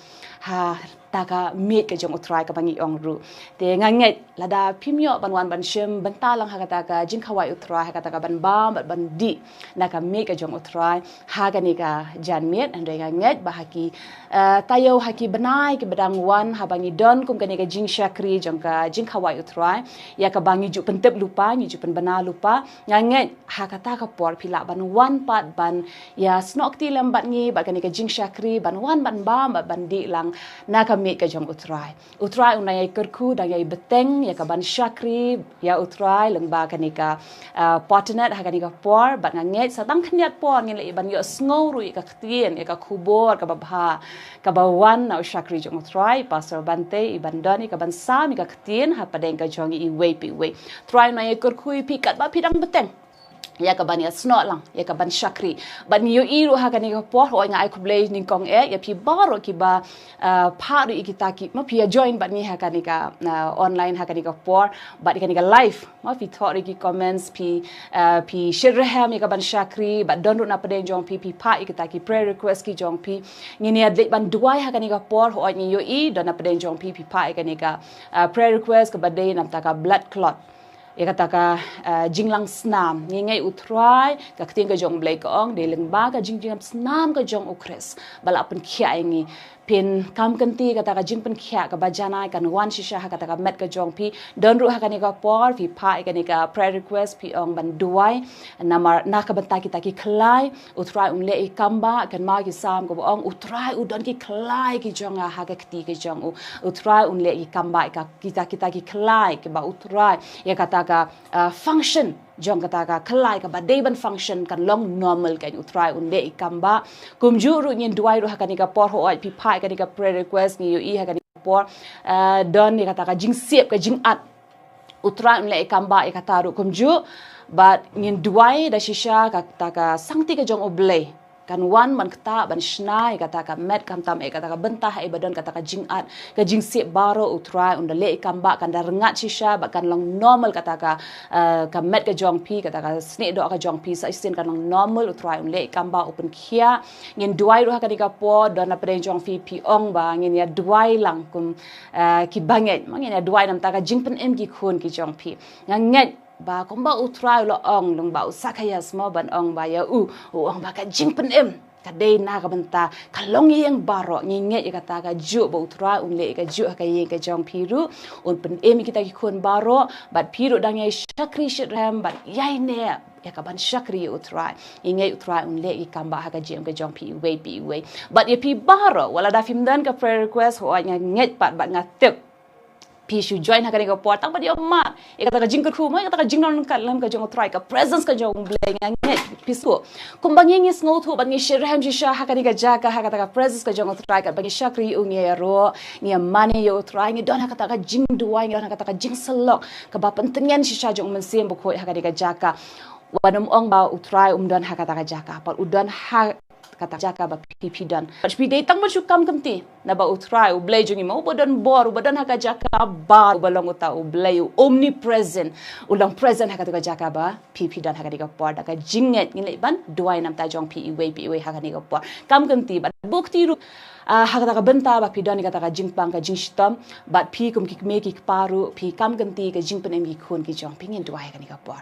ha kata ka miej ka jong U Trai kaba ngi ong ruh. Te nga ngeit lada phim ïoh ban wan ban shim bynta lang ha kata ka jingkhawai U Trai, ha kata ka ban bam bad ban dih na ka miej ka jong U Trai ha kane ka janmiet, hynrei nga ngeit ba ha ki ah, taïew ha ki bnai kiba dang wan haba ngi don kum kane ka jingshakri jong ka jingkhawai U Trai ïa kaba ngi ju pyntip lypa, ngi ju pynbna lypa. Nga ngeit ha kata ka por phi lah ban wan pat ban ïa snoh kti lem bad ngi bad kane ka jingshakri, ban wan ban bam bad ban dih lang na ka miej ka jong U Trai. U Trai u nang ïai kyrkhu, dang ïai bteng ïa ka ban shakri ïa U Trai lyngba kane ka ah, Fortinet ha kane ka por. Bad nga ngeit sa tang khyndiat por ngin leit ban ïohsngew ruh ïa ka ktien, ïa ka khubor kaba bha kaba wan na u shakri jong U Trai Pastor Bante, i ban don ïa ka ban sam ïa ka ktien hapdeng ka jong iwei pa iwei. Trai u nang ïai kyrkhu ïa phi katba phi dang bteng ïa ka ban ïa snoh lang ïa ka ban shakri. Bad ngi ïohi ruh ha kane ka por, hooid, nga ai khublei nyngkong eh ïa phi baroh kiba ah, phah ruh ïa kita ki, ma phi ïa join bad ngi ha kane ka ah, online ha kane ka por bad ïa kane ka live. Ma phi thoh ruh ïa ki comments, phi ah, phi shyrkhei ïa ka ban shakri bad don ruh na pdeng jong phi phi phah ïa kita ki prayer request ki jong phi. Ngin ïa leit ban duwai ha kane ka por, hooid, ngi ïohi don na pdeng jong phi phi phah ïa kane ka ah, prayer request kaba dei na bynta ka blood clot, ïa kata ka ah, jinglang snam. Ngi ngeit U Trai, ka ktien ka jong U Blei ka ong dei lyngba ka jingjingim snam ka jong U Khrist ba la pynkhiah ïa ngi. Phin kam kynti kata ka jingpynkhiah kaba janai kan wan shisha ha kata ka met ka jong phi. Don ruh ha kane ka por phi phah ïa kane ka prayer request, phi ong ban duwai. Namar na ka bynta kita ki khlai, U Trai un leh ïa ki kambah, kynmaw ki Salm kaba ong U Trai u don ki khlai ki jong nga ha ka kti ka jong u. U Trai un leh ïa ki kambah ïa ka, kita kita ki khlai kiba U Trai, ïa kata ka ah, function jong kata ka khlai kaba dei ban function kan long normal, kan U Trai un leh ïa ki kambah. Kumjuh ruh ngin duwai ruh ha kane ka por, hooid, phi phah ïa kane ka prayer request, ngi ïohi ha kane ka por ah, don ïa kata ka jingsep ka jingat. U Trai un leh ïa ki kambah ïa kata ruh kumjuh. Bad ngin duwai da shisha kata ka sangti ka jong U Blei kan wan ban ktah ban shna ïa kata ka met, khamtam eh kata ka bynta ha ïa ba don kata ka jingat, ka jingsep baroh. U Trai un da leh ïa ki kambah, kan da rngat shisha bad kan long normal kata ka ah, ka met ka jong phi, kata ka snieh doh ka jong phi sa shisien kan long normal. U Trai un leh ïa ki kambah, u pynkhiah. Ngin duwai ruh ha kane ka por, don na pdeng jong phi phi ong ba ngin ïa duwai lang kum ah, ki bangeit, ma ngin ïa duwai na bynta ka jingpynim ki khun ki jong phi. Nga ngeit Ba kumba u Trai u la ong lyngba u Sakhaias mo ban ong ba ïa u, u ong ba ka jingpynim ka dei na ka bynta ka longïing baroh. Ngi ngeit ïa kata kajuh ba u Trai un leh ïa kajuh ha ka ïing ka jong phi ruh, un pynim ïa kita ki khun baroh, bad phi ruh dang ïai shakri shitrhem bad ïaineh ïa ka ban shakri ïa u Trai. Ngi ngeit u Trai un leh ïa ki kam ba ha ka jingim ka jong phi iwei pa iwei. Bad ïa phi baroh, wat lada phim don ka prayer request, hooid nga ngeit pat bad nga tip phi shu join ha kane ka por tang ba phi ïohmad ïa kata ka jingkyrkhu mo, ïa kata ka jingdon ryngkat lem ka jong u Trai, ka presence ka jong u Blei. Nga ngeit phi sngewthuh. Kumba ngi, ngi sngewthuh bad ngi shitrhem shisha ha kane ka jaka, ha kata ka presence ka jong u Trai, katba ngi shakri ïa u, ngi ïaroh, ngi ïamane ïa u Trai, ngi don ha kata ka jingduwai, ngi don ha kata ka jingsyllok kaba pyntngen shisha jong u Mynsiem Bakhuid ha kane ka jaka. Wat nym ong ba u Trai um don ha kata ka jaka, pat u don ha kata ka jaka ba phi, phi don. Bad phi dei tang ban shu kam kynti, naba u Trai, u Blei jong ngi mo, uba don bor, uba don ha ka jaka baroh, uba long uta u Blei u omnipresent, u long present ha kata ka jaka ba phi, phi don ha kane ka por. Da ka jingngeit ngin leit ban duwai namar ta jong phi iwei pa iwei ha kane ka por. Kam kynti bad buh kti ruh, ah, ha kata ka bynta ba phi don ïa kata ka jingpang ka jingshitom, bad phi kum ki kmie ki kpa ruh phi kam kynti ka jingpynim ki khun ki jong phi. Ngin duwai ha kane ka por.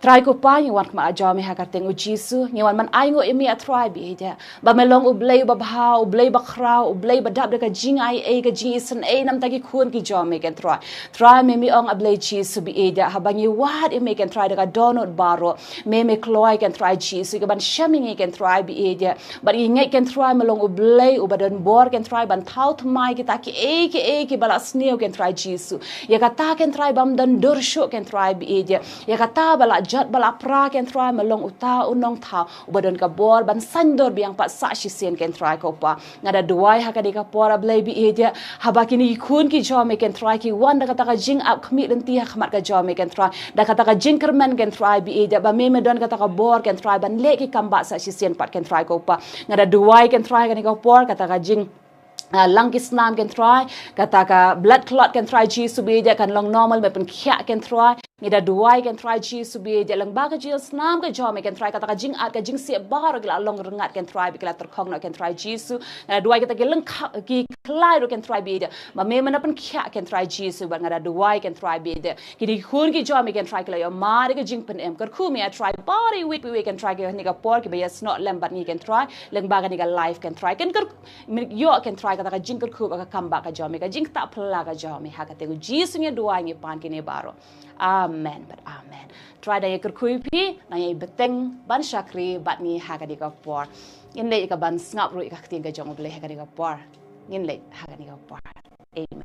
Trai ko Pa, ngi wan khmat jong me ha ka kyrteng u Jisu, ngi wan ban ainguh ïa me A Trai ba ïeit, ba me long u Blei uba bha, u Blei ba khraw, u Blei ba dap da ka jingaiei, ka jingisynei namar ta ki khun ki jong me Kynrad. Trai, me, me ong A Blei Jisu ba ïeit, haba ngi wad ïa me Kynrad da ka dohnud baroh, me, me kloi Kynrad Jisu ka ban shem ïa ngi Kynrad ba ïeit. Bad ngi ngeit Kynrad me long u Blei uba don bor Kynrad ban thaw thymmai kita kiei kiei kiba la sniew Kynrad Jisu. Ïa kata Kynrad bym don dur shuh Kynrad ba ïeit. Ïa kata ba la jot ba la pra Kynrad me long uta u nongthaw uba don ka bor ban saiñdur biang pat sa shisien Kynrad ko Pa. Nga da duwai ha kane ka por A Blei ba ïeit, haba kine ki khun ki jong me Kynrad ki wan da kata ka jingap khmih lynti ha khmat ka jong me Kynrad, da kata ka jingkyrmen Kynrad ba ïeit, ba me, me don kata ka bor Kynrad ban leh ki kam ba sa shisien pat Kynrad ko Pa. Nga da duwai Kynrad ha kane ka por kata ka jing, ah, lang ki snam Kynrad, kata ka blood clot Kynrad Jisu ba ïeit kan long normal, me pynkhiah Kynrad. Ngi da duwai Kynrad Jisu ba ïeit lyngba ka jingsnam ka jong me Kynrad, kata ka jingat ka jingsiat baroh ki la long rngat Kynrad ba ïeit, ki la tyrkhong noh Kynrad Jisu. Nga da duwai kita ki lyngkha, ki khlai ruh Kynrad ba ïeit, ba me, me na pynkhiah Kynrad Jisu. Bad nga da duwai Kynrad ba ïeit kine ki khun ki jong me Kynrad ki la ïoh mar ïa ka jingpynim. Kyrkhu me A Trai baroh iwei pa iwei Kynrad ki ha kane ka por kiba ïasnoh lem bad ngi Kynrad lyngba kane ka live Kynrad. Kynrad, me ïoh Kynrad kata ka jingkyrkhu bad ka kam ba ka jong me, ka jingktah phylla ka jong me. Ha ka kyrteng u Jisu ngi duwai ngi pan kine baroh. Amen bad amen. Trai dang ïakyrkhu ïa phi, dang ïai bteng ban shakri bad ngi ha kane ka por. Ngin leit ïa ka ban sngap ruh ïa ka ktien ka jong U Blei ha kane ka por. Ngin leit ha kane ka por. Amen.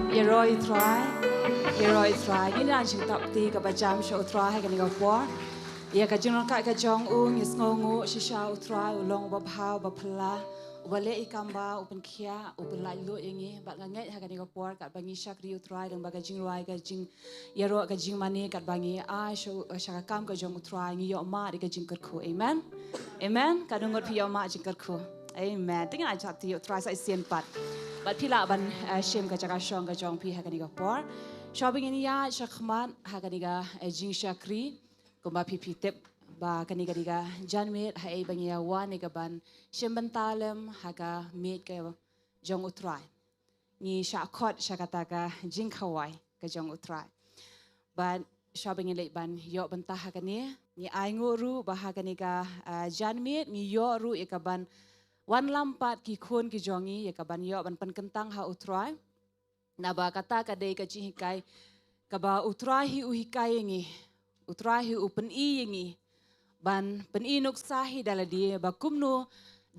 Ïaroh ïa u Trai. Ïaroh ïa u Trai. Ngin ïa shim tap ti kaba jam sha u Trai ha kane ka por. Ïa ka jingryngkat ka jong u ngi sngewnguh shisha u Trai u long uba bha uba phylla. Uba leh ïa kam ba u pynkhiah u pynlait luid ïa ngi bad nga ngeit ha kane ka por katba ngi shakri u Trai dang ba ka jingrwai ka jingïaroh ka jingmane katba ngi ai sha sha ka kam ka jong u Trai ngi ïoh mad ïa ka jingkyrkhu. Amen. Amen. Ka dang ngut phi ïoh mad jingkyrkhu. Amen. Te ngin ai tap ti ïa u Trai sa shisien pat. Bad phi lah ban eh, shim ka jaka shong ka jong phi ha kane ka por. Shuwa ba ngin ïaid shakhmat ha kane ka eh, jingshakri. Kumba phi phi tip ba kane ka dei ka janmiet ha ei ba ngi ïa wan ïa ka ban shim bynta lem ha ka miet ka jong u Trai. Ngi shah khot sha kata ka jingkhawai ka jong u Trai. Bad shuwa ba ngi leit ban ïoh bynta ha kane ngi ai nguh ruh ba ha kane ka ah, janmiet ngi ïoh ruh ïa ka ban wanlam pat ki khun ki jong ngi ïa ka ban ïoh ban pynkyntang ha u Trai. Naba kata ka dei ka jinghikai kaba u Trai hi u hikai ïa ngi, u Trai hi u pyni ïa ngi ban pyni nuksa hi da lade ba kumno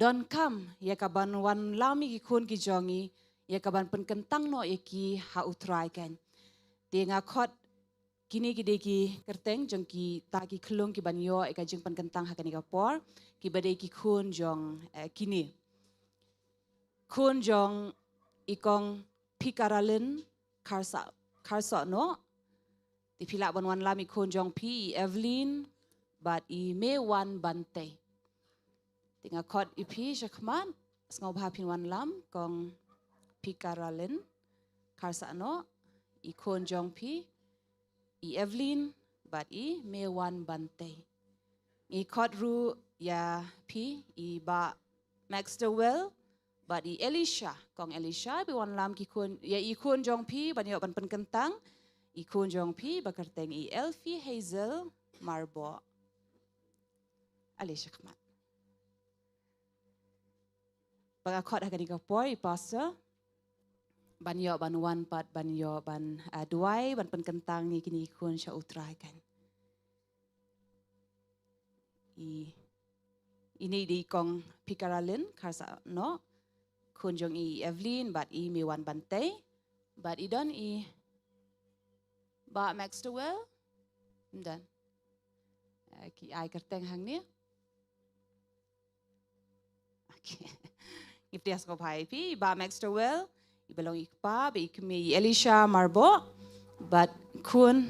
donkam ïa ka ban wanlam ïa ki khun ki jong ngi ïa ka ban pynkyntang noh ïa ki ha u Trai kan. Te nga khot kine ki dei ki kyrteng jong kita ki khyllung ki ban ïoh ïa ka jingpynkyntang ha kane ka por kiba dei ki khun jong eh, kine. Khun jong i kong Pikaralin Kharsa Kharsa no. Te phi lah ban wanlam i khun jong phi i Evelyn bad i Mewan Bantei. Te nga khot ïa phi shakhmat sngewbha phin wanlam kong Pikaralin Kharsa no i khun jong phi i Evelyn bad i Mewan Bantei. Ngi khot ruh ïa phi i Bah Maxterwell bad i Elisha, kong Elisha, ba wanlam ki khun ïa i khun jong phi ban ïoh ban pynkyntang i khun jong phi ba kyrteng i Elfie Hazel Marbo. Ale shakhmat. Ba nga khot ha kane ka por i pastor ban ïoh ban wan pat ban ïoh ban ah, duwai ban pynkyntang ïa kine ki khun sha u Trai kan. I ine i dei i kong Pikaralin Kharsa no. Khun jong i Evelyn bad i Mewan Bantei bad i don i Bah Maxterwell. Ym don. Eh, ki ai kyrteng hangne. Okay. Ngin pdiang sngewbha ïa phi, Bah Maxterwell, i ba long i kpa, ba i kmie i Elisha Marbo, bad khun.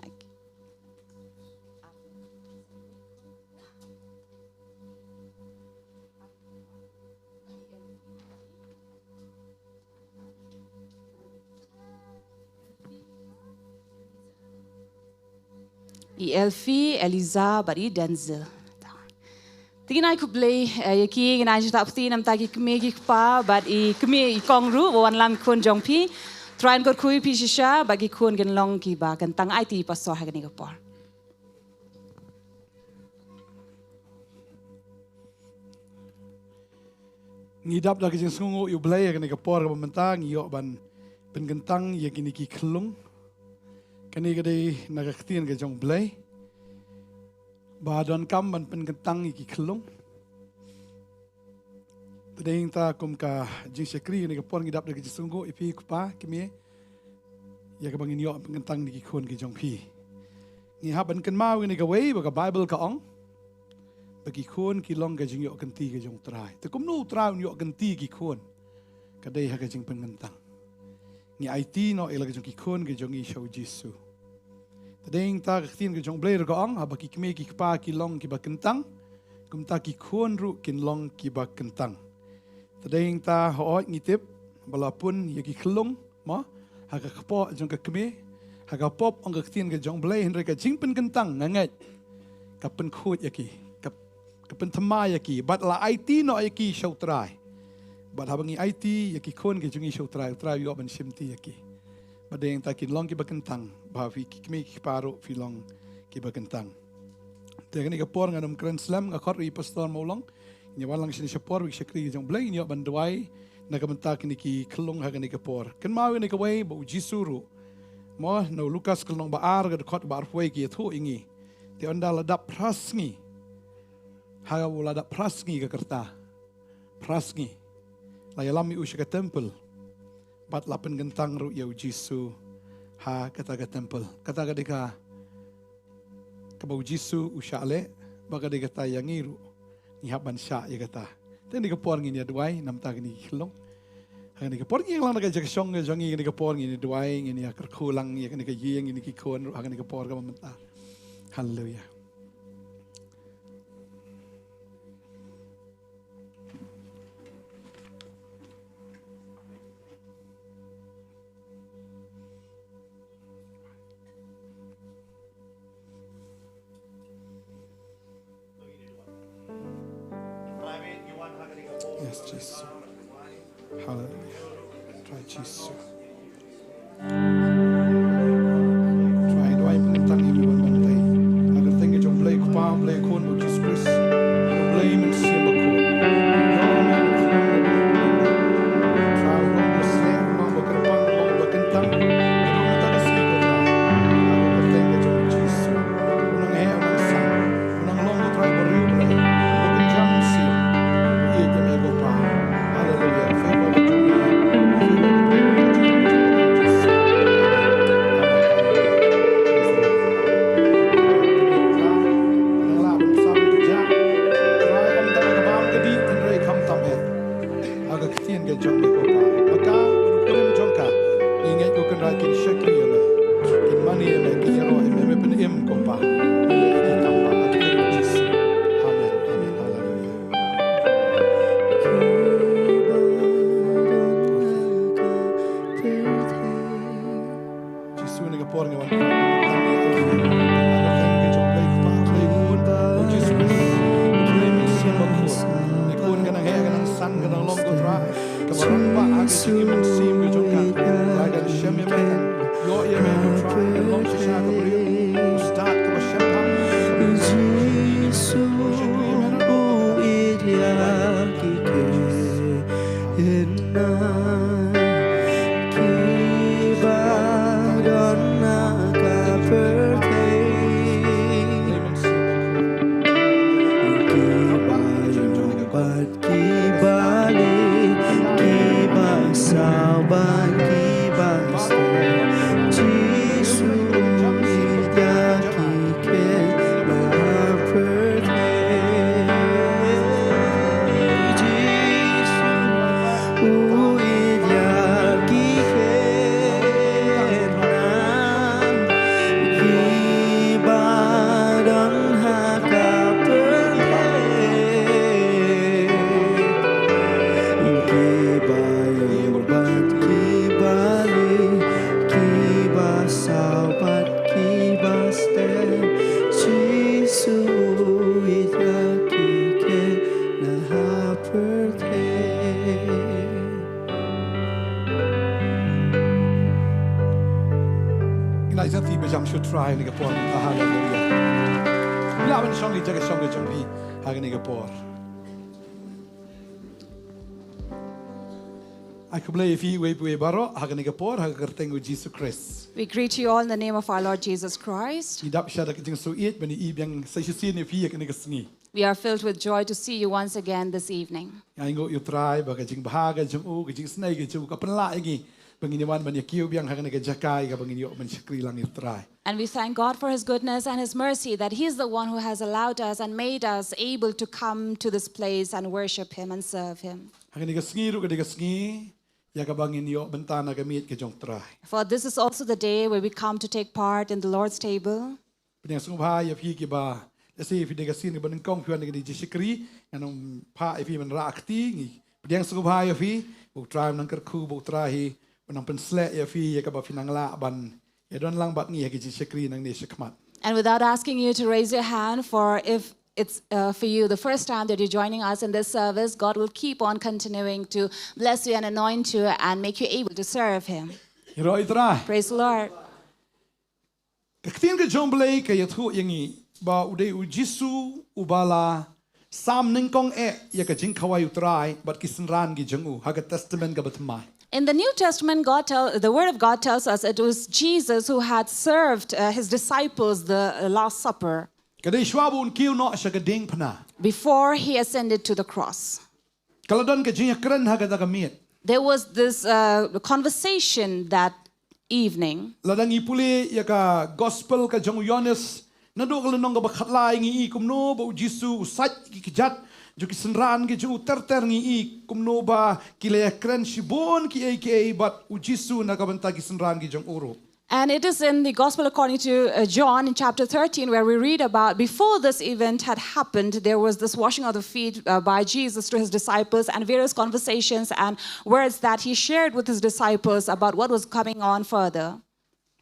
Okay. I Elfie, Eliza, bad i Denzel. Te ngin ai khublei eh, ïa ki, ngin ai jingtap ti namta ki kmie ki kpa bad i kmie i kong ruh ba wanlam khun jong phi. Trai un kyrkhu ïa phi shisha bad ki khun kin long kiba kyntang. Ai ti pastor ha kane ka por. Ngi dap da ka jingsngewnguh ïa U Blei ha kane ka por kaba mynta ngi ïoh ban pynkyntang ïa kine ki khyllung. Kane ka dei na ka ktien ka jong U Blei ba donkam ban pynkyntang ïa ki khyllung. Te dei nangta kum ka jingshakri kane ka por ngi dap da ka jingsngewnguh ïa phi kpa kmie ïa kaba ngin ïoh pynkyntang ïa ki khun ki jong phi. Ngi hap ban kynmaw ïa kane kawei ba ka Baibl ka ong ba ki khun ki long ka jingïoh kynti ka jong U Trai. Te kumno U Trai un ïoh kynti ki khun? Ka dei ha ka jingpynkyntang. Ngi aiti noh ïa la ka jong ki khun ki jong ngi sha U Jisu. Te dei nangta ka ktien ka jong U Blei ruh ka ong haba ki kmie ki kpa ki long kiba kyntang, kumta ki khun ruh kin long kiba kyntang. Te dei nangta hooid ngi tip ba la pun ïa ki khyllung mo ha ka kpoh jong ka kmie, ha ka pop ong ka ktien ka jong U Blei, hynrei ka jingpynkyntang nga ngeit ka pynkhuid ïa ki, ka, ka pynthymmai ïa ki bad la aiti noh ïa ki sha U Trai. Bad haba ngi aiti ïa ki khun ki jong ngi sha U Trai, U Trai u ïoh ban shimti ïa ki. Bad dei nangta kin long kiba kyntang, ba phi ki kmie ki kpa ruh phi long kiba kyntang. Te kane ka por ngan ym kren slem, nga khot ruh i pastor Mawlong ngin wan lang shane sha por ba ki shakri ki jong U Blei ngin ïoh ban duwai na ka bynta kine ki khyllung ha kane ka por. Kynmaw ïa kane kawei ba U Jisu ruh mo na u Lukas ka lynnong ba ar ka dkhot ba arphew wei ka ïathuh ïa ngi. Te ynda la dap phra sngi, ha u la dap phra sngi ka kyrta, phra sngi la ïalam ïa u sha ka temple. Bad la pynkyntang ruh ïa u Jisu ha kata ka temple. Kata ka dei ka kaba u Jisu u shah leh, bad ka dei kata ïa ngi ruh ngi hap ban shah ïa kata. Te kane ka por ngin ïa duwai namar kine ki khyllung. Ha kane ka por ngi ïa lang da ka jaka shong ka jong ngi, kane ka por ngin ïa duwai, ngin ïa kyrkhu lang ïa kane ka ïing, ïa kine ki khun ruh ha kane ka por kaba mynta. Haleluia. Yes, Jesus. Haleluia. Trai Jisu. Trai, duwai pynkyntang ïa me wan ban tei. Ha ka kyrteng ka jong u Blei Kpa, Blei Khun, Jisu Khrist, Blei Mynsiem Bakhuid. Trai, u long ba sngewbha, u long ba kyrpang, u long ba kyntang. Ïa ka kyrteng ka jong u Jisu. U nang heh, u nang san. Nang long ko Trai ba riewblei, ba kynja mynsiem. Ïeit ïa me ko Pa. Haleluia. Favor ka jong me. Favor ka jong me. Nang lah ban sam kynja. Trai, ym tang ka bam ka dih, hynrei khamtam eh. Ha ka ktien ka jong me ko Pa. Ba ka, ba ka kurim jong ka. Ngi ngeit ko Kynrad kin shakri ïa me. Kin mane ïa me, kin ïaroh ïa me, me pynim ko Pa. Ngi leh ki kam ba ha ka kyrteng Jisu. Amen. Amen. Haleluia. Jisu, kane ka por ngi wan. Thank you, Blei Kpa, Blei Khun, Jisu Khrist, Blei Mynsiem Bakhuid. Ngi khun ka nang heh, ka nang san, ka nang long ko Trai. Kaba rangbah ha ka jingim mynsiem ka jong ka. Trai, kan shem ïa me, kan ïoh ïa me ko Trai, kan long shisha ka briew. U stad kaba shem bha. Jisu, u ïeit ïa ki khynnah kiba don ha ka pyrthei. Kiba ïong bad kiba lieh, kiba saw bad kiba stem. Jisu, u ïeit ïa ki khynnah ha pyrthei. Jisu, u ïeit ïa ki khynnah kiba don ha ka pyrthei. Kiba ïong bad kiba lieh, kiba saw bad kiba stem. Jisu, u ïeit ïa ki khynnah ha pyrthei. Ngin ïa ïaid sha phi ba jam sha u Trai ha kane ka por. Haleluia. Lah ban shong ki jaka shong ki jong phi ha kane ka por. Ai khublei ïa phi uwei pa uwei baroh ha kane ka por ha ka kyrteng u Jisu Khrist. We greet you all in the name of our Lord Jesus Christ. Ngi dap sha da ka jingsngewsih ban ïohi biang sa shisien ïa phi ha kane ka sngi. We are filled with joy to see you once again this evening. Nga ainguh ïa u Trai ba ka jingbha ka jong u, ka jingisynei ka jong u, ka pynlah ïa ngi ba ngin ïa wan ban ïa kiew biang ha kane ka jaka ïa kaba ngin ïoh ban shakri lang ïa u Trai. And we thank God for His goodness and His mercy that He is the one who has allowed us and made us able to come to this place and worship Him and serve Him. Ha kane ka sngi ruh ka dei ka sngi ïa kaba ngin ïoh bynta na ka miet ka jong u Trai. For this is also the day where we come to take part in the Lord's table. Pdiang sngewbha ïa phi kiba, lehse phi dei ka sien kaba nyngkong phi wan ïa kane ka jingshakri, ngan ym phah ïa phi ban rah kti, ngi pdiang sngewbha ïa phi, ba u Trai un nang kyrkhu, ba u Trai hi un nang pynshlur ïa phi ïa kaba phin nang lah ban ïa don lang bad ngi ha ka jingshakri nangne shakhmat. And without asking you to raise your hand, for if it's uh, for you the first time that you're joining us in this service, God will keep on continuing to bless you and anoint you and make you able to serve Him. Ïaroh ïa u Trai. Praise the Lord. Ka ktien ka jong u Blei ka ïathuh ïa ngi ba u dei u Jisu uba la sam nyngkong eh ïa ka jingkhawai u Trai bad ki synran ki jong u ha ka Testament kaba thymmai. In the New Testament, God tell, the Word of God tells us it was Jesus who had served uh, his disciples the uh, Last Supper. Ka dei shuwa ba un kiew noh sha ka diengphna. Before he ascended to the cross. Ka la don ka jingïakren ha kata ka miet. There was this uh, conversation that evening. Lada ngi pule ïa ka gospel ka jong u Ïoannis, naduh ka lynnong kaba khatlai ngi i kumno ba u Jisu u sait ki kjat jong ki synran ki jong u ter ter, ngi i kumno ba ki la ïakren shibun kiei kiei bad u Jisu na ka bynta ki synran ki jong u ruh. And it is in the Gospel according to uh, John in chapter thirteen, where we read about before this event had happened, there was this washing of the feet uh, by Jesus to his disciples and various conversations and words that he shared with his disciples about what was coming on further.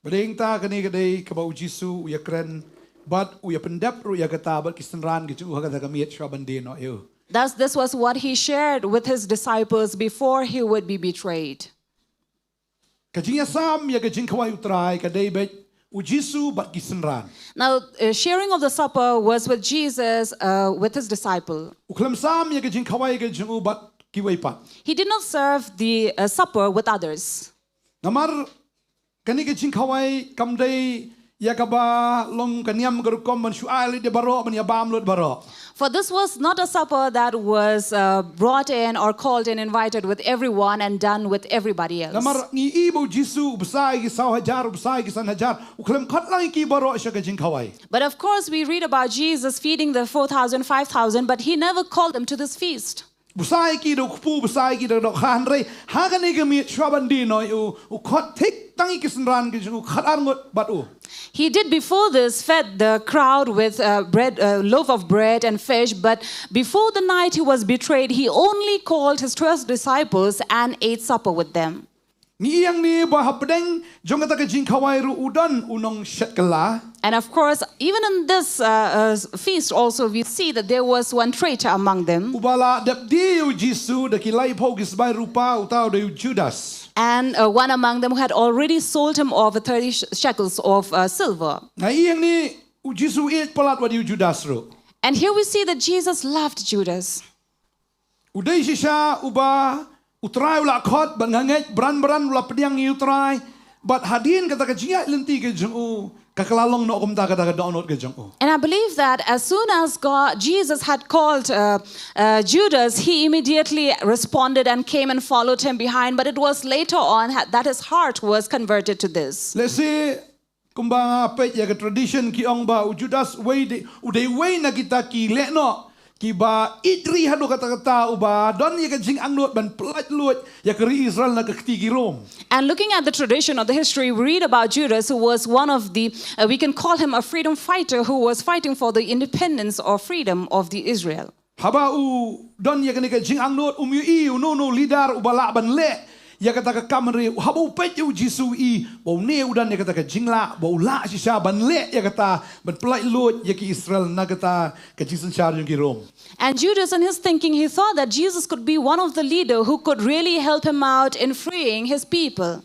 Ba dei nangta kane ka dei kaba u Jisu u ïakren bad u ïapyndep ruh ïa kata bad ki synran ki jong u ha kata ka miet shuwa ban die noh ïa u. Thus, this was what he shared with his disciples before he would be betrayed. Ka jingïasam ïa ka jingkhawai u Trai ka dei beit u Jisu bad ki synran. Now, uh, sharing of the supper was with Jesus, uh, with his disciple. U khlem sam ïa ka jingkhawai ka jong u bad kiwei pat. He did not serve the uh, supper with others. Namar kane ka jingkhawai kam dei ïa kaba long ka niam ka rukom ban shu ai leit ïa baroh, ban ïa bam lut baroh. For this was not a supper that was uh, brought in or called and invited with everyone and done with everybody else. Namar ngi i ba u Jisu u bsa ïa ki saw hajar, u bsa ïa ki san hajar, u khlem khot lang ïa ki baroh sha ka jingkhawai. But of course, we read about Jesus feeding the four thousand, five thousand, but he never called them to this feast. Bsa ïa ki da u kpu, bsa ïa ki da u dohkha, hynrei ha kane ka miet shuwa ban die noh ïa u, u khot thik tang ïa ki synran ki jong u, khatar ngut bad u. He did before this fed the crowd with uh, bread, a loaf of bread and fish, but before the night he was betrayed, he only called his twelve disciples and ate supper with them. Ngi ïohi hangne ba hapdeng jong kata ka jingkhawai ruh u don u nongshet kylla. And of course, even in this uh, uh, feast also, we see that there was one traitor among them. Uba la dep die ïa u Jisu da ki laiphew ki sbai rupa, uta u dei u Judas. And uh, one among them who had already sold him off for thirty sh- shekels of uh, silver. Ngi ïohi hangne u Jisu u ïeit palat wat ïa u Judas ruh. And here we see that Jesus loved Judas. U dei shisha uba u Trai u la khot, bad nga ngeit bran bran u la pdiang ïa u Trai. Bad hadien kata ka jingïaid lynti ka jong u, ka la long noh kumta kata ka dohnud ka jong u. And I believe that as soon as God, Jesus had called uh, uh, Judas, he immediately responded and came and followed him behind. But it was later on ha- that his heart was converted to this. Lehse kumba nga peit ïa ka tradition ki ong ba u Judas u dei, u dei uwei na kita ki lehnoh kiba ïeit ri haduh katta katta, uba don ïa ka jingangnud ban pyllait luid ïa ka ri Israel na ka kti ki Rom. And looking at the tradition of the history, we read about Judas, who was one of the, uh, we can call him a freedom fighter, who was fighting for the independence or freedom of the Israel. Haba u don ïa kane ka jingangnud, um ïohi uno uno u leader uba lah ban leh ïa kata ka kam, hynrei haba u peit ïa u Jisu, u i ba une u don ïa kata ka jinglah, ba u lah shisha ban leh ïa kata, ban pyllait luid ïa ki Israel na kata ka jingsynshar jong ki Rom. And Judas, in his thinking, he thought that Jesus could be one of the leader who could really help him out in freeing his people.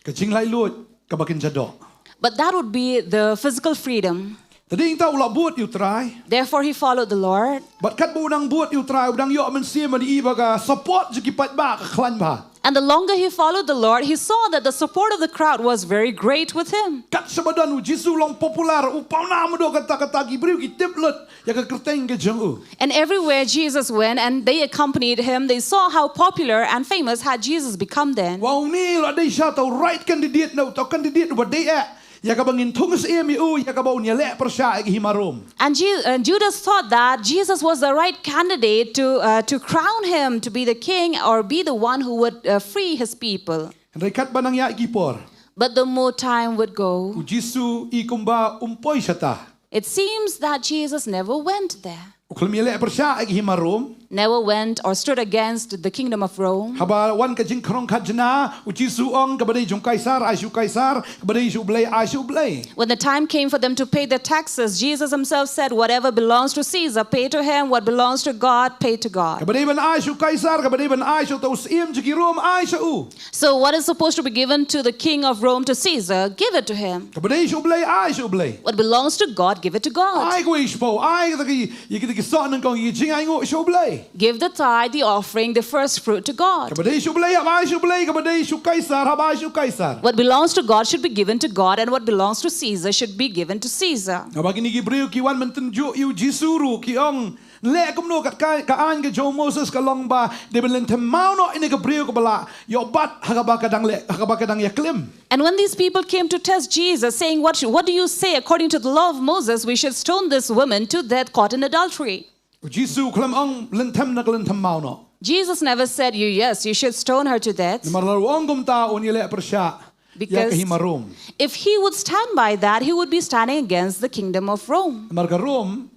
Ka jinglaitluid kaba kynja doh. But that would be the physical freedom. Te dei nangta u la bud ïa u Trai. Therefore, he followed the Lord. Bad katba u dang bud ïa u Trai, u dang ïoh mynsiem, ban ïohi ba ka support jong ki paidbah ka khlaiñ bha. And the longer he followed the Lord, he saw that the support of the crowd was very great with him. Kat shaba don u Jisu, u long popular, u pawnam haduh katta katta, ki briew ki tip lut ïa ka kyrteng ka jong u. And everywhere Jesus went and they accompanied him, they saw how popular and famous had Jesus become then. Wa une u la dei shisha uta u right candidate, na uta u candidate uba dei eh ïa kaba ngin thung syiem ïa u, ïa kaba un ïaleh pyrshah ïa ka hima Rom. And Je- uh, Judas thought that Jesus was the right candidate to, uh, to crown him to be the king or be the one who would uh, free his people. Hynrei katba nang ïaid ki por, But the more time would go, u Jisu i kumba um poi shata. It seems that Jesus never went there. U khlem ïaleh pyrshah ïa ka hima Rom. Never went or stood against the kingdom of Rome. Haba wan ka jingkhrong kajna, u Jisu u ong, kaba dei jong u Kaisar ai sha u Kaisar, kaba dei jong u Blei ai sha u Blei. When the time came for them to pay the taxes, Jesus himself said, "Whatever belongs to Caesar, pay to him. What belongs to God, pay to God." Kaba dei ban ai sha u Kaisar, kaba dei ban ai sha uta u syiem jong ki Rom, ai sha u. So what is supposed to be given to the king of Rome, to Caesar, give it to him. Kaba dei sha u Blei, ai sha u Blei. What belongs to God, give it to God. Ai kawei shapoh, ai kata ki, ïa kita ki soh nyngkong, ïa ki jingainguh sha u Blei. Give the tithe, the offering, the first fruit to God. Kaba dei sha u Blei hap ai sha u Blei, kaba dei sha u Kaisar hap ai sha u Kaisar. What belongs to God should be given to God, and what belongs to Caesar should be given to Caesar. Haba kine ki briew ki wan ban tynjuh ïa u Jisu ruh, ki ong, Leh kumno kat ka, ka aiñ ka jong u Moses ka long ba dei ban lynthem maw noh ïa kane ka briew kaba la ïoh bat ha kaba ka dang leh, ha kaba ka dang ïaklim. And when these people came to test Jesus, saying, "What, what do you say according to the law of Moses? We should stone this woman to death caught in adultery." U Jisu u khlem ong lynthem na ka lynthem maw noh. Jesus never said, "You, yes, you should stone her to death." Namar lada u ong kumta un ïaleh pyrshah ïa ka Because hima Rom. If he would stand by that, he would be standing against the kingdom of Rome. Namar ka Rom,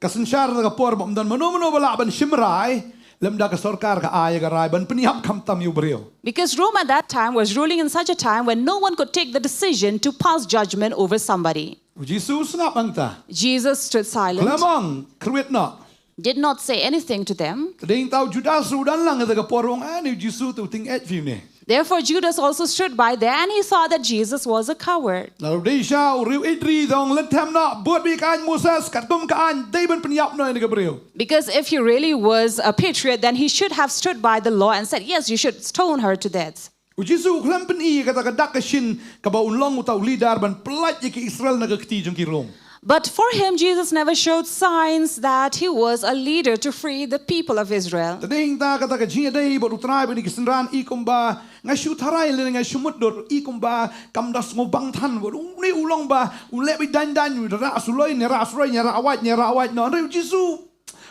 ka synshar na ka por ba ym don mano mano ba lah ban shim rai, lymda ka sorkar ka ai ka rai ban pynïap khamtam ïa u briew. Because Rome at that time was ruling in such a time when no one could take the decision to pass judgment over somebody. U Jisu u sngap hangta. Jesus stood silent, Khlem ong kyrwit noh. Did not say anything to them. Te dei hangta u Judas ruh u don lang ha ka por, u ong, "Ah, une u Jisu te u tyngeh bha une." Therefore, Judas also stood by there and he saw that Jesus was a coward. Lada u dei shisha u riew ïeit ri te ong lynthem noh, bud beit ïa ka aiñ Moses, katkum ka aiñ dei ban pynïap noh ïa kane ka briew. Because if he really was a patriot, then he should have stood by the law and said, "Yes, you should stone her to death." U Jisu u khlem pyni ïa kata ka dak ka shin kaba un long uta u leader ban pyllait ïa ki Israel na ka kti jong ki Rom. But for him, Jesus never showed signs that he was a leader to free the people of Israel. Te dei hangta kata ka jingïadei bad u Trai bad ïa ki synran i kumba nga shu tharai lane nga shu mutdur, i kumba kam da sngewbang than bad une u long ba u leh beit daiñ daiñ, u rah suloi ne rah suloi, ne rah wait ne rah wait noh. Hynrei u Jisu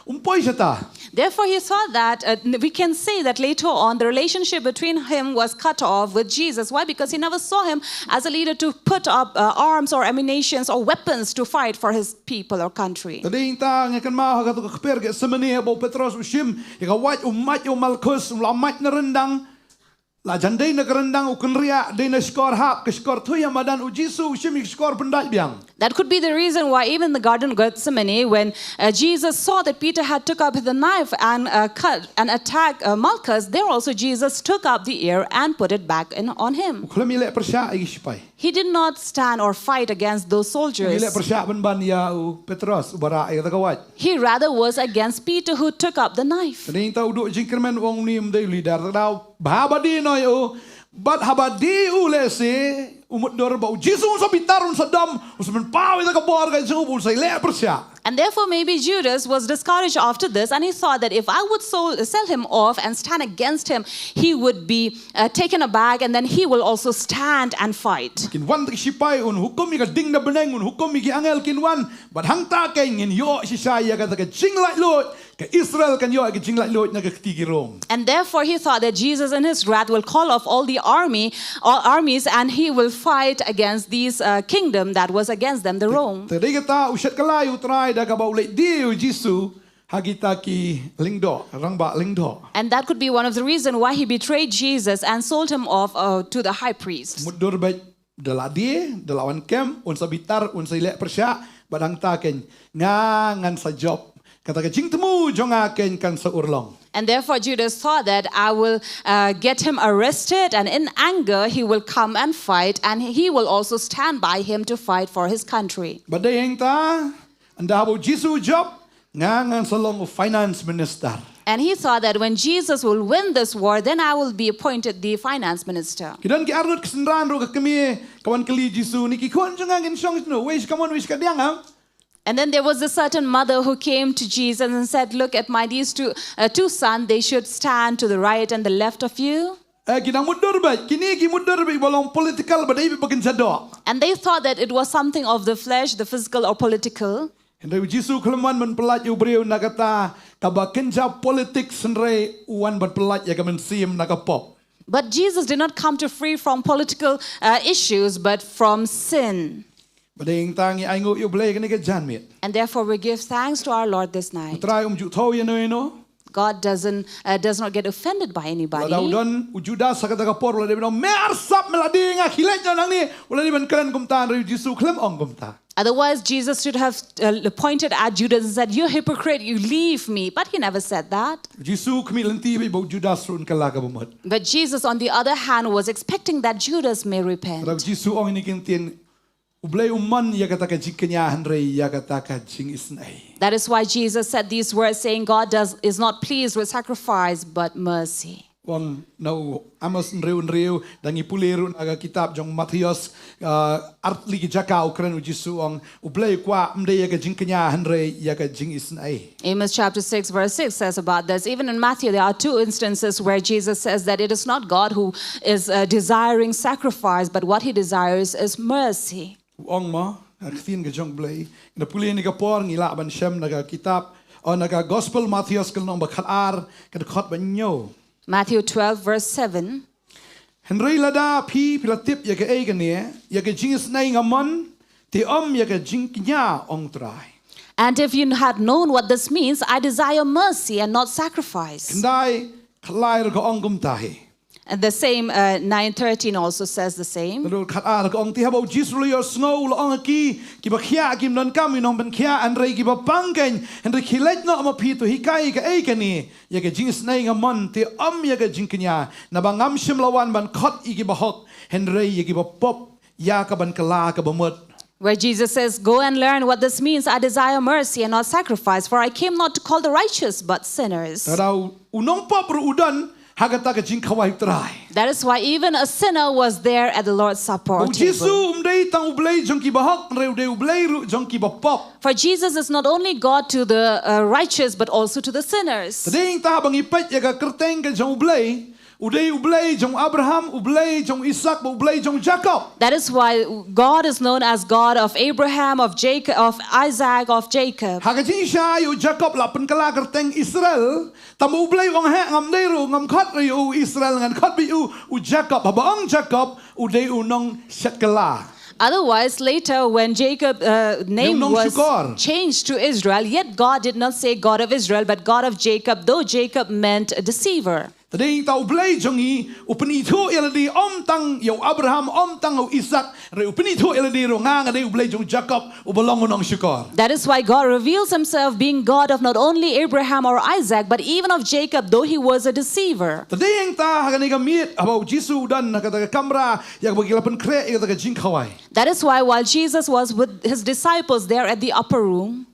um poi shata. Therefore, he saw that, uh, n- we can say that later on the relationship between him was cut off with Jesus. Why? Because he never saw him as a leader to put up uh, arms or ammunitions or weapons to fight for his people or country. Te dei hangta nga kynmaw ha kata ka kper Gethsemane ba u Petros u shim ïa ka wait, u mait ïa u Malkus, u la mait na ryndang. La jan dei na ka ryndang u kynriah, dei na shkor hap, ka shkor thuh ïa madan, u Jisu u shim ïa ka shkor pyndait biang. That could be the reason why even in the Garden of Gethsemane, when uh, Jesus saw that Peter had took up the knife and uh, cut and attacked uh, Malchus, there also Jesus took up the ear and put it back in, on him. U khlem ïaleh pyrshah ïa ki sipai. He did not stand or fight against those soldiers. U ïaleh pyrshah ban ban ïa u Petros uba rah ïa kata ka wait. He rather was against Peter who took up the knife. Te dei hangta u duh jingkyrmen, u ong une um dei u leader. Te ka daw ba haba die noh ïa u, bad haba die u lehse u mutdur, ba u Jisu un sa bitar, un sa dom, un sa pynpaw ïa ka bor ka jong u, un sa ïaleh pyrshah. And therefore, maybe Judas was discouraged after this, and he thought that if I would so, sell him off and stand against him, he would be uh, taken aback, and then he will also stand and fight. Kin wan ki sipai, un hukum ïa ka ding na bneng, un hukum ïa ki angel kin wan, bad hangta keiñ ngin ïoh shisha ïa kata ka jinglaitluid, ka Israel kan ïoh ïa ka jinglaitluid na ka kti ki Rom. And therefore he thought that Jesus in his wrath will call off all the army, all armies, and he will fight against these uh, kingdom that was against them, the Rome. Te dei kata u shet kylla ïa u Trai da kaba u leit die ïa u Jisu ha kita ki lyngdoh, rangbah lyngdoh. And that could be one of the reason why he betrayed Jesus and sold him off uh, to the high priest. Mutdur beit, da la die, da la wan kem, un sa bitar, un sa ïaleh pyrshah, bad hangta keiñ nga ngan sa jop. Kata ka jingthmu jong nga keiñ kan sa urlong. And therefore Judas thought that I will uh, get him arrested, and in anger he will come and fight, and he will also stand by him to fight for his country. Bad dei hangta, ynda haba u Jisu u jop, nga ngan sa long u finance minister. And he thought that when Jesus will win this war, then I will be appointed the finance minister. Ki don ki arngut ki synran ruh, ka kmie ka wan kylli Jisu, ne ki khun jong nga ngin shong shano, wei shi kamon wei shi kadiang, ha? And then there was a certain mother who came to Jesus and said, "Look at my these two, uh, two sons, they should stand to the right and the left of you." Eh, ki dang mutdur beit, kine ki mutdur beit ba long political, ba dei beit ba kynja doh. And they thought that it was something of the flesh, the physical or political. Hynrei u Jisu u khlem wan ban pyllait ïa u briew na kata kaba kynja politics, hynrei u wan ban pyllait ïa ka mynsiem na ka pop. But Jesus did not come to free from political uh, issues, but from sin. Bad dei hangta ngi ainguh ïa u Blei kane ka janmiet. And therefore we give thanks to our Lord this night. U Trai um ju thaw ïano ïano. God doesn't uh, does not get offended by anybody. Lada u don u Judas ha kata ka por, u la dei ban ong, "Me arsap, me la die, nga khie leit noh nangne." U la dei ban kren kumta, hynrei u Jisu u khlem ong kumta. Otherwise, Jesus should have uh, pointed at Judas and said, "You hypocrite, you leave me." But he never said that. U Jisu u khmih lynti beit ba u Judas ruh un kylla ka bamut. But Jesus, on the other hand, was expecting that Judas may repent. Hynrei u Jisu u ong ïa kine ki ktien, u Blei um mon ïa kata ka jingkñia, hynrei ïa kata ka jingisynei. That is why Jesus said these words, saying, "God does is not pleased with sacrifice, but mercy." Ong na u Amos hynriew hynriew, da ngi pule ruh na ka kitab jong Mathaios, ah, artylli ki jaka u kren u Jisu ong, U Blei u kwah ym dei ïa ka jingkñia hynrei ïa ka jingisynei. Amos chapter six verse six says about this. Even in Matthew, there are two instances where Jesus says that it is not God who is, uh, desiring sacrifice, but what he desires is mercy. U ong mo, ha ka ktien ka jong U Blei. Ngi da pule ïa kane ka por ngi lah ban shem na ka kitab, o na ka Gospel Mathaios ka lynnong ba khatar, ka dkhot ba hynñiew. Matthew twelve verse seven. Hynrei lada phi, phi la tip ïa kaei kane, ïa ka jingisynei nga mon, te ym ïa ka jingkñia, ong U Trai. And if you had known what this means, I desire mercy and not sacrifice. Khyndai khatlai ruh ka ong kumta hi. And the same, uh, nine thirteen also says the same. Naduh khatar ka ong, te haba u Jisu u la ïohsngew u la ong ha ki, kiba khiah kim donkam ïa u nongpynkhiah, hynrei kiba pang keiñ, hynrei khie leit noh ma phi, to hikai kaei kane, ïa ka jingisynei nga mon, te ym ïa ka jingkñia, naba ngam shym la wan ban khot ïa kiba hok, hynrei ïa kiba pop, ïa kaban kylla kaba mut. Where Jesus says, "Go and learn what this means. I desire mercy and not sacrifice, for I came not to call the righteous, but sinners." Te da u nongpop ruh u don ha kata ka jingkhawai U Trai. That is why even a sinner was there at the Lord's Supper table. U Jisu um dei tang U Blei jong kiba hok, hynrei u dei U Blei ruh jong kiba pop. For Jesus is not only God to the, uh, righteous, but also to the sinners. Te dei ïa kata haba ngi peit ïa ka kyrteng ka jong U Blei, u dei U Blei jong Abraham, U Blei jong Isak, bad U Blei jong Jakob. That is why God is known as God of Abraham, of Jacob, of Isaac, of Jacob. Ha ka jingshai u Jakob la pynkylla kyrteng Israel, tangba U Blei u ong heh, ngam dei ruh, ngam khot ruh ïa u Israel, ngan khot beit ïa u, u Jakob. Haba ong Jakob, u dei u nongshetkylla. Otherwise, later when Jacob, uh, name was changed to Israel, yet God did not say God of Israel, but God of Jacob, though Jacob meant a deceiver. Te dei ïa kata U Blei jong ngi u pynithuh ïa lade ym tang ïa u Abraham, ym tang ïa u Isak, hynrei u pynithuh ïa lade ruh nga, nga dei U Blei jong u Jakob, uba long u nongshukor. That is why God reveals himself being God of not only Abraham or Isaac, but even of Jacob, though he was a deceiver. Te dei ïa kata ha kane ka miet, haba u Jisu u don ha kata ka kamra, ïa kaba ki la pynkhreh ïa kata ka jingkhawai. That is why while Jesus was with his disciples there at the upper room,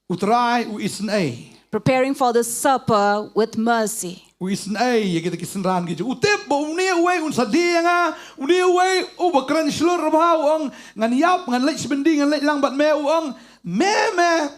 U Trai u isynei. Preparing for the supper with mercy. U isynei ïa kita ki synran ki jong u. U tip ba une uwei un sa die ïa nga, une uwei uba kren shlur bha u ong, ngan ïap, ngan leit shibynti, ngan leit lang bad me, u ong, me, me,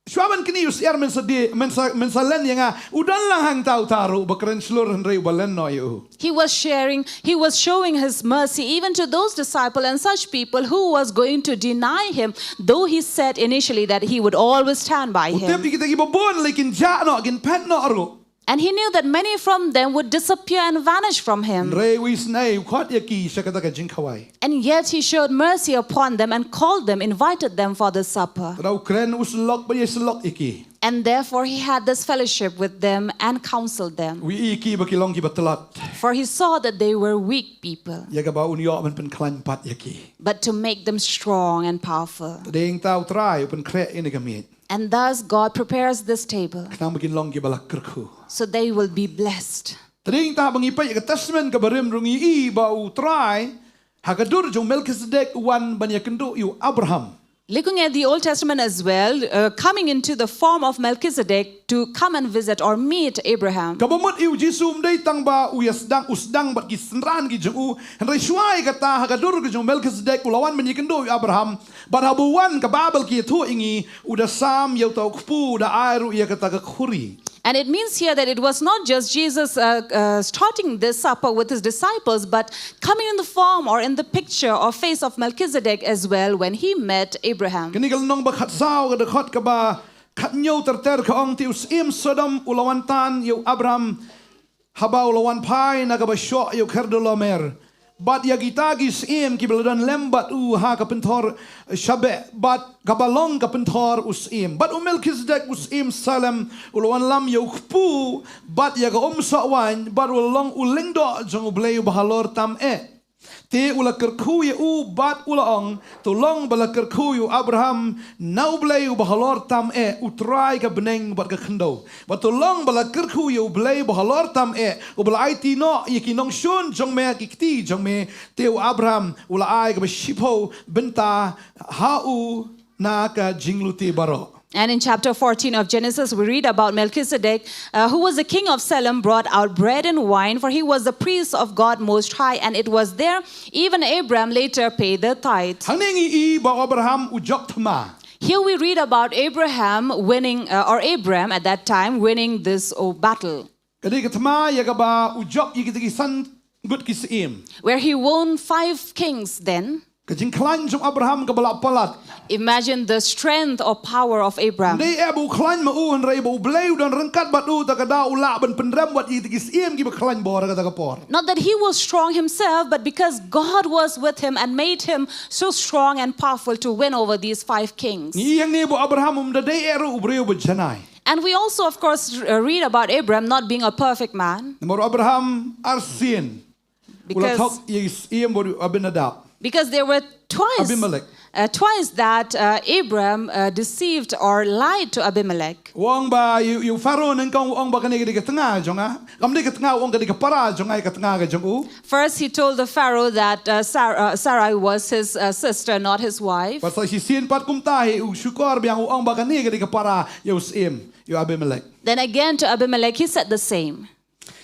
shuwa ban knieh u syiar men sa die, men sa, men sa len ïa nga. U don lang hangta uta ruh uba kren shlur hynrei uba len noh ïa u. He was sharing, he was showing his mercy even to those disciples and such people who was going to deny him, though he said initially that he would always stand by him. U tip ïa kita kiba bun lei kin jah noh, kin phet noh ruh. And he knew that many from them would disappear and vanish from him. Hynrei u isynei, u khot ïa ki sha kata ka jingkhawai. And yet he showed mercy upon them and called them, invited them for the supper. Te da u kren u syllok bad ïasyllok ïa ki. And therefore he had this fellowship with them and counseled them. U ïohi ïa ki ba ki long kiba tlot. For he saw that they were weak people. Ïa kaba un ïoh ban pynkhlaiñ pat ïa ki. But to make them strong and powerful. Te dei ïa kata U Trai u pynkhreh ïa kane ka miet. And thus God prepares this table. Khnang ba kin long kiba la kyrkhu. So they will be blessed. Te dei ïa kata haba ngi peit ïa ka Testament kaba rim ruh ngi ïohi ba U Trai ha ka dur jong u Melkisedek u wan ban ïakynduh ïa u Abraham. Looking at the Old Testament as well, uh, coming into the form of Melchizedek to come and visit or meet Abraham. Kaba mut ïa u Jisu um dei tang ba u ïasdang, u sdang bad ki synran ki jong u, hynrei shuwa ïa kata ha ka dur ka jong u Melkisedek u la wan ban ïakynduh ïa u Abraham, bad haba u wan ka Baibl ka ïathuh ïa ngi, u da sam ïa uta u kpu, u da ai ruh ïa kata ka khuri. And it means here that it was not just Jesus, uh, uh, starting this supper with his disciples, but coming in the form or in the picture or face of Melchizedek as well when he met Abraham. Kane ka lynnong ba khatsaw, ka dkhot kaba khathynñiew ter ter ka ong, te u syiem Sodom u la wan tan ïa u Abraham haba u la wan phai na kaba shoh ïa u Kheredoleomer. Bad ïa kita ki syiem kiba la don lem bad u ha ka pynthor Shabeh, bad kaba long ka pynthor u syiem. Bad u Melkisedek u syiem Salem u la wanlam ïa u kpu bad ïa ka umsoh waiñ, bad u la long u lyngdoh jong U Blei Uba Halor Tam Eh. Te u la kyrkhu ïa u bad u la ong, to long ba la kyrkhu ïa u Abraham na U Blei Uba Halor Tam Eh, U Trai ka bneng bad ka khyndew. Bad to long ba la kyrkhu ïa U Blei Uba Halor Tam Eh, uba la aiti noh ïa ki nongshun jong me ha ki kti jong me. Te u Abraham u la ai kaba shiphew bynta ha u na ka jinglute baroh. And in chapter fourteen of Genesis, we read about Melchizedek, uh, who was the king of Salem, brought out bread and wine, for he was the priest of God Most High, and it was there even Abram later paid the tithe. Hangne ngi i ba u Abraham u jop thma. Here we read about Abraham winning, uh, or Abram at that time winning this, oh, battle. Ka dei ka thma ïa kaba u jop ïa kita ki san ngut ki syiem. Where he won five kings then. Ka jingkhlaiñ jong u Abraham kaba la palat. Imagine the strength or power of Abraham. Dei eh ba u khlaiñ ma u, hynrei ba U Blei u don ryngkat bad u, te ka daw u lah ban pynrem wat ïa kita ki syiem kiba khlaiñ bor ha kata ka por. Not that he was strong himself, but because God was with him and made him so strong and powerful to win over these five kings. Ngi i hangne ba u Abraham um da dei eh ruh u briew ba janai. And we also, of course, r- uh, read about Abraham not being a perfect man. Namar u Abraham arsien u la thok ïa i syiem bad u Abinadab. Because there were twice, Abimelech. Uh, twice that, uh, Abraham, uh, deceived or lied to Abimelech. U ong ba ïa u, ïa u Pharaoh nyngkong u ong ba kane ka dei ka tnga jong nga. Kam dei ka tnga, u ong ka dei ka para jong nga, ka tnga ka jong u. First, he told the Pharaoh that, uh, Sar- uh, Sarai was his, uh, sister, not his wife. Bad sa shisien pat kumta hi u shukor biang, u ong ba kane ka dei ka para ïa u syiem, ïa u Abimelech. Then again to Abimelech, he said the same.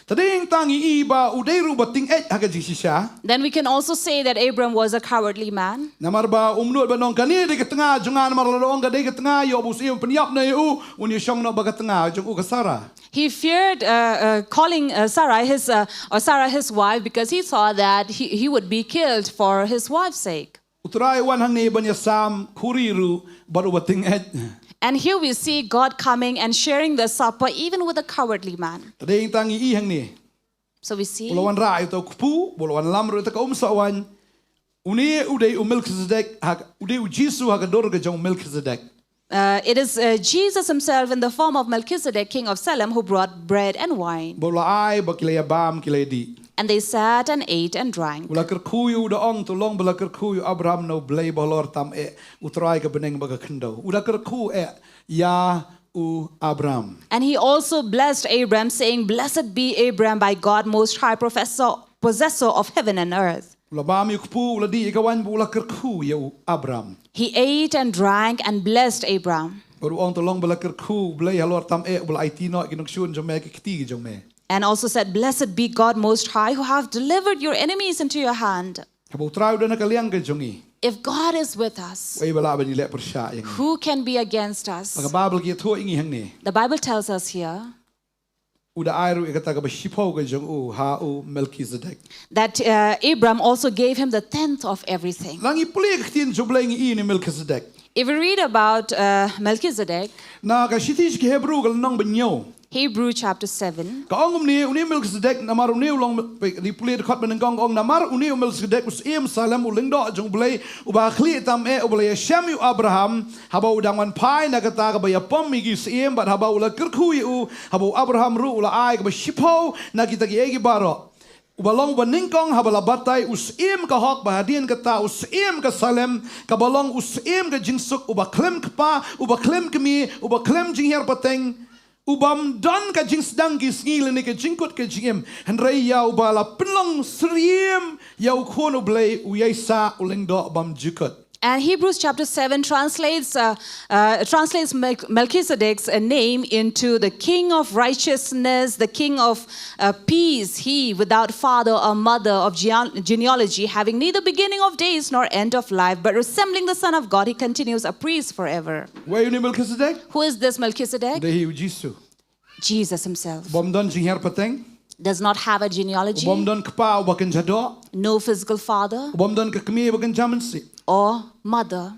Te dei tang i ba u dei ruh ba tyngeh ha ka jingshisha. Then we can also say that Abram was a cowardly man. Namar ba um nud ban ong kane dei ka tnga jong nga, namar lada ong ka dei ka tnga ïoh ba u syiem pynïap na ïa u, un ïa shong noh ba ka tnga jong u ka Sarah. He feared, uh, uh, calling, uh, Sarai his, uh, or Sarah his wife, because he thought that he, he would be killed for his wife's sake. U Trai u wan hangne ban ïasam khuri ruh bad uba tyngeh. And here we see God coming and sharing the supper even with a cowardly man. Te dei tang i hangne. So we see. U la wanrah ïa uta u kpu, u la wanlam ruh ïa uta ka umsoh waiñ. Une u dei u Melchizedek, ha, u dei u Jisu ha ka dur ka jong u Melchizedek. Uh, it is, uh, Jesus himself in the form of Melchizedek, king of Salem, who brought bread and wine. Bad u la ai ba ki la ïa bam, ki la ïa dih. And they sat and ate and drank. U la kyrkhu ïa u, da ong, to long ba la kyrkhu ïa u Abraham na U Blei ba halor tam eh, U Trai ka bneng bad ka khyndew. U la kyrkhu eh ïa u Abraham. And he also blessed Abraham, saying, "Blessed be Abraham by God Most High, professor, possessor of heaven and earth." U la bam ïa u kpu, u la dih ïa ka waiñ bad u la kyrkhu ïa u Abraham. He ate and drank and blessed Abraham. Bad u ong, to long ba la kyrkhu U Blei halor tam eh, uba la aiti noh ki nongshun jong me ha ki kti ki jong me. And also said, "Blessed be God Most High, who have delivered your enemies into your hand." Haba U Trai u don ha ka liang ka jong ngi, if God is with us, uei ba lah ban ïaleh pyrshah ïa ngi? Who can be against us? Ba ka Baibl ka ïathuh ïa ngi hangne. The Bible tells us here U da ai ruh ïa kata kaba shiphew ka jong u ha u Melchizedek. That, uh, Abram also gave him the tenth of everything. Lada ngi pule ka ktien jong U Blei ngi i ïa une u Melchizedek. If we read about, uh, Melchizedek, na ka shithi sha ki Hebru ka lynnong ba hynñiew, Hebrew chapter seven, ka ong kumne, une u Melchizedek, namar une u long, ngi pule dkhot ba nyngkong ka ong, namar une u Melchizedek u syiem Salem u lyngdoh jong U Blei, uba ha khlieh tam eh, uba la ïashem ïa u Abraham haba u dang wan phai na kata kaba ïapom ïa ki syiem, bad haba u la kyrkhu ïa u, haba u Abraham ruh u la ai kaba shiphew na kita kiei kiei baroh. Uba long uba nyngkong haba la batai u syiem ka hok, bad hadien kata u syiem ka Salem, kaba long u syiem ka jingsuk, uba khlem kpa, uba khlem kmie, uba khlem jinghiar pateng, u bym don ka jingsdang ki sngi lane ka jingkut ka jingim, hynrei ïa uba la pynlong syriem ïa U Khun U Blei, u ïai sah u lyngdoh bymjukut. And Hebrews chapter seven translates, uh, uh, translates Mel- Melchizedek's, uh, name into the King of Righteousness, the King of, uh, Peace. He, without father or mother of geneal- genealogy, having neither beginning of days nor end of life, but resembling the Son of God, he continues a priest forever. Uei une u Melchizedek? Who is this Melchizedek? Dei hi u Jisu. Jesus himself. Bym don jinghiar pateng. Does not have a genealogy. Bym don kpa uba kynja doh. No physical father. Bym don ka kmie ba kynja mynsiem. Or mother.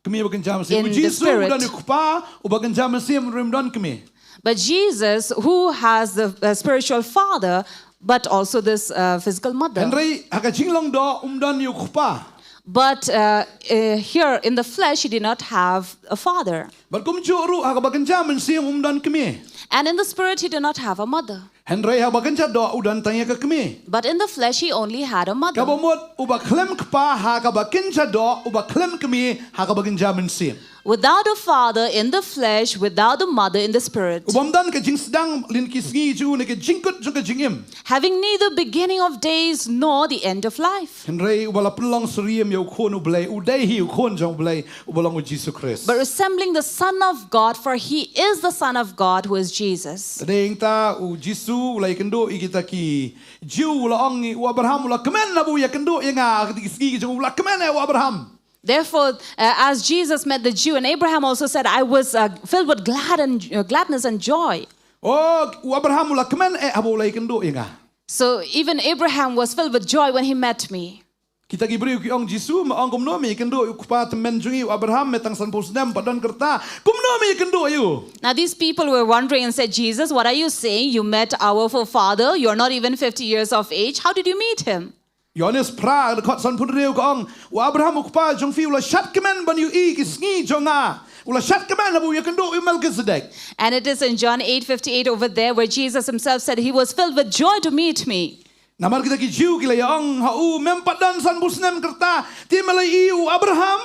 Kmie ba kynja mynsiem. In the spirit. U Jisu u don u kpa uba kynja mynsiem, hynrei um don kmie. But Jesus, who has the, uh, spiritual father, but also this, uh, physical mother. Hynrei ha ka jinglong doh um don u kpa. But, uh, uh, here in the flesh, he did not have a father. Bad kumjuh ruh ha kaba kynja mynsiem um don kmie. And in the spirit, he did not have a mother. Hynrei ha kaba kynja doh u don tang ïa ka kmie. But in the flesh, he only had a mother. Kaba mut uba khlem kpa ha kaba kynja doh, uba khlem kmie ha kaba kynja mynsiem. Without a father in the flesh, without a mother in the spirit. U bym don ka jingsdang lane ki sngi jong u ne ka jingkut jong ka jingim. Having neither beginning of days nor the end of life. Hynrei uba la pynlong syriem ïa u khun u Blei, u dei hi u khun jong u Blei, uba long u Jisu Khrist. But resembling the Son of God, for he is the Son of God, who is Jesus. Tadei ta u Jisu u la ïakynduh ïa kita ki Jiw, u la ong ïa u Abraham, u la kmen haba u ïakynduh ïa nga, ha ki sngi jong u, u la kmen ïa u Abraham. Therefore, uh, as Jesus met the Jew, and Abraham also said, I was uh, filled with glad and uh, gladness and joy. Oh, u Abraham u la kmen eh haba u la ïakynduh ïa nga. So even Abraham was filled with joy when he met me. Kita ki briew ki ong, Jisu, me ong kumno me ïakynduh ïa u kpa tymmen jong ngi u Abraham, me tang sanphew snem pat don ka rta, kumno me ïakynduh ïa u? Now these people were wondering and said, Jesus, what are you saying? You met our forefather, you're not even fifty years of age. How did you meet him? Ïoannis phra, dkhot sanphew hynriew ka ong, u Abraham u kpa jong phi u la shad kmen ban ïohi ki sngi jong nga. U la shad kmen haba u ïakynduh ïa u Melkisedek. And it is in John eight fifty-eight over there where Jesus himself said he was filled with joy to meet me. Namar kita ki Jiw ki la ïa ong ha u, mem pat don sanphew snem ka rta, te me la ïohi ïa u Abraham?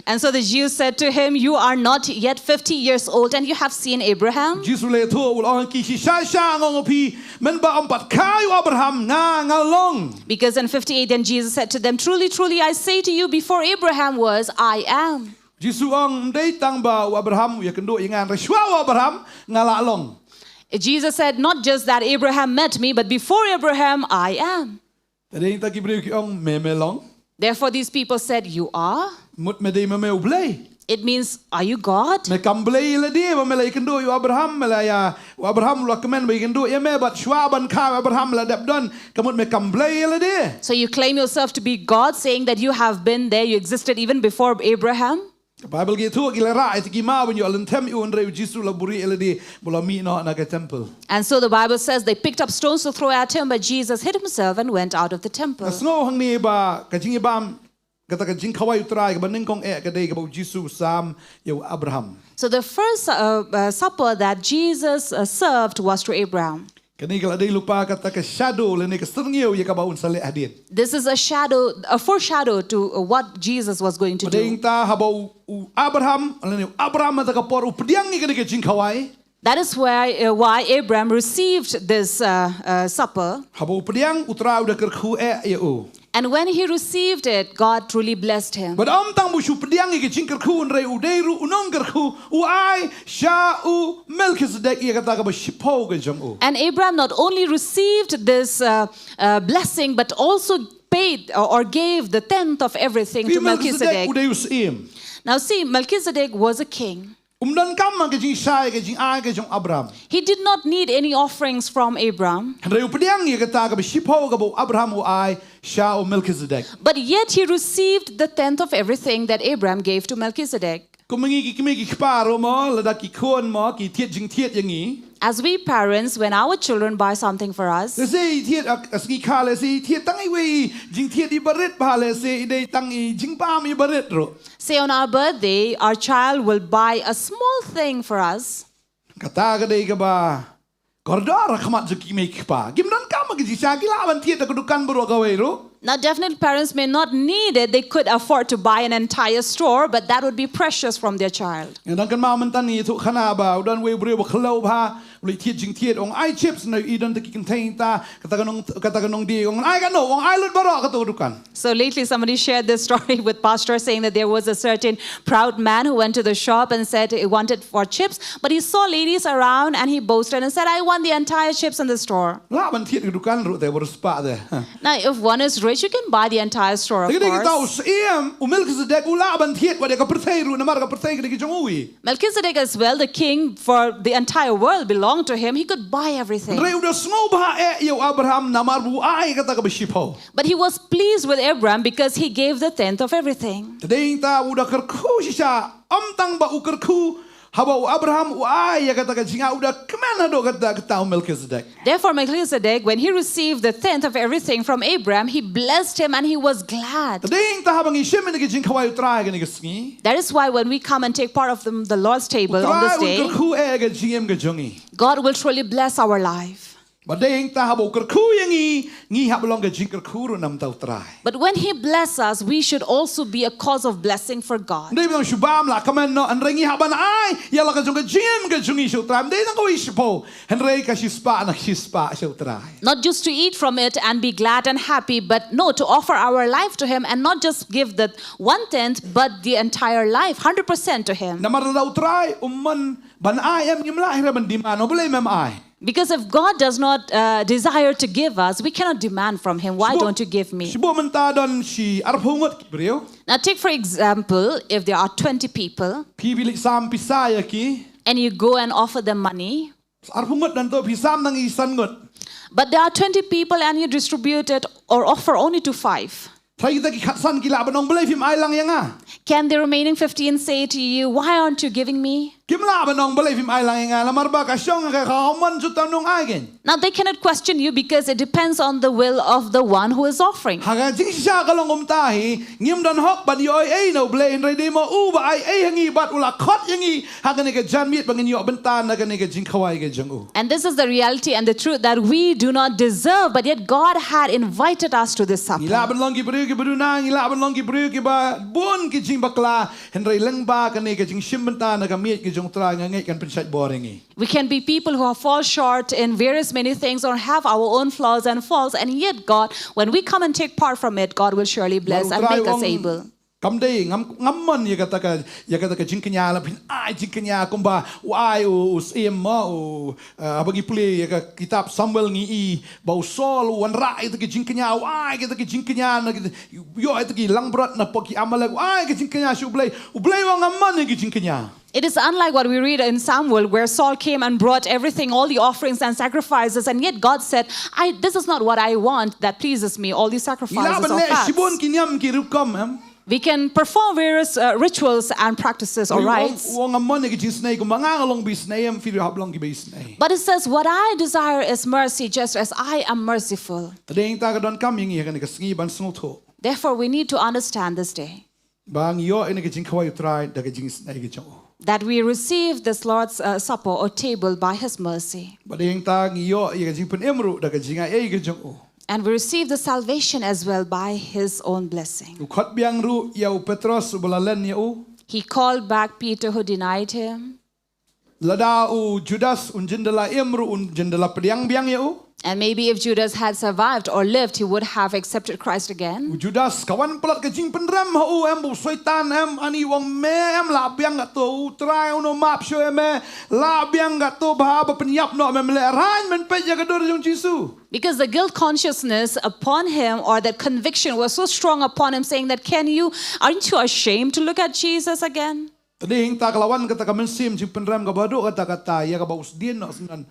And so the Jews said to him, you are not yet fifty years old and you have seen Abraham? Jisu u la ïathuh, u la ong ha ki, shisha shisha nga ong ha phi, mynba ym pat kha ïa u Abraham, nga nga long. Because in fifty-eight then Jesus said to them, truly, truly, I say to you, before Abraham was, I am. Jisu u ong, ym dei tang ba u Abraham u ïakynduh ïa nga, hynrei shuwa u Abraham nga la long. Jesus said, not just that Abraham met me, but before Abraham, I am. Tadei ta ki briew ki ong, me me long? Therefore these people said, you are? Mut me dei me me u Blei? It means, are you God? Me kam blei ïa lade ba me la ïakynduh ïa u Abraham, me la ïa, u Abraham u la kmen ba ïakynduh ïa me, bad shuwa ban kha u Abraham me la dep don, ka mut me kam blei ïa lade. So you claim yourself to be God, saying that you have been there, you existed even before Abraham? Ka Baibl ka ïathuh ki la rah ïa ki maw ban ïoh lynthem ïa u, hynrei u Jisu u la buhrieh ïa lade bad u la mih noh na ka temple. And so the Bible says they picked up stones to throw at him, but Jesus hid himself and went out of the temple. Nga sngew hangne ba ka jingïabam, kata ka jingkhawai U Trai kaba nyngkong eh ka dei kaba u Jisu u sam ïa u Abraham. So the first uh, uh, supper that Jesus uh, served was to Abraham. Kane ka la dei lypa kata ka shadow lane ka syrngiew ïa kaba un sa leh hadien. This is a shadow, a foreshadow to uh, what Jesus was going to do. Hynrei ta haba u, u Abraham, lane u Abraham ha kata ka por u pdiang ïa kane ka jingkhawai. That is why, uh, why Abraham received this uh, uh, supper. Haba u pdiang, U Trai u da kyrkhu eh ïa u. And when he received it, God truly blessed him. Bad ym tang ba u shu pdiang ïa ka jingkyrkhu, hynrei u dei ruh u nongkyrkhu, u ai sha u Melkisedek ïa kata kaba shiphew ka jong u. And Abraham not only received this uh, uh, blessing, but also paid or, or gave the tenth of everything to Melchizedek. Melchizedek u dei u syiem. Now see, Melchizedek was a king. Um donkam ka jingshai, ka jingai ka jong Abraham. He did not need any offerings from Abraham. Hynrei u pdiang ïa kata kaba shiphew kaba u Abraham u ai sha u Melchizedek. But yet he received the tenth of everything that Abraham gave to Melchizedek. Kum ma ngi ki kmie ki kpa ruh mo, lada ki khun mo ki thied jingthied ïa ngi. As we parents, when our children buy something for us, lehse i thied, a sngi kha lehse i thied tang iwei i jingthied iba rit bha, lehse i dei tang i jingbam iba rit ruh. Say on our birthday, our child will buy a small thing for us. Kata ka dei kaba kordor ha khmat jong ki kmie ki kpa. Kim donkam ka jingshisha, ki lah ban thied da ka dukan baroh kawei ruh. Now, definitely, parents may not need it. They could afford to buy an entire store, but that would be precious from their child. Nga dang kynmaw mynta ngi ïathuh khana ba u don uwei u briew ba khlaw bha, u leit thied jingthied, ong ai chips, na i don ta ki kynthei ta, kata ka nong, kata ka nongdie, ong ai kano, ong ai lut baroh kato ka dukan. So lately, somebody shared this story with Pastor, saying that there was a certain proud man who went to the shop and said he wanted for chips, but he saw ladies around and he boasted and said, I want the entire chips in the store. Lah ban thied ka dukan ruh te, baroh spah te. Now, if one is rich, you can buy the entire store, of course. Te ka dei kata u syiem, u Melchizedek u lah ban thied wat ïa ka pyrthei ruh, namar ka pyrthei ka dei ka jong u hi. Melchizedek as well, the king for the entire world belonged to him. He could buy everything. Hynrei u da sngewbha eh ïa u Abraham namar ba u ai kata kaba shiphew. But he was pleased with Abraham because he gave the tenth of everything. Te dei ta u da kyrkhu shisha, ym tang ba u kyrkhu haba u Abraham u ai ïa kata ka jingai, u da kmen haduh kata, kata u Melchizedek. Therefore, Melchizedek, when he received the tenth of everything from Abraham, he blessed him and he was glad. Te dei ta haba ngi shim ïa ka jingkhawai U Trai kane ka sngi. That is why when we come and take part of the, the Lord's table on this day, U Trai un kyrkhu eh ïa ka jingim ka jong ngi. God will truly bless our life. Ba dei hangta haba u kyrkhu ïa ngi, ngi hap long ka jingkyrkhu ruh namar u Trai. But when he bless us, we should also be a cause of blessing for God. Dei ba dang shu bam la kmen noh, hynrei ngi hap ban ai ïa la ka jong ka jingim ka jong ngi sha u Trai. Dei tang kawei shapoh, hynrei ka shispah na shispah sha u Trai. Not just to eat from it and be glad and happy, but no, to offer our life to him and not just give the one tenth, but the entire life, hundred percent to him. Namar lada u Trai um mon ban ai, em ngim lah hi ruh ban demand, u Blei mem ai. Because if God does not uh, desire to give us, we cannot demand from him, "Why Shibun- don't you give me?" Shibun mynta don shi arphew ngut ki briew. Now, take for example, if there are twenty people Phi phi leit sam pisa ïa ki. And you go and offer them money, Arphew ngut don to, phi sam tang i san ngut. But there are twenty people and you distribute it or offer only to five. Trai kita ki khatsan ki lah ban ong, "Balei phim ai lang ïa nga?" Can the remaining fifteen say to you, "Why aren't you giving me?" Kim lah ban ong, "Balei phim ai lang ïa nga?" Namar ba ka shong ka ka mon ju tam nong ai gen. Now they cannot question you because it depends on the will of the one who is offering. Ha ka jingshisha ka long kumta hi, ngim don hok ban ïoh ei ei na u Blei, hynrei dei ma u ba ai ei ha ngi bad u la khot ïa ngi ha kane ka janmiet ba ngin ïoh bynta na kane ka jingkhawai ka jong u. And this is the reality and the truth that we do not deserve, but yet God had invited us to this supper. Ngi lah ban long ki briew ki ba duna, ngi lah ban long ki briew ki ba bun ki jingbakla, hynrei lyngba kane ka jingshim bynta na ka miet ka jong u Trai nga ngeit kan pynshait bor ïa ngi. We can be people who have fall short in various many things or have our own flaws and faults, and yet God, when we come and take part from it, God will surely bless and make us able. Kam dei, ngam, ngam mon ïa kata ka, ïa kata ka jingkñia la phin ai jingkñia kumba u ai u, u Syiem ma u, uh, haba ngi pule ïa ka kitab Samuel ngi i ba u Saul u wanrah ïa kata ka jingkñia, u ai ïa kata ka jingkñia na kata, ïoh ïa kata ki langbrot na pok ki Amalek, u ai ïa ka jingkñia sha u Blei, u Blei u ong ngam mon ïa ka jingkñia. It is unlike what we read in Samuel, where Saul came and brought everything, all the offerings and sacrifices, and yet God said, "I, this is not what I want that pleases me, all these sacrifices or fats." Ngi lah ban leh shibun ki niam ki rukom em. We can perform various uh, rituals and practices or rites. Ong amon ki jingsnei kumba nga nga long ba isnei em, phi ruh hap long ki ba isnei. But it says, "What I desire is mercy, just as I am merciful." Te dei hangta ka donkam ïa ngi ha kane ka sngi ban sngewthuh. Therefore, we need to understand this day. Ba ngi ïoh ïa ka jingkhawai u Trai da ka jingisnei ka jong u. That we receive this Lord's uh, Supper or table by his mercy. Ba dei hangta ngi ïoh ïa ka jingpynim ruh da ka jingai ei ka jong u. And we receive the salvation as well by his own blessing. U khot biang ruh ïa u Petros uba la len ïa u. He called back Peter who denied him. Lada u Judas un jin da la im ruh un jin da la pdiang biang ïa u. And maybe if Judas had survived or lived, he would have accepted Christ again. U Judas ka wan palat ka jingpynrem ha u em, u Soitan em, ani u ong me em lah biang kato, u Trai un ym map shuh ïa me, lah biang kato, ba haba pynïap noh me, me lehraiñ ban peit ïa ka dur jong Jisu. Because the guilt consciousness upon him, or that conviction was so strong upon him, saying that, "Can you, aren't you ashamed to look at Jesus again?" Te dei hangta ka la wan kata ka mynsiem jingpynrem kaba duh katta katta ïa kaba u sdien noh syndon,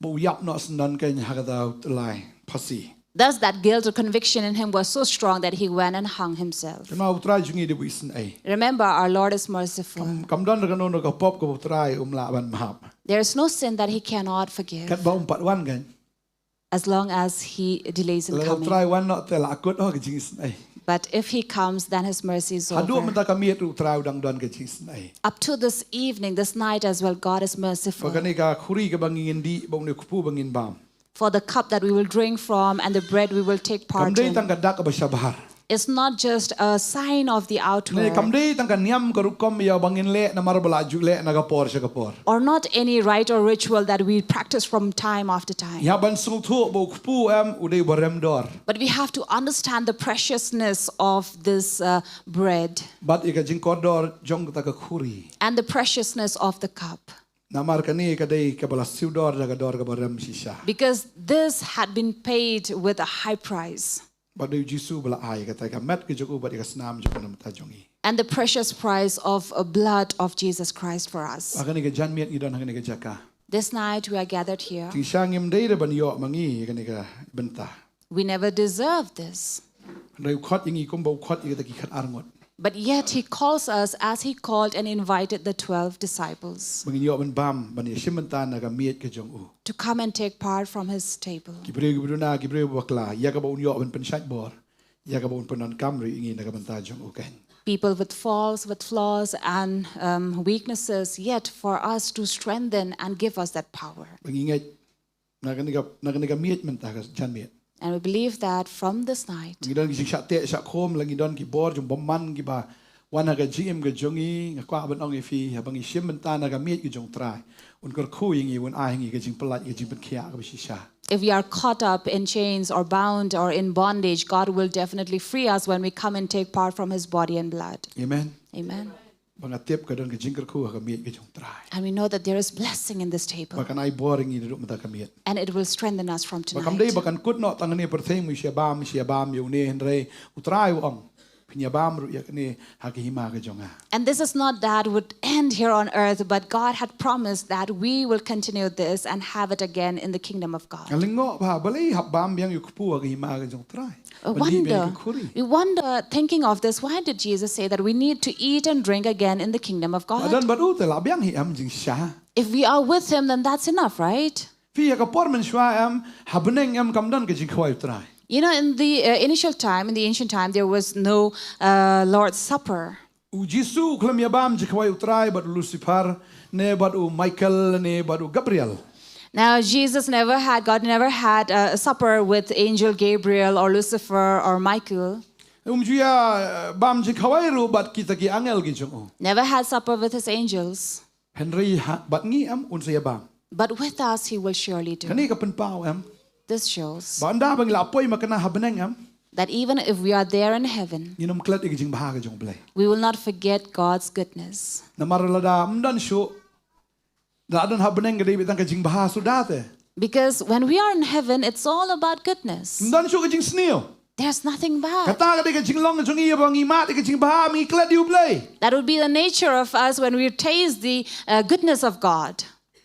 ba u ïap noh syndon kein ha kata u tyllai phasi. Thus, that guilt or conviction in him was so strong that he went and hung himself. Kynmaw u Trai jong ngi dei ba isynei. Remember, our Lord is merciful. Kam, kam don ruh kano kano ka pop kaba u Trai um lah ban map. There is no sin that he cannot forgive. Katba um pat wan kein. As long as he delays in coming. Lada u Trai wan noh te la kut oh ka jingisnei. But if he comes, then his mercy is over. Haduh mynta ka miet ruh u Trai u dang don ka jingisnei. Up to this evening, this night as well, God is merciful. Ba kane ka khuri kaba ngin dih, ba une u kpu ba ngin bam. For the cup that we will drink from and the bread we will take part in. Kam dei tang ka dak kaba shabar. It's not just a sign of the outward. Ne kam dei tang ka niam ka rukom ïa ba ngin leh namar ba la ju leh na ka por sha ka por. Or not any rite or ritual that we practice from time after time. Ïa ban sngewthuh ba u kpu em u dei ba rem dor. But we have to understand the preciousness of this uh, bread. Bad ïa ka jingkordor jong kata ka khuri. And the preciousness of the cup. Namar kane ka dei kaba la siew dor da ka dor kaba rem shisha. Because this had been paid with a high price. Ba dei u Jisu ba la ai kata ka met ka jong u bad ïa ka snam jong u na ka bynta jong ngi. And the precious price of a blood of Jesus Christ for us. Ba kane ka janmiet ngi don ha kane ka jaka. This night we are gathered here. Jingshisha ngim dei ruh ban ïoh ma ngi ïa kane ka bynta. We never deserve this. Hynrei u khot ïa ngi kumba u khot ïa kita ki khatar ngut. But yet he calls us as he called and invited the twelve disciples. Ba ngin ïoh ban bam, ban ïashim bynta na ka miet ka jong u. To come and take part from his table. Ki briew ki ba duna, ki briew ba bakla, ïa kaba un ïoh ban pynshait bor, ïa kaba un pyndonkam ruh ïa ngi na ka bynta jong u kein. People with faults, with flaws and um, weaknesses, yet for us to strengthen and give us that power. Ba ngi ngeit Na kane ka, na kane ka miet mynta ka janmiet. And we believe that from this night, ngi don ki jingshah teh shah khum, la ngi don ki bor jong bymman kiba wan ha ka jingim ka jong ngi, nga kwah ban ong ïa phi, haba ngi shim bynta na ka miet ka jong U Trai, un kyrkhu ïa ngi, un ai ngi ka jingpyllait, ka jingpynkhiah kaba shisha. If we are caught up in chains or bound or in bondage, God will definitely free us when we come and take part from his body and blood. Amen. Amen. Ba nga tip ka don ka jingkyrkhu ha ka miet ka jong U Trai. And we know that there is blessing in this table. Ba kan ai bor ïa ngi naduh mynta ka miet. And it will strengthen us from tonight. Ba kam dei ba kan kut noh tang hangne pyrthei, ngi shu ïabam, shu ïabam ïa une, hynrei U Trai u ong, phin ïabam ruh ïa kane ha ka hima ka jong nga. And this is not that would end here on earth, but God had promised that we will continue this and have it again in the kingdom of God. Nga lyngngoh bha, balei hap bam biang ïa u kpu ha ka hima ka jong U Trai? I wonder, we wonder, thinking of this, why did Jesus say that we need to eat and drink again in the kingdom of God? Ba don bad u te la biang hi em jingshisha. If we are with him, then that's enough, right? Phi, ha ka por mynshuwa em, ha bneng em kam don ka jingkhawai U Trai. You know, in the uh, initial time, in the ancient time, there was no uh, Lord's Supper. U Jisu u khlem ïabam jingkhawai U Trai bad u Lucifer, ne bad u Michael, ne bad u Gabriel. Now, Jesus never had, God never had a supper with angel Gabriel or Lucifer or Michael. Um ju ïa, eh, bam jingkhawai ruh bad kita ki angel ki jong u. Never had supper with his angels. Hynrei ha, bad ngi em un sa ïabam. But with us, he will surely do. Kane ka pynpaw em. This shows ba ynda ba ngi la poi makna ha bneng em, that even if we are there in heaven, ngin ym klet ïa ka jingbha ka jong U Blei. We will not forget God's goodness. Namar lada ym don shuh, la don ha bneng ka dei beit tang ka jingbha suda te. Because when we are in heaven, it's all about goodness. Ym don shuh ka jingsniew. There's nothing bad. Kata ka dei ka jinglong jong ngi, ba ngi mad ïa ka jingbha, ngi klet ïa U Blei. That would be the nature of us when we taste the uh, goodness of God.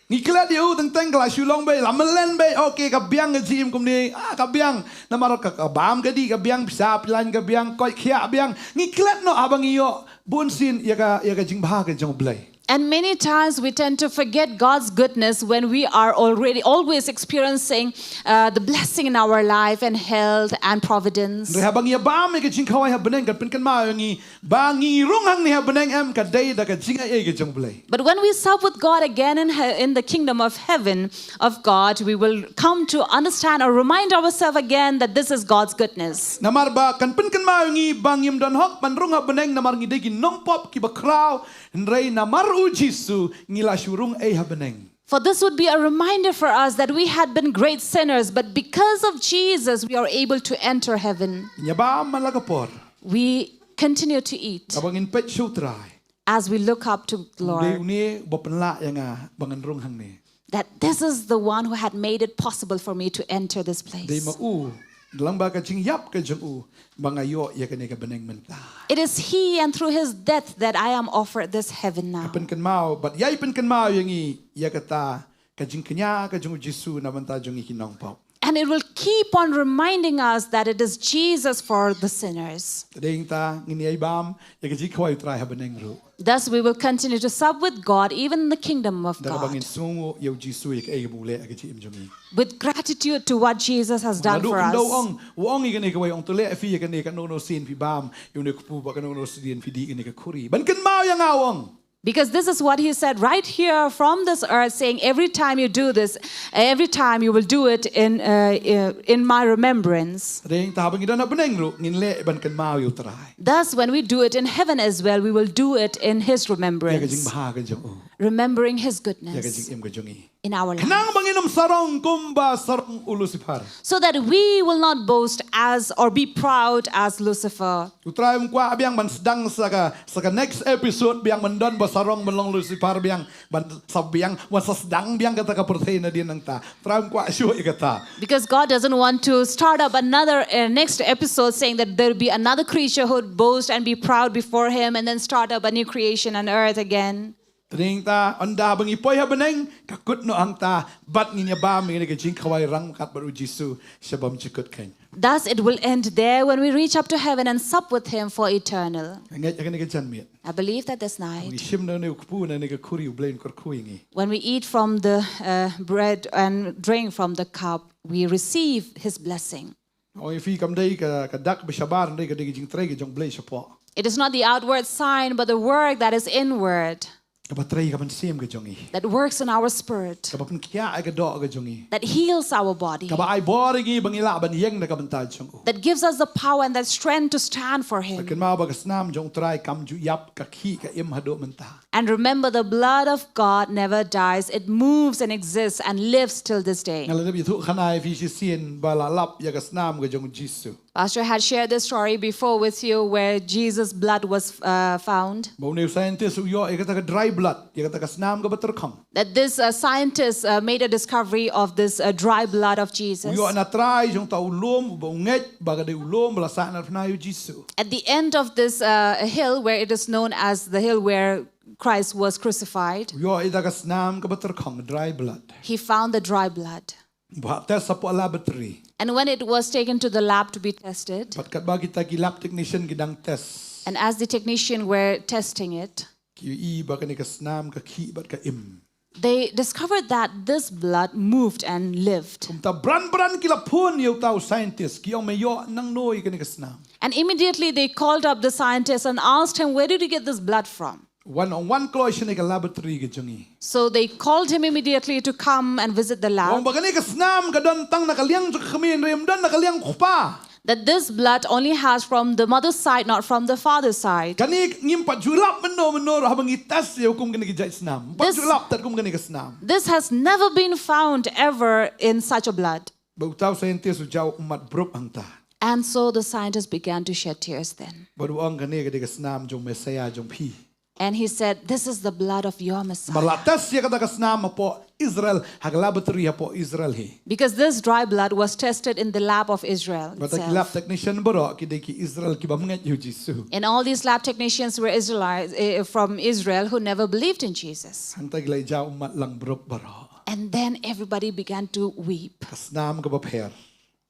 Ngi klet ïa u teng teng, ka la shu long beit, la mlien beit, okay, ka biang ka jingim kumne, ah, ka biang. Namar ka, ka bam ka dih ka biang, pisa pyllan ka biang, koit khiah biang. Ngi klet noh haba ngi ïoh bunsien ïa ka, ïa ka jingbha ka jong U Blei. And many times we tend to forget God's goodness when we are already always experiencing uh, the blessing in our life and health and providence. Hynrei haba ngi ïabam ïa ka jingkhawai ha bneng, kan pynkynmaw ïa ngi ba ngi rung hangne ha bneng em, ka dei da ka jingai ei ka jong U Blei. But when we sup with God again in, he- in the kingdom of heaven, of God, we will come to understand or remind ourselves again that this is God's goodness. Namar ba kan pynkynmaw ïa ngi ba ngim don hok ban rung ha bneng namar ngi dei ki nongpop kiba khraw, hynrei namar u Jisu ngi la shu rung ei ha bneng. For this would be a reminder for us that we had been great sinners, but because of Jesus, we are able to enter heaven. Ngi ïabam man la ka por. We continue to eat. Haba ngin peit sha U Trai. As we look up to the Lord. Dei une ba pynlah ïa nga ba ngan rung hangne. That this is the one who had made it possible for me to enter this place. Dei ma u, lyngba ka jingïap ka jong u, ba nga ïoh ïa kane ka bneng mynta. It is he and through his death that I am offered this heaven now. Ka pynkynmaw, bad ïai pynkynmaw ïa ngi ïa kata ka jingkñia ka jong u Jisu na bynta jong ngi ki nongpop. And it will keep on reminding us that it is Jesus for the sinners. Te dei nangta ngin ïai bam ïa ka jingkhawai U Trai ha bneng ruh. Thus we will continue to sup with God even in the kingdom of God. Da kaba ngin sngewnguh ïa u Jisu ïa kaei kaba u leh ha ka jingim jong ngi. With gratitude to what Jesus has done for us. Naduh kumno u ong, u ong ïa kane kawei, ong to leh phi ïa kane, kano kano sien phi bam ïa une u kpu, bad kano kano sien phi dih ïa kane ka khuri, ban kynmaw ïa nga, u ong. Because this is what he said right here from this earth, saying, "Every time you do this, every time you will do it in, uh, uh, in my remembrance." Te dei nangta haba ngi don ha bneng ruh ngin leh ban kynmaw ïa U Trai. Thus, when we do it in heaven as well, we will do it in his remembrance. Ïa ka jingbha ka jong u. Remembering his goodness. Ïa ka jingim ka jong ngi. In our life. Khnang ba ngin ym sarong kumba sarong u Lucifer. So that we will not boast as or be proud as Lucifer. U Trai um kwah biang ban sdang sa ka, sa ka next episode biang ban don ba sarong ban long Lucifer biang, ban sa biang, ban sa sdang biang kata ka pyrthei nadien nangta. U Trai um kwah shuh ïa kata. Because God doesn't want to start up another uh, next episode saying that there will be another creature who would boast and be proud before him and then start up a new creation on earth again. Te dei nangta, ynda ba ngi poi ha bneng, ka kut noh hangta, bad ngin ïabam ïa kane ka jingkhawai ryngkat bad u Jisu sha bymjukut keiñ. Thus it will end there when we reach up to heaven and sup with him for eternal. Nga ngeit ha kane ka janmiet, I believe that this night, ngi shim na kane u kpu, na kane ka khuri, U Blei un kyrkhu ïa ngi. When we eat from the uh, bread and drink from the cup, we receive his blessing. Ong ïa phi kam dei ka, ka dak ba shabar, hynrei ka dei ka jingtrei ka jong U Blei shapoh. It is not the outward sign, but the work that is inward. Kaba trei ka mynsiem ka jong ngi. That works in our spirit, Kaba pynkhiah ïa ka doh ka jong ngi. That heals our body, Kaba ai bor ïa ngi ba ngi lah ban ïeng da ka bynta jong u. That gives us the power and that strength to stand for Him. Kynmaw ba ka snam jong u Trai kam ju ïap, ka khih ka im haduh mynta. And remember, the blood of God never dies. It moves and exists and lives till this day. Nga la dep ïathuh khana ïa phi shisien ba la lap ïa ka snam ka jong u Jisu. Pastor had shared this story before with you where Jesus' blood was uh, found. Ba une u scientist u ïoh ïa kata ka dry blood, ïa kata ka snam kaba tyrkhong. That this uh, scientist uh, made a discovery of this uh, dry blood of U Jesus. ïoh na trai jong uta u lum uba u ngeit, ba ka dei u lum ba la sah na phna ïa u Jisu. At the end of this uh, hill, where it is known as the hill where Christ was crucified, U ïoh ïa ka snam kaba tyrkhong, dry blood. He found the dry blood. Ba test hapoh laboratory. And when it was taken to the lab to be tested, Bad katba kita ki lab technician ki dang test, and as the technician were testing it, ki ïohi ba kane ka snam ka khih bad ka im. They discovered that this blood moved and lived. Kumta bran bran ki la phone ïa uta u scientist, ki ong, me ïoh nangno ïa kane ka snam? And immediately they called up the scientist and asked him, "Where did you get this blood from?" Wan ong, wan kloi shane ka laboratory ka jong ngi. So they called him immediately to come and visit the Ong lab. ba kane ka snam ka don tang na ka liang jong ka kmie, ym don na ka liang u kpa. That this blood only has from the mother's side, not from the father's side. Kane ngim pat ju lap mynno mynno ruh haba ngi test ïa kum kane ka jait snam. Ym pat This- ju lap tat kum kane ka snam. This has never been found ever in such a blood. Ba uta u scientist u jaw ummat brup hangta. And so the scientist began to shed tears then. Bad u ong, kane ka dei ka snam jong Messiah jong phi. And he said, "This is the blood of your Ba Messiah." la test ïa kata ka snam hapoh Israel, ha ka laboratory hapoh Israel hi. Because this dry blood was tested in the lab of Israel Bad ki lab itself. Technician baroh ki dei ki Israel ki bym ngeit ïa u Jisu. And all these lab technicians were Israelites eh, from Israel who never believed in Jesus. Hangta ki la jaw ummat lang brup baroh. And then everybody began to weep. Ka snam kaba pher.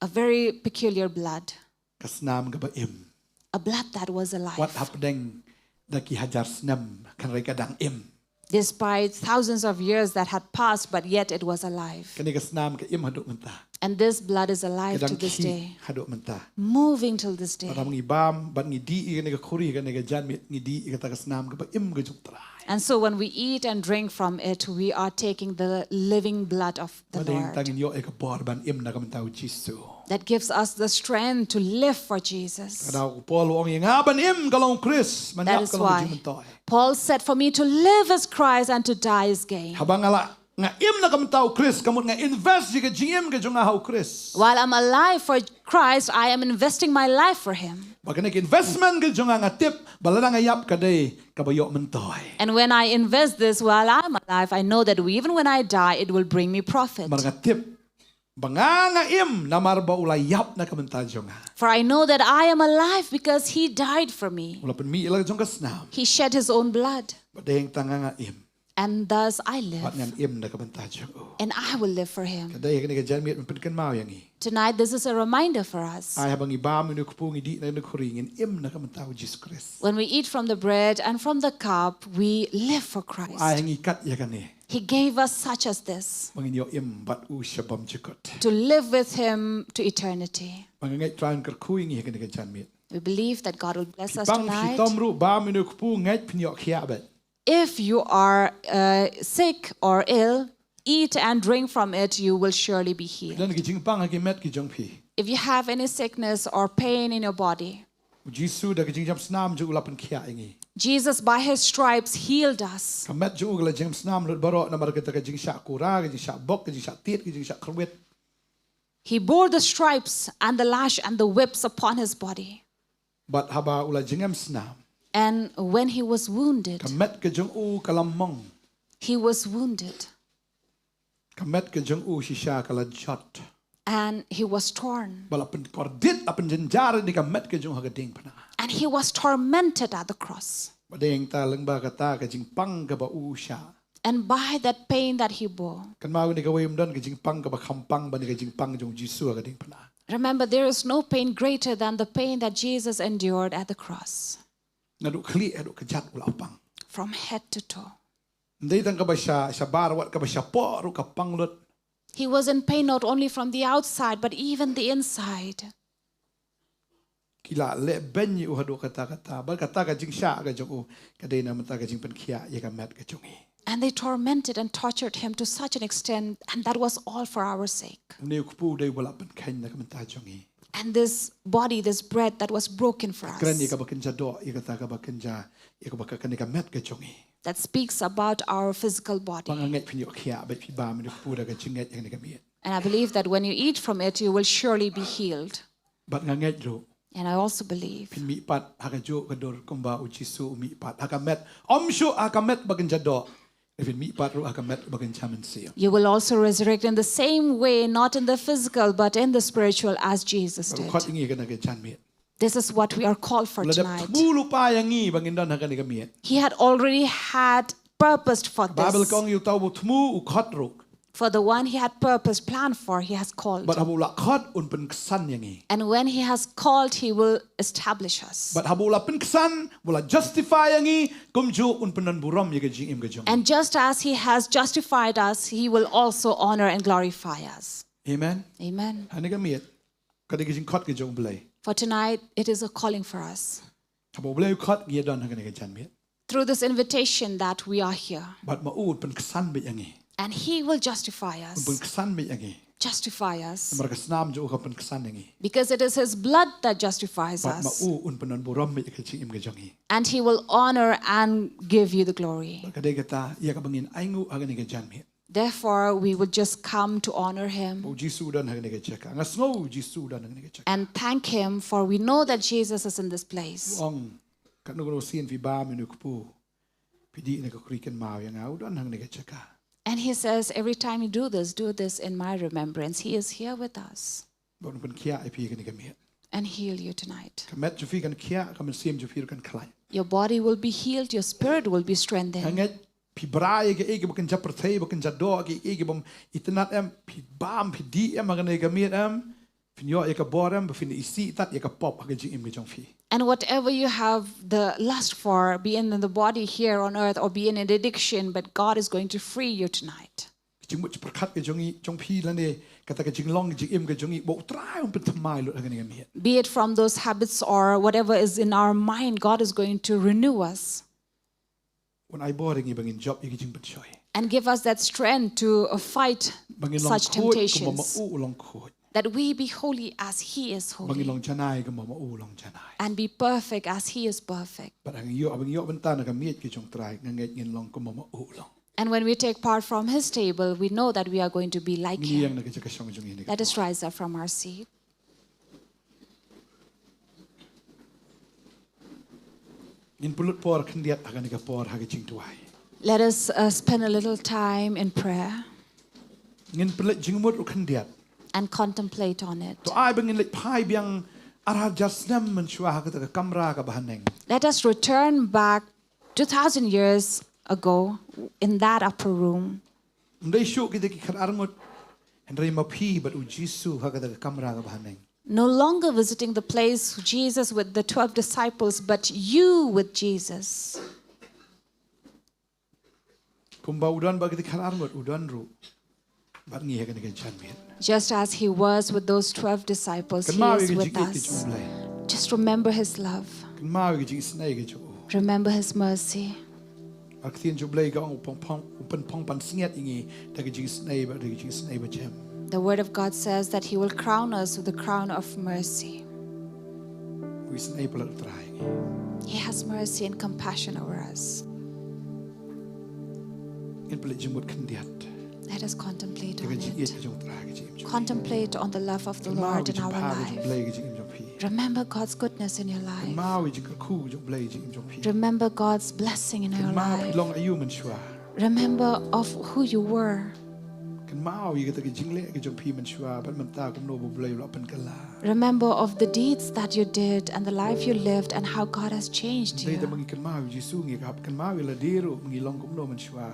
A very peculiar blood, Ka snam kaba im. A blood that was alive. Wat hapdeng da ki hajar snem, hynrei ka dang im. Despite thousands of years that had passed, but yet it was alive. Kane ka snam ka im haduh mynta. And this blood is alive Ka to dang this khih day, haduh mynta. Moving till this Bad day. ngi bam, bad ngi dih ïa kane ka khuri, kane ka janmiet, ngi dih ïa kata ka snam kaba im ka jong u Trai. And so when we eat and drink from it, we are taking the living blood of the Bad ngi Lord. Tang ïoh ïa ka bor ban im na ka bynta u Jisu. That gives us the strength to live for Jesus. Ka daw u Paul u ong, ïa nga ban im ka long u Khrist, ban That ïap is ka long ka why jingmyntoi. Paul said, "For me to live is Christ and to die is gain." Haba nga la, nga im na ka bynta u Khrist, ka mut nga invest ïa ka jingim ka jong nga ha u Khrist. While I'm alive for Christ, I am investing my life for Him. Bad kane ka investment ka jong nga, nga tip ba lada nga ïap ka dei kaba ïoh myntoi. And when I invest this while I'm alive, I know that even when I die, it will bring me profit. Namar nga tip ba nga, nga im namar ba u la ïap na ka bynta jong nga. For I know that I am alive because He died for me. U la pynmih ïa la ka jong ka snam. He shed His own blood. Bad dei tang nga, nga im. And thus I Bad live. Ngan im na ka bynta jong u. And I will live for Him. Ka dei kane ka janmiet ban pynkynmaw ïa ngi. Tonight, this is a reminder for us. Ai haba ngi bam ïa une u kpu, ngi dih na une u khuri, ngin im na ka bynta u Jisu Khrist. When we eat from the bread and from the cup, we live for Christ. Ai ha ngi kat ïa kane. He gave us such as this, Ba ngin ïoh im bad u sha bymjukut. To live with Him to eternity. Ba nga ngeit Trai un kyrkhu ïa ngi ha kane ka janmiet. We believe that God will bless us Pang phi tonight. Tom ruh, bam ïa une u kpu, ngeit phin ïoh khiah beit. If you are uh, sick or ill, eat and drink from it, you will surely be healed. Don ki jingpang ha ki met ki jong phi. If you have any sickness or pain in your body, U Jisu da ka jingjam snam jong u la pynkhiah ïa ngi. Jesus, by His stripes, healed us. Ka met jong u ka la jingjam snam lut baroh namar kata ka jingshah kura, ka jingshah bok, ka jingshah tied, ka jingshah kyrwit. He bore the stripes and the lash and the whips upon His body. Bad haba u la jingjam snam, And when He was wounded, ka met ka jong u ka la mong. He was wounded. Ka met ka jong u shisha ka la jot. And He was torn. Bad la pynkordit, la pynjynjar ïa ka met ka jong u ha ka diengphna. And He was tormented at the cross. Bad dei tang lyngba kata ka jingpang kaba u shah. And by that pain that He bore. Kynmaw, kane kawei ym don ka jingpang kaba kham pang ban ïa ka jingpang jong u Jisu ha ka diengphna. Remember, there is no pain greater than the pain that Jesus endured at the cross. Naduh khlieh haduh kjat u la pang. From head to toe. Ym dei tang kaba sha, shabar, wat kaba shapoh ruh ka pang lut. He was in pain not only from the outside, but even the inside. ki la leh beiñ ïa u haduh katta katta, bad kata ka jingshah ka jong u ka dei na bynta ka jingpynkhiah ïa ka met ka jong ngi. And they tormented and tortured him to such an extent, and that was all for our sake. Une u kpu u dei uba la pynkheiñ na ka bynta jong ngi. And this body, this bread that was broken for us. Kren ïa kaba kynja doh, ïa kata kaba kynja, ïa kaba ka, kane ka met ka jong ngi. That speaks about our physical body. Bad nga ngeit phin ïoh khiah bad phi bam ïa une u kpu da ka jingngeit ïa kane ka miet. And I believe that when you eat from it, you will surely be healed. Bad nga ngeit ruh. And I also believe. Phin mihpat ha kajuh ka dur kumba u Jisu u mihpat ha ka met. Ym shuh ha ka met ba kynja doh. Phin mihpat ruh ha ka met ba kynja mynsiem. You will also resurrect in the same way, not in the physical, but in the spiritual, as Jesus did. Bad u khot ïa ngi ha kane ka janmiet. This is what we are called for tonight. U la dep thmu lypa ïa ngi ba ngin don ha kane ka miet. He had already had purposed for this. Baibl ka ong ïa uta uba thmu u khot ruh. For the one he had purpose, planned for, he has called. Bad haba u la khot un pynksan ïa ngi. And when he has called, he will establish us. Bad haba u la pynksan, u la justify ïa ngi, kumjuh un pyndon burom ïa ka jingim ka jong ngi. And just as he has justified us, he will also honor and glorify us. Amen. Amen. Ha kane ka miet ka dei ka jingkhot ka jong U Blei. For tonight, it is a calling for us. Haba U Blei u khot ngi ïa don ha kane ka janmiet. Through this invitation that we are here. Bad ma u un pynksan beit ïa ngi. And he will justify us. Un pynksan beit ïa ngi. Justify us. Namar ka snam jong u ka pynksan ïa ngi. Because it is his blood that justifies us. Bad ma u un pyndon burom beit ïa ka jingim ka jong ngi. And he will honor and give you the glory. Bad ka dei kata ïa kaba ngin ainguh ha kane ka janmiet. Therefore, we would just come to honor him. Ba u Jisu u don ha kane ka jaka. Nga sngew u Jisu u don ha kane ka jaka. And thank him, for we know that Jesus is in this place. U ong, katno katno sien phi bam ïa une u kpu, phi dih ïa une u khri, kynmaw ïa nga, u don ha kane ka jaka. And he says, "Every time you do this, do this in my remembrance." He is here with us. Bad un pynkhiah ïa phi ha kane ka miet. And heal you tonight. Ka met jong phi kan khiah, ka mynsiem jong phi ruh kan khlaiñ. Your body will be healed, your spirit will be strengthened. Nga ngeit phi brai ïa kaei kaba kynja pyrthei, ba kynja doh, kaei kaei kaba ym itynnad em, phi bam, phi dih em ha kane ka miet em, phin ïoh ïa ka bor em, ba phin isih tat ïa ka pop ha ka jingim ka jong phi. And whatever you have the lust for, be it in the body here on earth or be it in an addiction, but God is going to free you tonight. Ka jingmut jingpyrkhat ka jong ngi, jong phi lane kata ka jinglong jingim ka jong ngi, ba U Trai un pynthymmai lut ha kane ka miet. Be it from those habits or whatever is in our mind, God is going to renew us. Un ai bor ïa ngi ba ngin jop ïa ki jingpynshoi. And give us that strength to, uh, fight such temptation. Ba ngin long khuid kumba ma u u long khuid. That we be holy as he is holy. Ba ngin long janai kumba ma u u long janai. And be perfect as he is perfect. Bad haba ngi ïoh, haba ngi ïoh bynta na ka miet ka jong U Trai, nga ngeit ngin long kumba ma u u long. And when we take part from his table, we know that we are going to be like him. Ngin ïeng na ka jaka shong jong ngi. Let us rise up from our seat. Ngin pynlut por khyndiat ha kane ka por ha ka jingduwai. Let us, uh, spend a little time in prayer. Ngin pynleit jingmut ruh khyndiat. And contemplate on it. To ai ba ngin leit phai biang ar hajar snem mynshuwa ha kata ka kamra kaba haneng. Let us return back two thousand years ago in that upper room. Ym dei shuh kita ki khatar ngut, hynrei ma phi bad u Jisu ha kata ka kamra kaba haneng. No longer visiting the place Jesus with the twelve disciples, but you with Jesus. Kumba u don bad kita ki khatar ngut, u don ruh bad ngi ha kane ka janmiet. Just as he was with those twelve disciples, he is with us. Kynmaw ïa ka jingïeit ka jong U Blei. Just remember his love. Kynmaw ïa ka jingisynei ka jong u. Remember his mercy. Ka ktien jong U Blei ka ong u pynphong, u pynphong pansngiat ïa ngi da ka jingisynei bad da ka jingisynei bajem. The word of God says that he will crown us with the crown of mercy. U isynei palat U Trai ïa ngi. He has mercy and compassion over us. Ngin pynleit jingmut khyndiat. Let us contemplate on it. Ïa ka jingïeit ka jong U Trai ha ka jingim jong phi. Contemplate on the love of the Lord in our life. Kynmaw ïa ka jingbha ka jong U Blei ha ka jingim jong phi. Remember God's goodness in your life. Kynmaw ïa ka jingkyrkhu ka jong U Blei ha ka jingim jong phi. Remember God's blessing in your life. Kynmaw phi long aïu mynshuwa. Remember of who you were. Kynmaw ïa kata ka jingleh ka jong phi mynshuwa bad mynta kumno ba U Blei u la pynkylla. Remember of the deeds that you did and the life you lived and how God has changed you. Ym dei tang ba ngi kynmaw ïa u Jisu ngi hap kynmaw ïa lade ruh, ngi long kumno mynshuwa.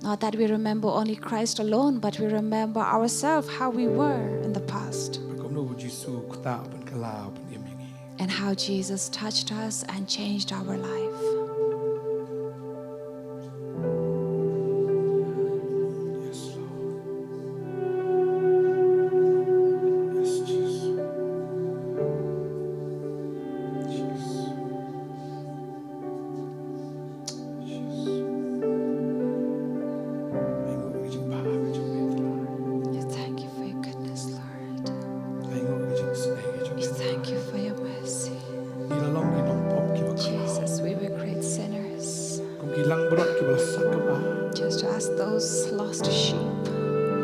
Not that we remember only Christ alone, but we remember ourselves, how we were in the past. Bad kumno ba u Jisu u ktah, u pynkylla, u pynim ïa ngi. And how Jesus touched us and changed our life. Yes, Lord. Yes, Jesus. Dang brot kiba la sakma. Just as those lost sheep.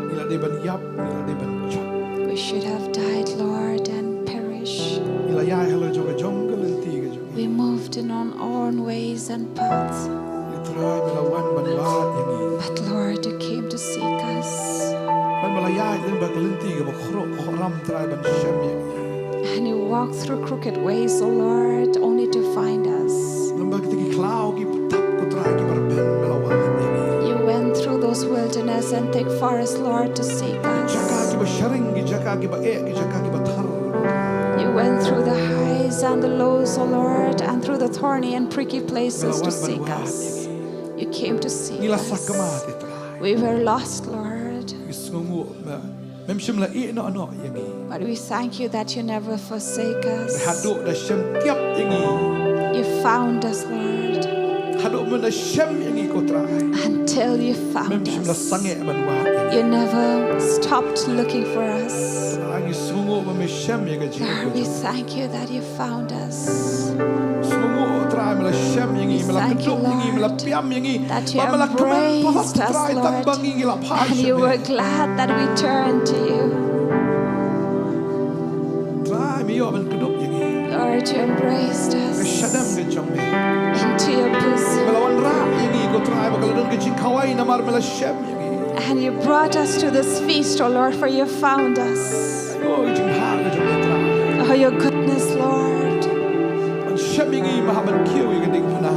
Ngi la dei ban ïap, ngi la dei ban jop. We should have died, Lord, and perish. Ngi la ïaid halor jong ka jong ka lynti ka jong ngi. We moved in on our own ways and paths. Hynrei Trai me la wan ban wad ïa ngi. But Lord, you came to seek us. Bad me la ïaid lyngba ka lynti kaba khraw khram Trai ban shem ïa ngi. And you walked through crooked ways, O Lord, only to find us. Lyngba kita ki khlaw kiba tap ko Trai kiba rben me la wad ïa ngi. You went through those wilderness and thick forests, Lord, to seek us. Jaka kiba sharing, ki jaka kiba eh, ki jaka kiba thar. You went through the highs and the lows, O Lord, and through the thorny and pricky places to seek us. You came to seek us. Ngi la sakma te Trai. We were lost, Lord. Ngi sngewnguh ba mem shym la ïeh noh noh ïa ngi. But we thank you that you never forsake us. Haduh da shem tiap ïa ngi. You found us, Lord. Haduh mem da shem ïa ngi ko Trai. Until you found us. Mem shym la sangeh ban wad ïa ngi. You never stopped looking for us. Trai ngi sngewnguh ba me shem ïa ka jingim. Lord, we thank you that you found us. Sngewnguh Trai me la shem ïa ngi, me la kdup ïa ngi, me la piam ïa ngi. Ba me la kmen palat Trai tang ba ngi ngi la phai sha me. And you were glad that we turned to you. Trai me ïoh ban kdup ïa ngi. Lord, you embraced us. Ka shadem ka jong me. Into your bosom. Me la wanrah ïa ngi ko Trai ba ka la don ka jingkhawai namar me la shem ïa ngi. And you brought us to this feast, O Lord, for you found us. Aiu ka jingbha ka jong me Trai. Oh, your goodness, Lord. Ban shem ïa ngi me hap ban kiew ïa ka diengphna.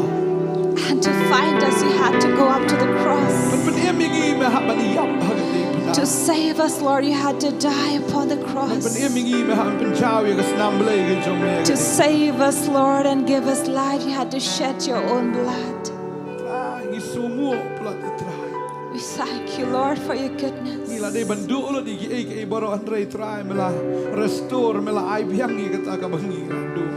And to find us, you had to go up to the cross. Ban pynim ïa ngi me hap ban ïap ha ka diengphna. To save us, Lord, you had to die upon the cross. Ban pynim ïa ngi me hap ban pynjaw ïa ka snam Blei ka jong me. To save us, Lord, and give us life, you had to shed your own blood. Trai ngi sngewnguh palat te Trai. We thank you, Lord, for your goodness. Ngi la dei ban duh lut ïa kiei kiei baroh hynrei Trai me la restore, me la ai biang ïa kata kaba ngi la duh.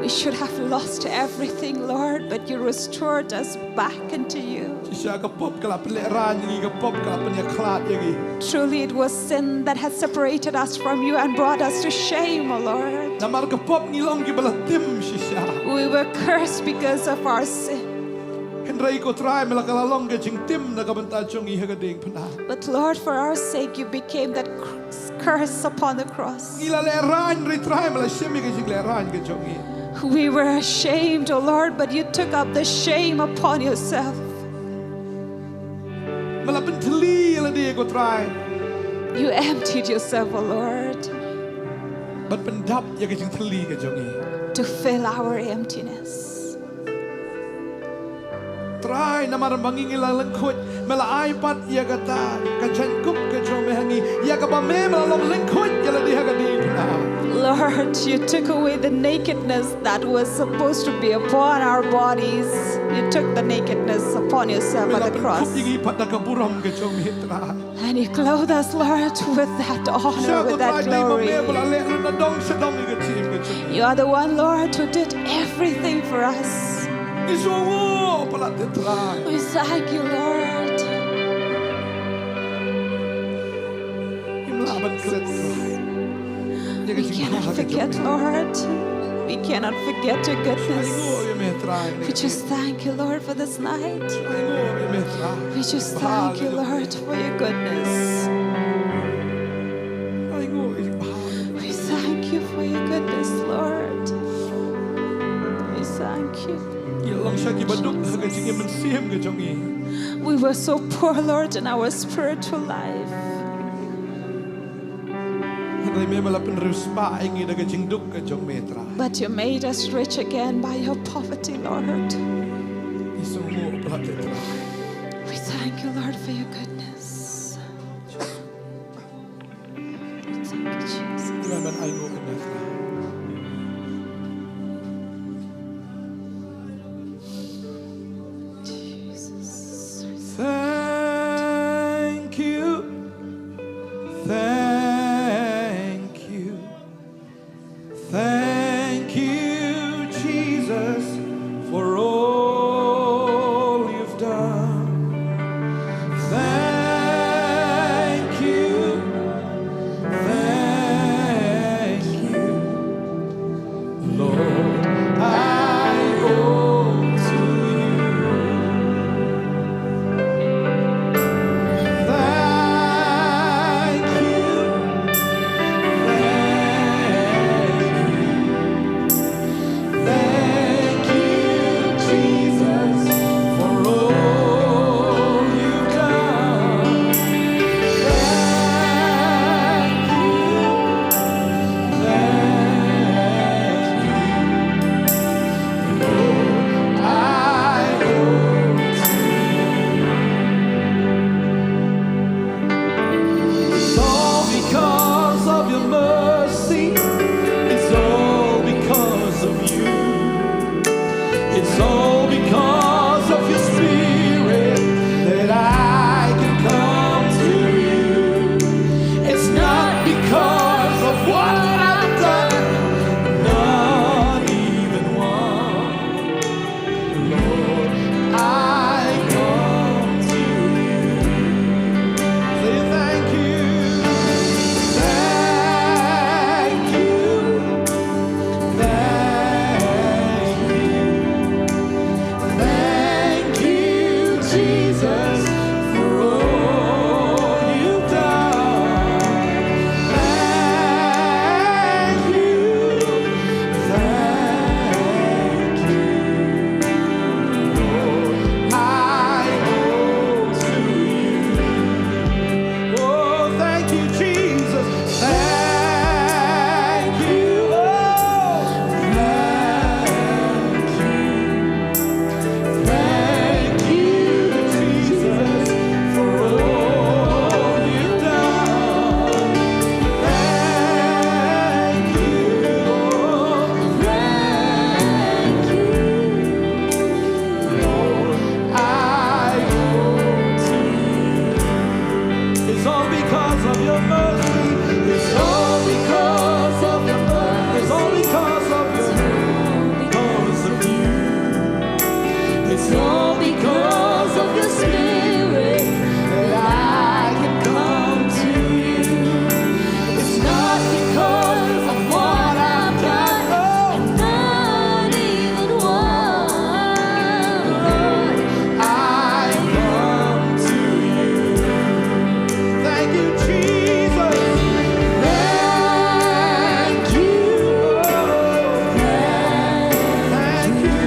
We should have lost everything, Lord, but you restored us back into you. Shisha ka pop ka la pynlehraiñ ïa ngi, ka pop ka la pynïakhlad ïa ngi. Truly it was sin that had separated us from you and brought us to shame, O Lord. Namar ka pop ngi long kiba la tim shisha. We were cursed because of our sin. Hynrei ko Trai me la ka la long ka jingtim na ka bynta jong ngi ha ka diengphna. But Lord, for our sake you became that cr-, curse upon the cross. Ngi la lehraiñ hynrei Trai me la shem ïa ka jinglehraiñ ka jong ngi. We were ashamed, O Lord, but you took up the shame upon yourself. Me la pynthylli ïa lade ko Trai. You emptied yourself, O Lord. Ban pyndap ïa ka jingthylli ka jong ngi. To fill our emptiness. Trai namar ba ngi ngi la lyngkhuid, me la ai pat ïa kata ka jaiñkup ka jong me ha ngi, ïa kaba me me la long lyngkhuid ïa lade ha ka diengphna. Lord, you took away the nakedness that was supposed to be upon our bodies. You took the nakeness upon yourself at the cross. Me la pynkhup ïa ngi pat da ka burom ka jong me Trai. And you clothe us, Lord, with that honor, with that glory. You are the one, Lord, who did everything for us. We thank you, Lord. We cannot forget, Lord. We cannot forget your goodness. We just thank you, Lord, for this night. We just thank you, Lord, for your goodness. We thank you for your goodness, Lord. We thank you. We were so poor, Lord, in our spiritual life. Hynrei me me la pynriewspah ïa ngi da ka jingduk ka jong me Trai. But you made us rich again by your poverty, Lord. Ngi sngewnguh palat te Trai. We thank you, Lord, for your goodness. We thank you, Jesus. Ngi wan ban ainguh ïa me Trai. Jesus. Thank you. Thank you. Thank you, Jesus, for all you've done. Thank you. Thank Because of your spirit that I can come to you. It's not because of what I've done, not even one. Lord, I come to you. Say thank you. Thank you. Thank you. Thank you, Jesus, for all you've done. Thank you, thank you, Lord, I owe to you. Oh, thank you, Jesus. Thank you, oh, thank you. Thank you, Jesus, for all you've done. Thank you, oh, thank you, Lord, I owe to you. It's all because of your mercy. It's all because of your mercy. It's all because of your mercy. Because of you. It's all because of your spirit that I can come to you. It's not because of what I've done, oh, not even one. I come to you. Thank you, Jesus. Thank you. Thank you.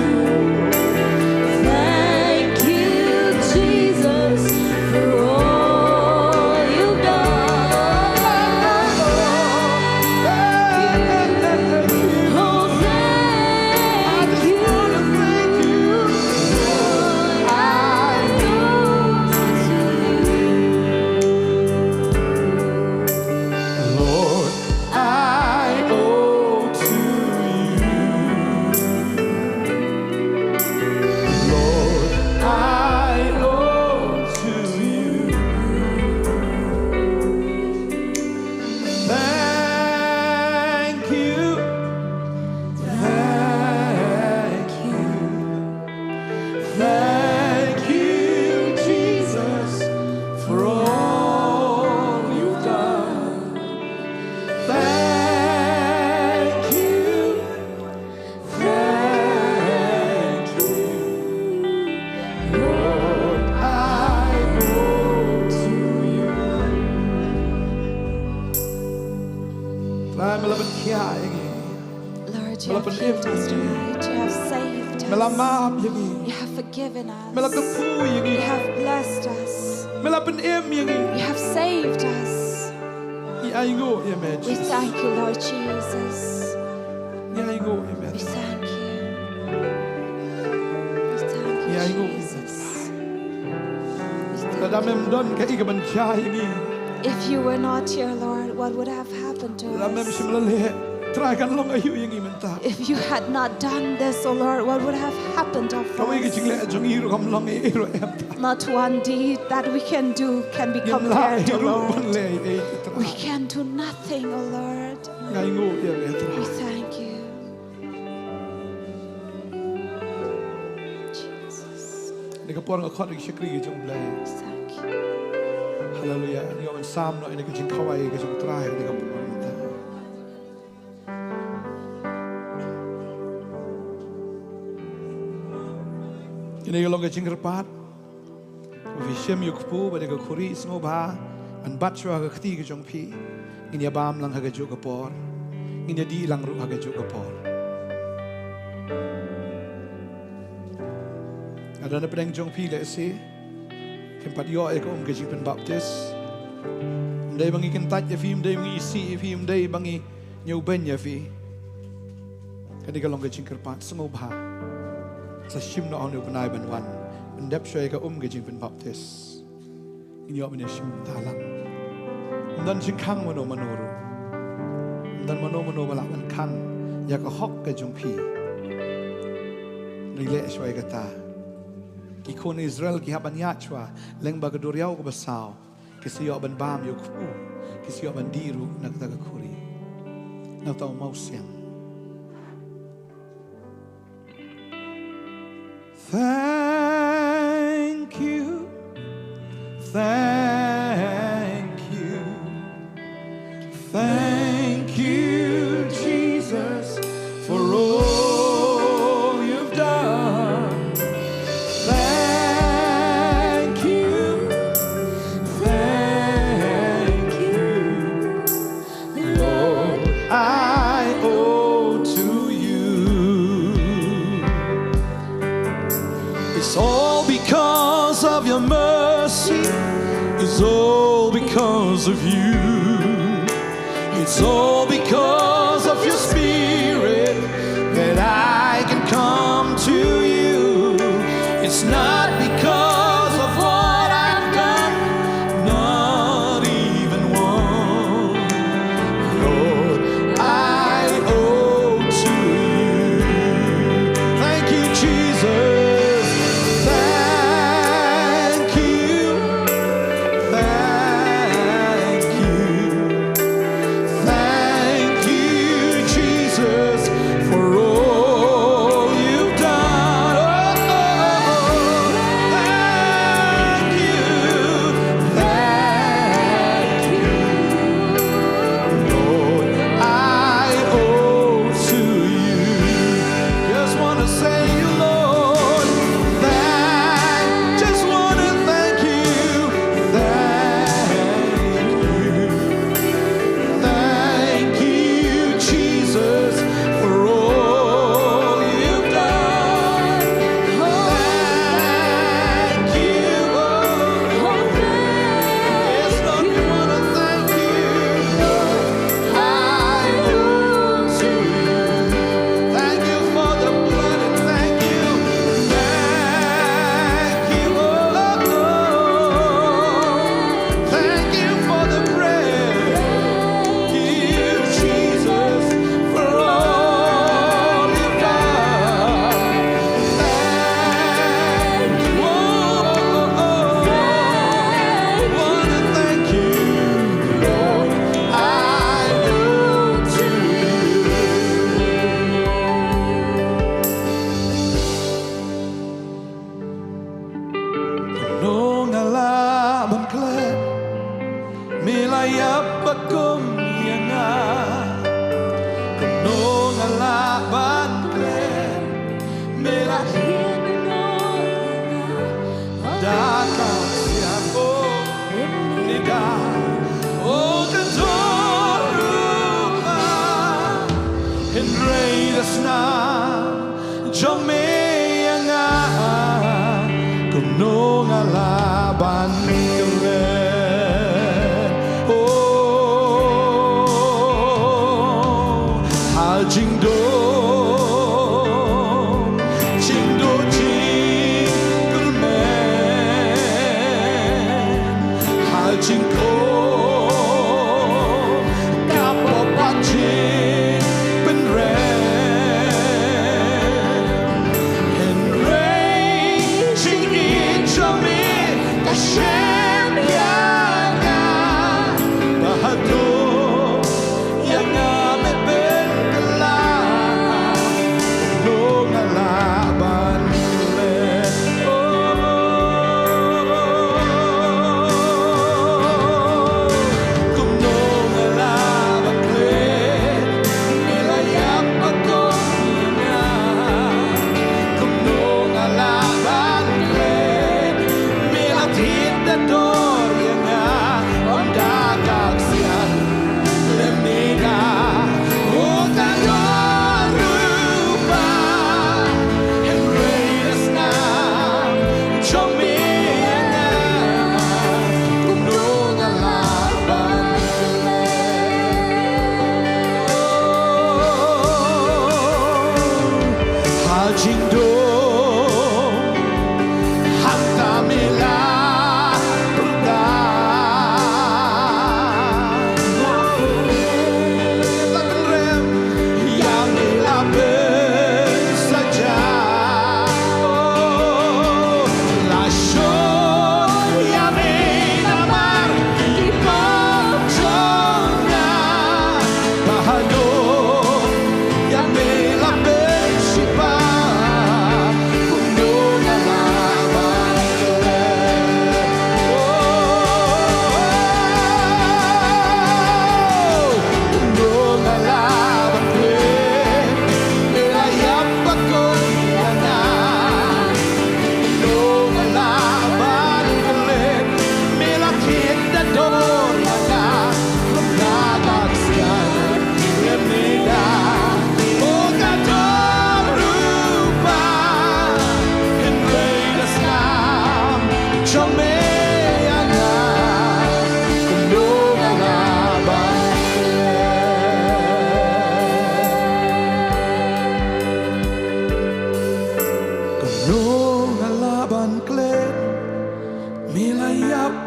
Thank you, Jesus, for all you've done. Oh, thank you. I know Lord, I owe to you. Lord, I owe to you. Thank you. Thank you. Thank you, Jesus, for all you've done. Thank you, thank you, Lord, I owe to you. Trai, me la pynkhiah ïa ngi. Lord, you have healed us tonight. You have saved us. Me la map ïa ngi. You have forgiven us. Me la kyrkhu ïa ngi. You have blessed us. Me la pynim ïa ngi. You have saved us. Ngi ainguh ïa me, Jesus. We thank you, Lord Jesus. Ngi ainguh ïa me. We thank you. We thank you, Jesus. Ngi ainguh ïa me. We thank you. Lada mem don kaei kaban jia ïa ngi. If you were not here, Lord, what would have happened to us? Lada mem shym la leh, Trai, kan long aïu ïa ngi mynta. If you had not done this, O Lord, what would have happened of us? Kawei ka jingleh jong ngi ruh kam long ei ei ruh em. Not one deed that we can do can be compared, O Lord. Ngim lah ei ruh ban leh ei ei, Trai. We can do nothing, O Lord. Ngi ainguh ïa me, Trai. We thank you. Jesus. Kane ka por nga khot ïa ki shakri ki jong U Blei. Thank you. Haleluya. Ngi ïoh ban sam noh ïa kane ka jingkhawai ka jong U Trai ha kane ka por mynta. Kane ka long ka jingkyrpad. Phi shim ïa u kpu bad ïa ka khuri, sngewbha ban bat shuwa ha ka kti ka jong phi. Ngin ïa bam lang ha kajuh ka por. Ngin ïa dih lang ruh ha kajuh ka por. Lada na pdeng jong phi lehse phim pat ïoh ïa ka um ka jingpynbaptis, ym dei ba ngi kyntait ïa phi, ym dei ba ngi isih ïa phi, ym dei ba ngi ñiewbeiñ ïa phi. Kane ka long ka jingkyrpad, sngewbha sa shim noh ha une u bnai ban wan pyndep shuwa ïa ka um ka jingpynbaptis. Ngin ïoh ban ïa shim bynta lang. Ym don jingkhang mano mano ruh. Ym don mano mano ba lah ban khang ïa ka hok ka jong phi. Ri leh shuwa ïa kata. Ki khun Israel ki hap ban ïaid shuwa lyngba ka duriaw kaba saw. Ki sa ïoh ban bam ïa u khun. Ki sa ïoh ban die ruh na kata ka khuri. Na uta u mawsiang. Thank you. Thank you. Thank you, Jesus, for all you've done. Thank you. Thank you. Lord, I owe to you. It's all because of your mercy. It's all because of you. It's all because of your spirit that I can come to you. It's not because of what I've done, not even one. Lord, I owe to you. Thank you, Jesus. Thank you. Thank you. Thank you, Jesus, for all you've done. Oh, thank you. Thank you. Lord, I owe to you. Just wanna say you, Lord, thank, just wanna thank you. Thank you. Thank you, Jesus, for all you've done. Thank you, oh, yes, Lord, we wanna thank you. I owe to you. Thank you for the blood and thank you. Thank you, oh, thank you for the bread. Thank you, Jesus, for all you've done. Thank you, oh, wanna thank you, Lord. I owe to you. Kumno nga lah ban klet, me la ïap bad kum ïa nga. Kumno nga lah ban klet, me la hiar noh ïa nga. Da ka siang, oh, ne da, oh, ka dur ruh ma, hynrei da snam jong me ïa nga, kumno nga lah ban klet. Oh, ha jingdum, jingdum jingkyrmen, ha jingkhum, ka pop ha jingpynrem.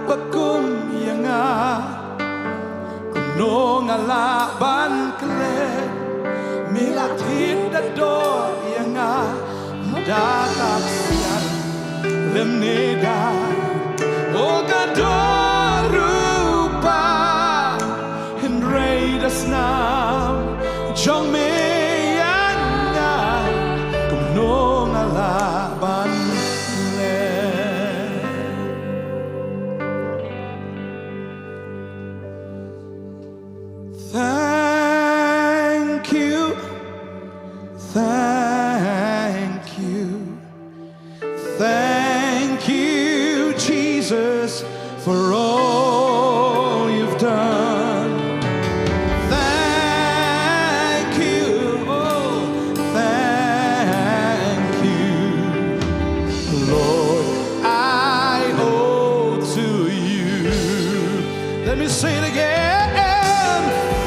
ba kum ïa nga, kumno nga lah ban klet. Me la thied da dor ïa nga, da ka ksiar lem ne da, o ka dor rupa, hynrei da snam jong me ïa nga, kumno nga lah ban klet. Thank you, thank you, thank you, Jesus, for all you've done. Thank you, oh, thank you, Lord, I owe to you. Let me say it again.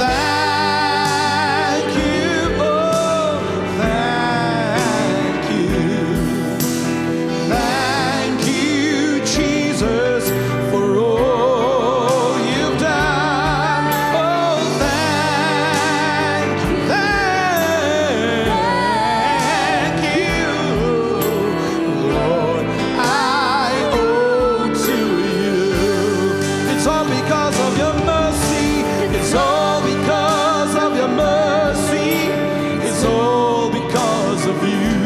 Thank you, oh, thank you. Thank you, Jesus, for all you've done. Oh, thank, thank you, Lord, I owe to you. It's all because of your mercy. It's all because of your mercy. It's all because of you.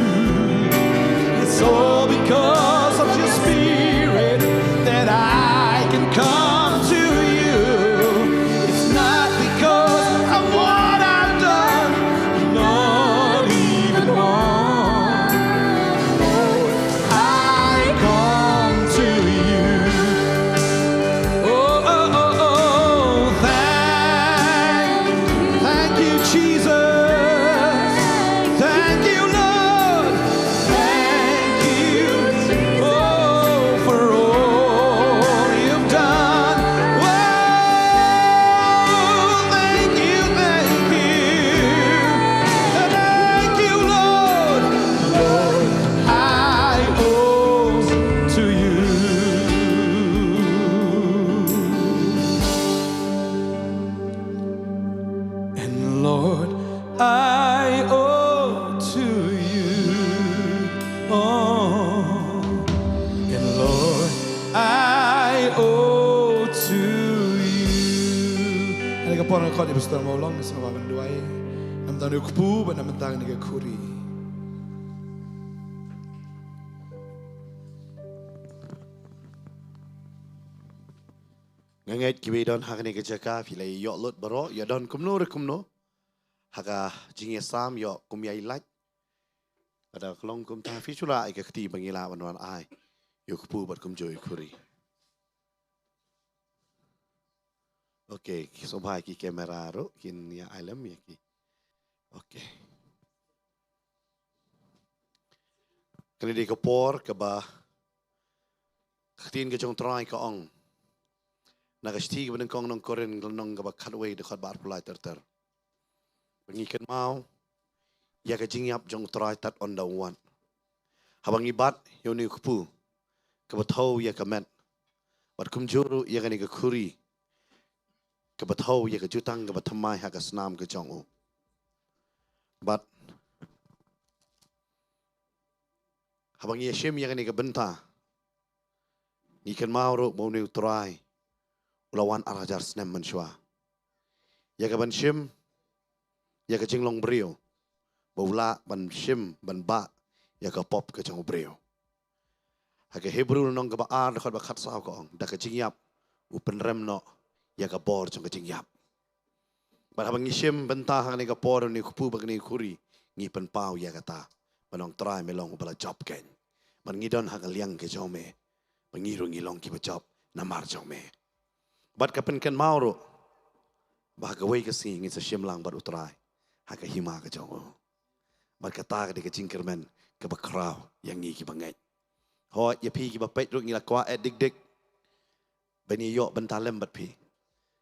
It's all because of your spirit that I can come to you. It's not because of what I've done, not even one. I come to you. Oh, oh, oh, oh, thank, thank you, Jesus. Thank you, Lord. Thank you, oh, for all you've done. Oh, thank you, thank you. Thank you, Lord. Lord, I owe to you. And Lord, I owe to you. Oh, and Lord, I owe to you. Hynrei ka por nga khot ïa u Pastor Mawlong, nga sngewbha ban duwai. Namar kane ka kpu, bad namar kane ka khuri. Nga ngeit kiba don ha kane ka jaka, phi la ïoh lut baroh, ïoh don kumno re kumno ha ka jingïasam, ïoh kum ïa i lait. Lada ka long kumta, phi shu lah ai ka kti ba ngi lah ban wan ai ïa u kpu bad kumjuh ïa u khuri. Okay, ki sngewbha ki camera ruh kin ïa ai lem ïa ki. Okay. Kane dei ka por kaba ka ktien ka jong u Trai ka ong na ka shithi kaba nyngkong nong Korinth, lynnong kaba khatwei, dkhot ba arphew lai ter ter. Ba ngi kynmaw ïa ka jingïap jong u Trai tad ynda u wan. Haba ngi bat ïa une u kpu kaba thew ïa ka met, bad kumjuh ruh ïa kane ka khuri kaba thew ïa ka jutang kaba thymmai ha ka snam ka jong u. Bad haba ngi ïa shim ïa kane ka bynta, ngi kynmaw ruh ba une u Trai u la wan ar hajar snem mynshuwa ïa ka ban shim ïa ka jinglong briew, ba u lah ban shim ban bah ïa ka pop ka jong u briew. Ha ka Hebru lynnong kaba ar, dkhot ba khatsaw ka ong, da ka jingïap u pynrem noh ïa ka bor jong ka jingïap. Bad haba ngi shim bynta ha kane ka por, une u kpu bad kane ka khuri, ngi pynpaw ïa kata, ba ong Trai me long uba la jop keiñ. Bad ngi don ha ka liang ka jong me, ba ngi ruh ngi long kiba jop namar jong me. Bad ka pynkynmaw ruh ba ha kawei ka sngi ngin sa shim lang bad u Trai ha ka hima ka jong u. Bad kata ka dei ka jingkyrmen kaba khraw ïa ngi kiba ngeit. Hooid, ïa phi kiba peit ruh ngi la kwah eh dik dik ban ïoh bynta lem bad phi.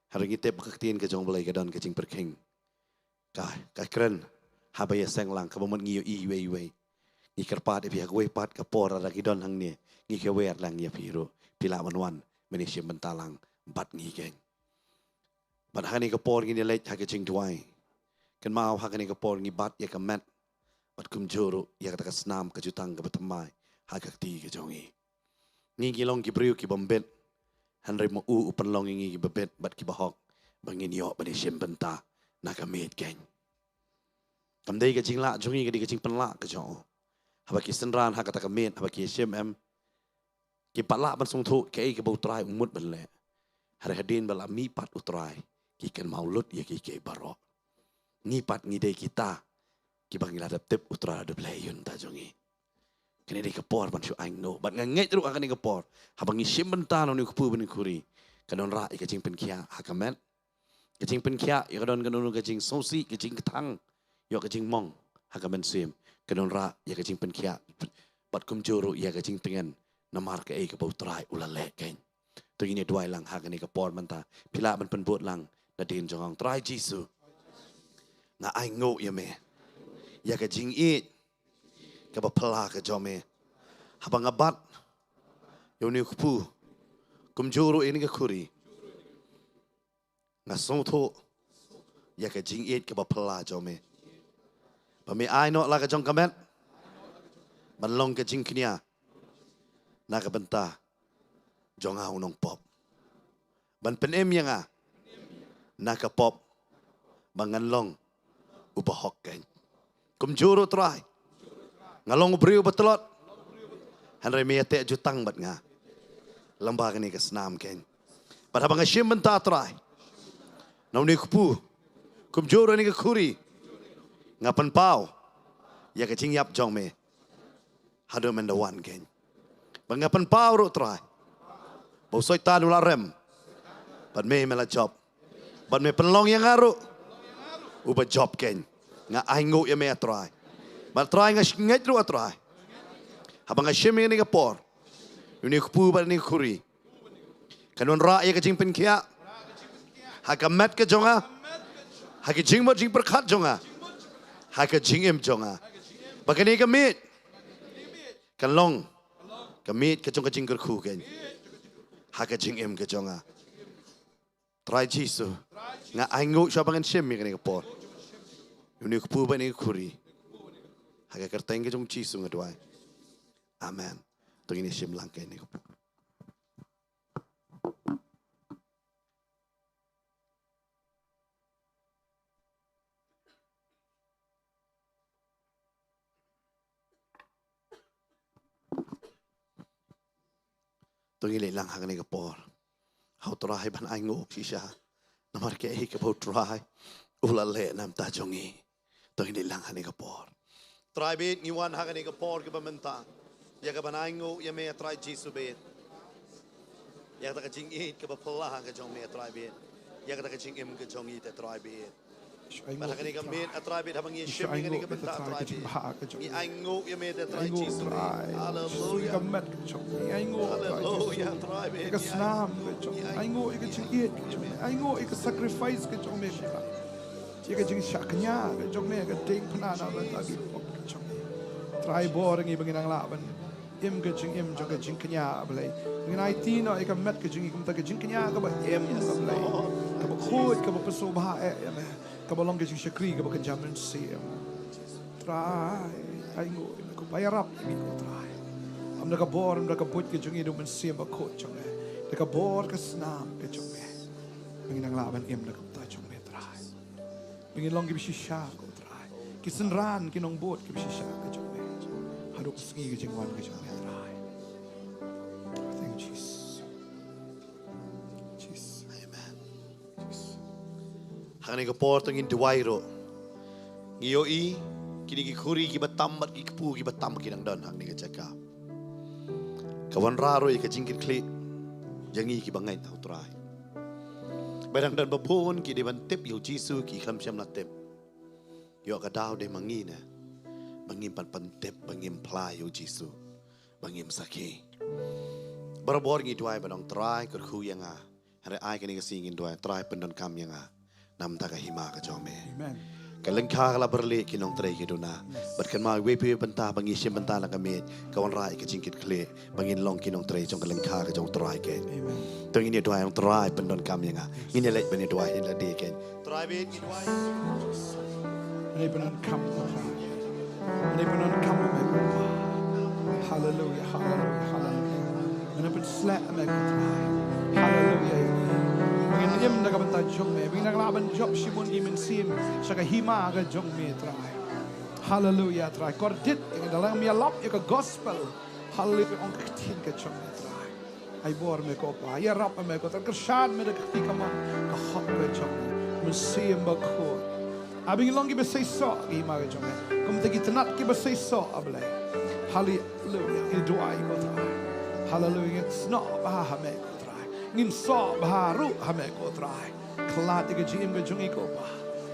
Hynrei ngi tip ba ka ktien ka jong u Blei ka don ka jingpyrkhing. Ka, ka kren haba ïaseng lang, kaba mut ngi ïohi iwei iwei. Ngi kyrpad ïa phi ha kawei pat ka por, lada ngi don hangne, ngi kyrmen lang ïa phi ruh, phi lah ban wan ban ïashim bynta lang bad ngi keiñ. Bad ha kane ka por ngin ïaleit ha ka jingduwai. Kynmaw ha kane ka por ngi bat ïa ka met bad kumjuh ruh ïa kata ka snam ka jutang kaba thymmai ha ka kti ka jong ngi. Ngi ngi long ki briew kiba mbit, hynrei ma u u pynlong ïa ngi kiba bit bad kiba hok ba ngin ïoh ban ïashim bynta na ka miet keiñ. Kam dei ka jinglah jong ngi, ka dei ka jingpynlah ka jong u. Haba ki synran ha kata ka miet, haba ki ïashim em, kim pat lah ban sngewthuh kaei kaba U Trai u mut ban leh. Hynrei hadien ba la mih pat U Trai, ki kynmaw lut ïa kiei kiei baroh. Ngi pat ngi dei kita kiba ngi la dep tip U Trai la dep leh ïa u nongïalam jong ngi. Kane dei ka por ban shu ainguh. Bad nga ngeit ruh ha kane ka por, haba ngi shim bynta na une u kpu bad une u khuri, kan wanrah ïa ka jingpynkhiah ha ka met. Ka jingpynkhiah ïa ka don kano kano ka jingsngewsih, ka jingkthang, ïa ka jingmong ha ka mynsiem, kan wanrah ïa ka jingpynkhiah bad kumjuh ruh ïa ka jingtngen namar kaei kaba U Trai u la leh keiñ. To ngin ïa duwai lang ha kane ka por mynta. Phi lah ban pynbud lang nadien jong nga. Trai Jisu, nga ainguh ïa me ïa ka jingïeit kaba phylla ka jong me. Haba nga bat ïa une u kpu, kumjuh ruh ïa kane ka khuri, nga sngewthuh ïa ka jingïeit kaba phylla jong me, ba me ai noh la ka jong ka met ban long ka jingkñia na ka bynta jong nga u nongpop, ban pynim ïa nga na ka pop, ba ngan long uba hok keiñ. Kumjuh ruh Trai, nga long u briew ba tlot, hynrei me ïateh jutang bad nga lyngba kane ka snam keiñ. Bad haba nga shim bynta Trai na une u kpu, kumjuh ruh ïa kane ka khuri, nga pynpaw ïa ka jingïap jong me haduh mynta wan keiñ. Bad nga pynpaw ruh Trai ba u Soitan u la rem, bad me me la jop, bad me pynlong ïa nga ruh uba jop keiñ. Nga ainguh ïa me Trai. Bad Trai nga ngeit ruh Trai, haba nga shim ïa kane ka por, une u kpu bad une u khuri, kan wanrah ïa ka jingpynkhiah ha ka met ka jong nga, ha ka jingmut jingpyrkhat jong nga, ha ka jingim jong nga. Ba kane ka miet kan long ka miet ka jong ka jingkyrkhu keiñ ha ka jingim ka jong nga. Trai Jisu, nga ainguh shuwa ba ngan shim ïa kane ka por, une u kpu bad une u khuri, ha ka kyrteng ka jong u Jisu nga duwai. Amen. To ngin ïa shim lang kane ka por. To ngin leit lang ha kane ka por ha U Trai ban ainguh shisha namar kaei kaba U Trai u la leh na ka bynta jong ngi. To ngin leit lang ha kane ka por. Trai bad ngi wan ha kane ka por kaba mynta ïa kaban ainguh ïa me Trai Jisu bad ïa kata ka jingïeit kaba phylla ka jong me Trai bad ïa kata ka jingim ka jong ngi te Trai bad. Bad ha kane ka miet Trai bad haba ngi shim ïa kane ka bynta Trai bad, ngi ainguh ïa me te Trai Jisu. Haleluya. Haleluya Trai bad. Ka snam ka jong me, ainguh ïa ka jingïeit ka jong me, ainguh ïa ka sacrifice ka jong me Trai. Ïa ka jingshah kñia ka jong me, ka diengphna na ka bynta ki pop ka jong me. Trai bor ngi ba ngin nang lah ban im ka jingim jong ka jingkñia Blei. Ngin aiti noh ïa ka met ka jong ngi kumta ka jingkñia kaba im ka Blei, kaba khuid, kaba pynsngewbha eh ïa me, kaba long ka jingshakri kaba kynja mynsiem. Trai, ainguh ïa me ko, ba ïarap ïa ngi ko Trai. Ym da ka bor, ym da ka buit ka jong ngi, da u Mynsiem Bakhuid jong me, da ka bor ka snam ka jong me, ba ngin nang lah ban im na ka bynta jong me Trai. Ba ngin long kiba shisha ko Trai, ki synran ki nongbud kiba shisha ka jong me haduh ka sngi ka jingwan ka jong me Trai. Thank you Jesus. Jesus. Amen. Ha kane ka por to ngin duwai ruh. Ngi ïohi kine ki khuri kiba tam bad ki kpu kiba tam ki dang don ha kane ka jaka. Ka wanrah ruh ïa ka jingkitkhlieh ïa ngi kiba ngeit ha u Trai. Ba dang don ba bun ki dei ban tip ïa u Jisu ki khlem shym la tip. Ïoh ka daw dei ma ngi ne ba ngim pat pyntip, ba ngim phla ïa u Jisu, ba ngim sakhi. Barabor ngi duwai ban ong Trai kyrkhu ïa nga. Hynrei ai kane ka sngi ngin duwai Trai pyndonkam ïa nga na ka bynta ka hima ka jong me. Amen. Ka lyngkha ka la byrlih, ki nongtrei ki duna. Bad kynmaw, iwei pa iwei bynta ba ngi shim bynta na ka miej, ka wanrah ïa ka jingkitkhlieh ba ngin long ki nongtrei jong ka lyngkha ka jong U Trai kein. Amen. To ngin ïa duwai, ong Trai pyndonkam ïa nga. Ngin ïa leit ban ïa duwai hi lade kein. Trai bad ngi duwai. Ngi pyndonkam ïa U Trai. Ngi pyndonkam ïa U Trai. Haleluia, haleluia, haleluia. Ngi pynsleh ïa U Trai. Haleluia. Ngin im da ka bynta jong me. Ngin nang lah ban jop shibun ki mynsiem sha ka hima ka jong me, Trai. Haleluia, Trai. Kordit, ngi da lah ban ïalap ïa ka gospel. Haleluia, ong ka ktien ka jong me, Trai. Ai bor me ko Pa, ïarap me ko, kyrshan me da ka kti kamon ka hok ka jong me. Mynsiem Bakhuid. Ba ngin long kiba seisoh ha ka hima ka jong me. Kumta ki tnat kiba seisoh, A Blei. Haleluia. Ngi duwai ko Trai. Haleluia. Ngin snoh bha ha me ko Trai. Ngin soh bha ruh ha me ko Trai. Khlad ïa ka jingim ka jong ngi ko Pa.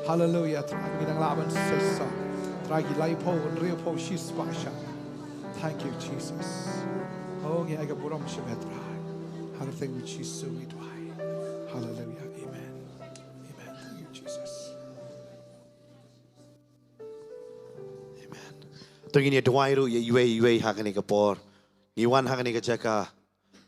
Haleluia, Trai. Ba ngin nang lah ban seisoh. Trai, ki laiphew, hynriewphew, shispah sha. Thank you, Jesus. Oh, ngi ai ka burom sha me, Trai. Ha ka kyrteng U Jisu ngi duwai. Haleluia. Amen. Amen. Thank you, Jesus. Amen. To ngin ïa duwai ruh ïa iwei ïa iwei ha kane ka por. Ngi wan ha kane ka jaka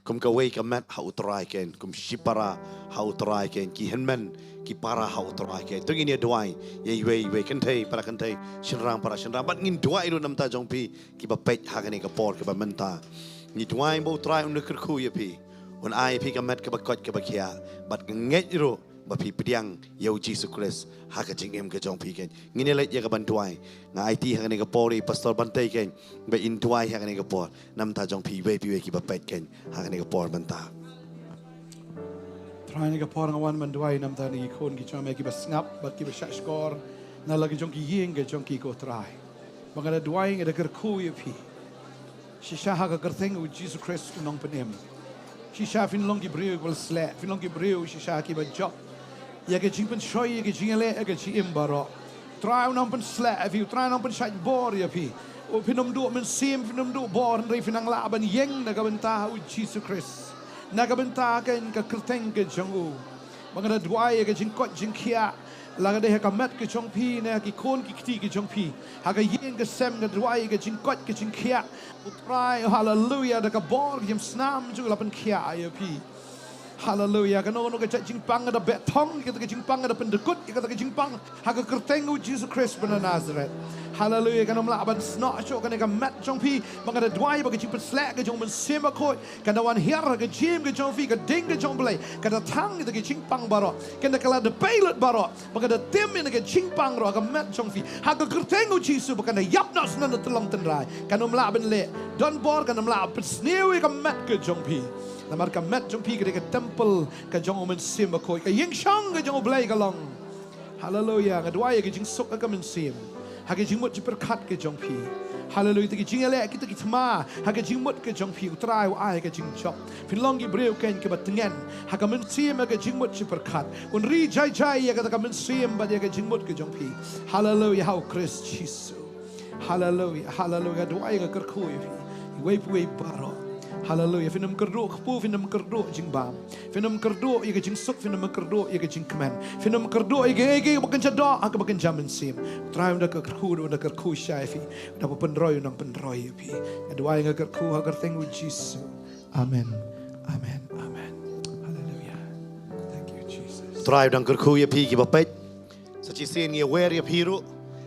kum kawei ka met ha U Trai kein, kum shipara ha U Trai kein, ki hynmen ki para ha U Trai kein. To ngin ïa duwai ïa iwei ïa iwei, kynthei para kynthei, shynrang para shynrang. Bad ngin duwai ruh namar jong phi kiba peit ha kane ka por kaba mynta. Ngi duwai ba U Trai un kyrkhu ïa phi, un ai ïa phi ka met kaba koit kaba khiah, bad nga ngeit ruh ba phi pdiang ïa U Jisu Khrist ha ka jingim ka jong phi kein. Ngin ïa leit ïa ka ban duwai. Nga aiti ha kane ka por ïa i Pastor Bantei kein ba in duwai ha kane ka por namar jong phi iwei pa iwei kiba peit kein ha kane ka por mynta. Trai, ha kane ka por nga wan ban duwai namar ki khun ki jong me kiba sngap bad kiba shahshkor na la ki jong ki ïing ki jong ki ko Trai. Ba nga da duwai, nga da kyrkhu ïa phi. Shisha ha ka kyrteng U Jisu Khrist U Nongpynim. Shisha phin long ki briew kiba la sleh, phin long ki briew shisha kiba jop ïa ka jingpynshoi, ïa ka jingïaleh, ïa ka jingim baroh. Trai, U Nongpynshlur ïa phi, Trai, U Nongpynshait bor ïa phi. U, phin ym duh mynsiem, phin ym duh bor, hynrei phin nang lah ban ïeng na ka bynta U Jisu Khrist, na ka bynta ka, ka kyrteng ka jong U. Ba nga da duwai ïa ka jingkoit jingkhiah, la ka dei ha ka met ka jong phi ne ha ki khun ki kti ki jong phi, ha ka ïing ka sem, nga da duwai ïa ka jingkoit ka jingkhiah. U Trai, haleluia, da ka bor ka jingïasnam jong U la pynkhiah ïa phi. Haleluia. Kano kano ka jait jingpang nga da beh thong ïa kata ka jingpang, nga da pyndykut ïa kata ka jingpang ha ka kyrteng U Jisu Khrist ba na Nasareth. Haleluia. Kan ym lah ban snoh shuh kane ka met jong phi. Ba nga da duwai ba ka jingpynsleh ka jong U Mynsiem Bakhuid kan da wan hiar ha ka jingim ka jong phi, ka ding ka jong U Blei kan da thang ïa kata ka jingpang baroh, kan da kylla da peit lut baroh. Ba nga da tim ïa kane ka jingpang ruh ha ka met jong phi, ha ka kyrteng U Jisu, ba kan da ïap noh sha nan da tyllong tynrai. Kan ym lah ban leh donbor, kan ym lah pynsniew ïa ka met ka jong phi. Namar ka met jong phi ka dei ka templ ka jong U Mynsiem Bakhuid, ka ïingshong ka jong U Blei ka long. Haleluia. Nga duwai ïa ka jingsuk ha ka mynsiem, ha ka jingmut jingpyrkhat ka jong phi. Haleluia. Kita ki jingïaleh, kita ki thma ha ka jingmut ka jong phi, U Trai u ai ka jingjop. Phin long ki briew kein kiba tngen ha ka mynsiem, ha ka jingmut jingpyrkhat. Un ri jai jai ïa kata ka mynsiem bad ïa ka jingmut ka jong phi. Haleluia, ha U Khrist Jisu. Haleluia, haleluia. Duwai, nga kyrkhu ïa phi, iwei pa iwei baroh. Haleluia. Phin ym kyrduh kpu, phin ym kyrduh jingbam, phin ym kyrduh ïa ka jingsuk, phin ym kyrduh ïa ka jingkmen, phin ym kyrduh ïa kaei kaei ba kynja doh ha kaba kynja mynsiem. Trai, ynda ka kyrkhu, ynda ka kyrkhu shai ïa phi, da ba pynroi, ynda pynroi ïa phi. Nga duwai, nga kyrkhu ha ka kyrteng U Jisu. Amen. Amen. Amen. Haleluia. Thank you, Jesus. Trai u dang kyrkhu ïa phi kiba peit. Sa shisien ngi wer ïa phi ruh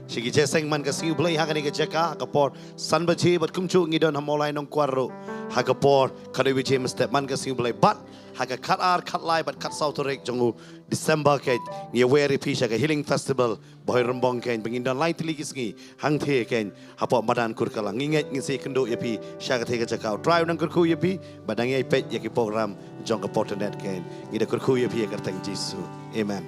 sha ki jingïaseng man ka sngi U Blei ha kane ka jaka ha ka por san baje, bad kumjuh ngi don ha Mawlai Nongkwar ruh ha ka por khatwei baje mynstep man ka sngi U Blei, bad ha ka khatar, khatlai bad khatsaw tarik jong u December kein, ngi wer ïa phi sha ka Healing Festival Bhoirymbong kein, ba ngin don lai tylli ki sngi hangtei kein hapoh madan Kurkalang. Ngi ngeit ngin sa ïakynduh ïa phi sha katei ka jaka. U Trai u dang kyrkhu ïa phi, bad nang ïai peit ïa ki program jong ka Portalnet kein. Ngi da kyrkhu ïa phi ha ka kyrteng Jisu. Amen.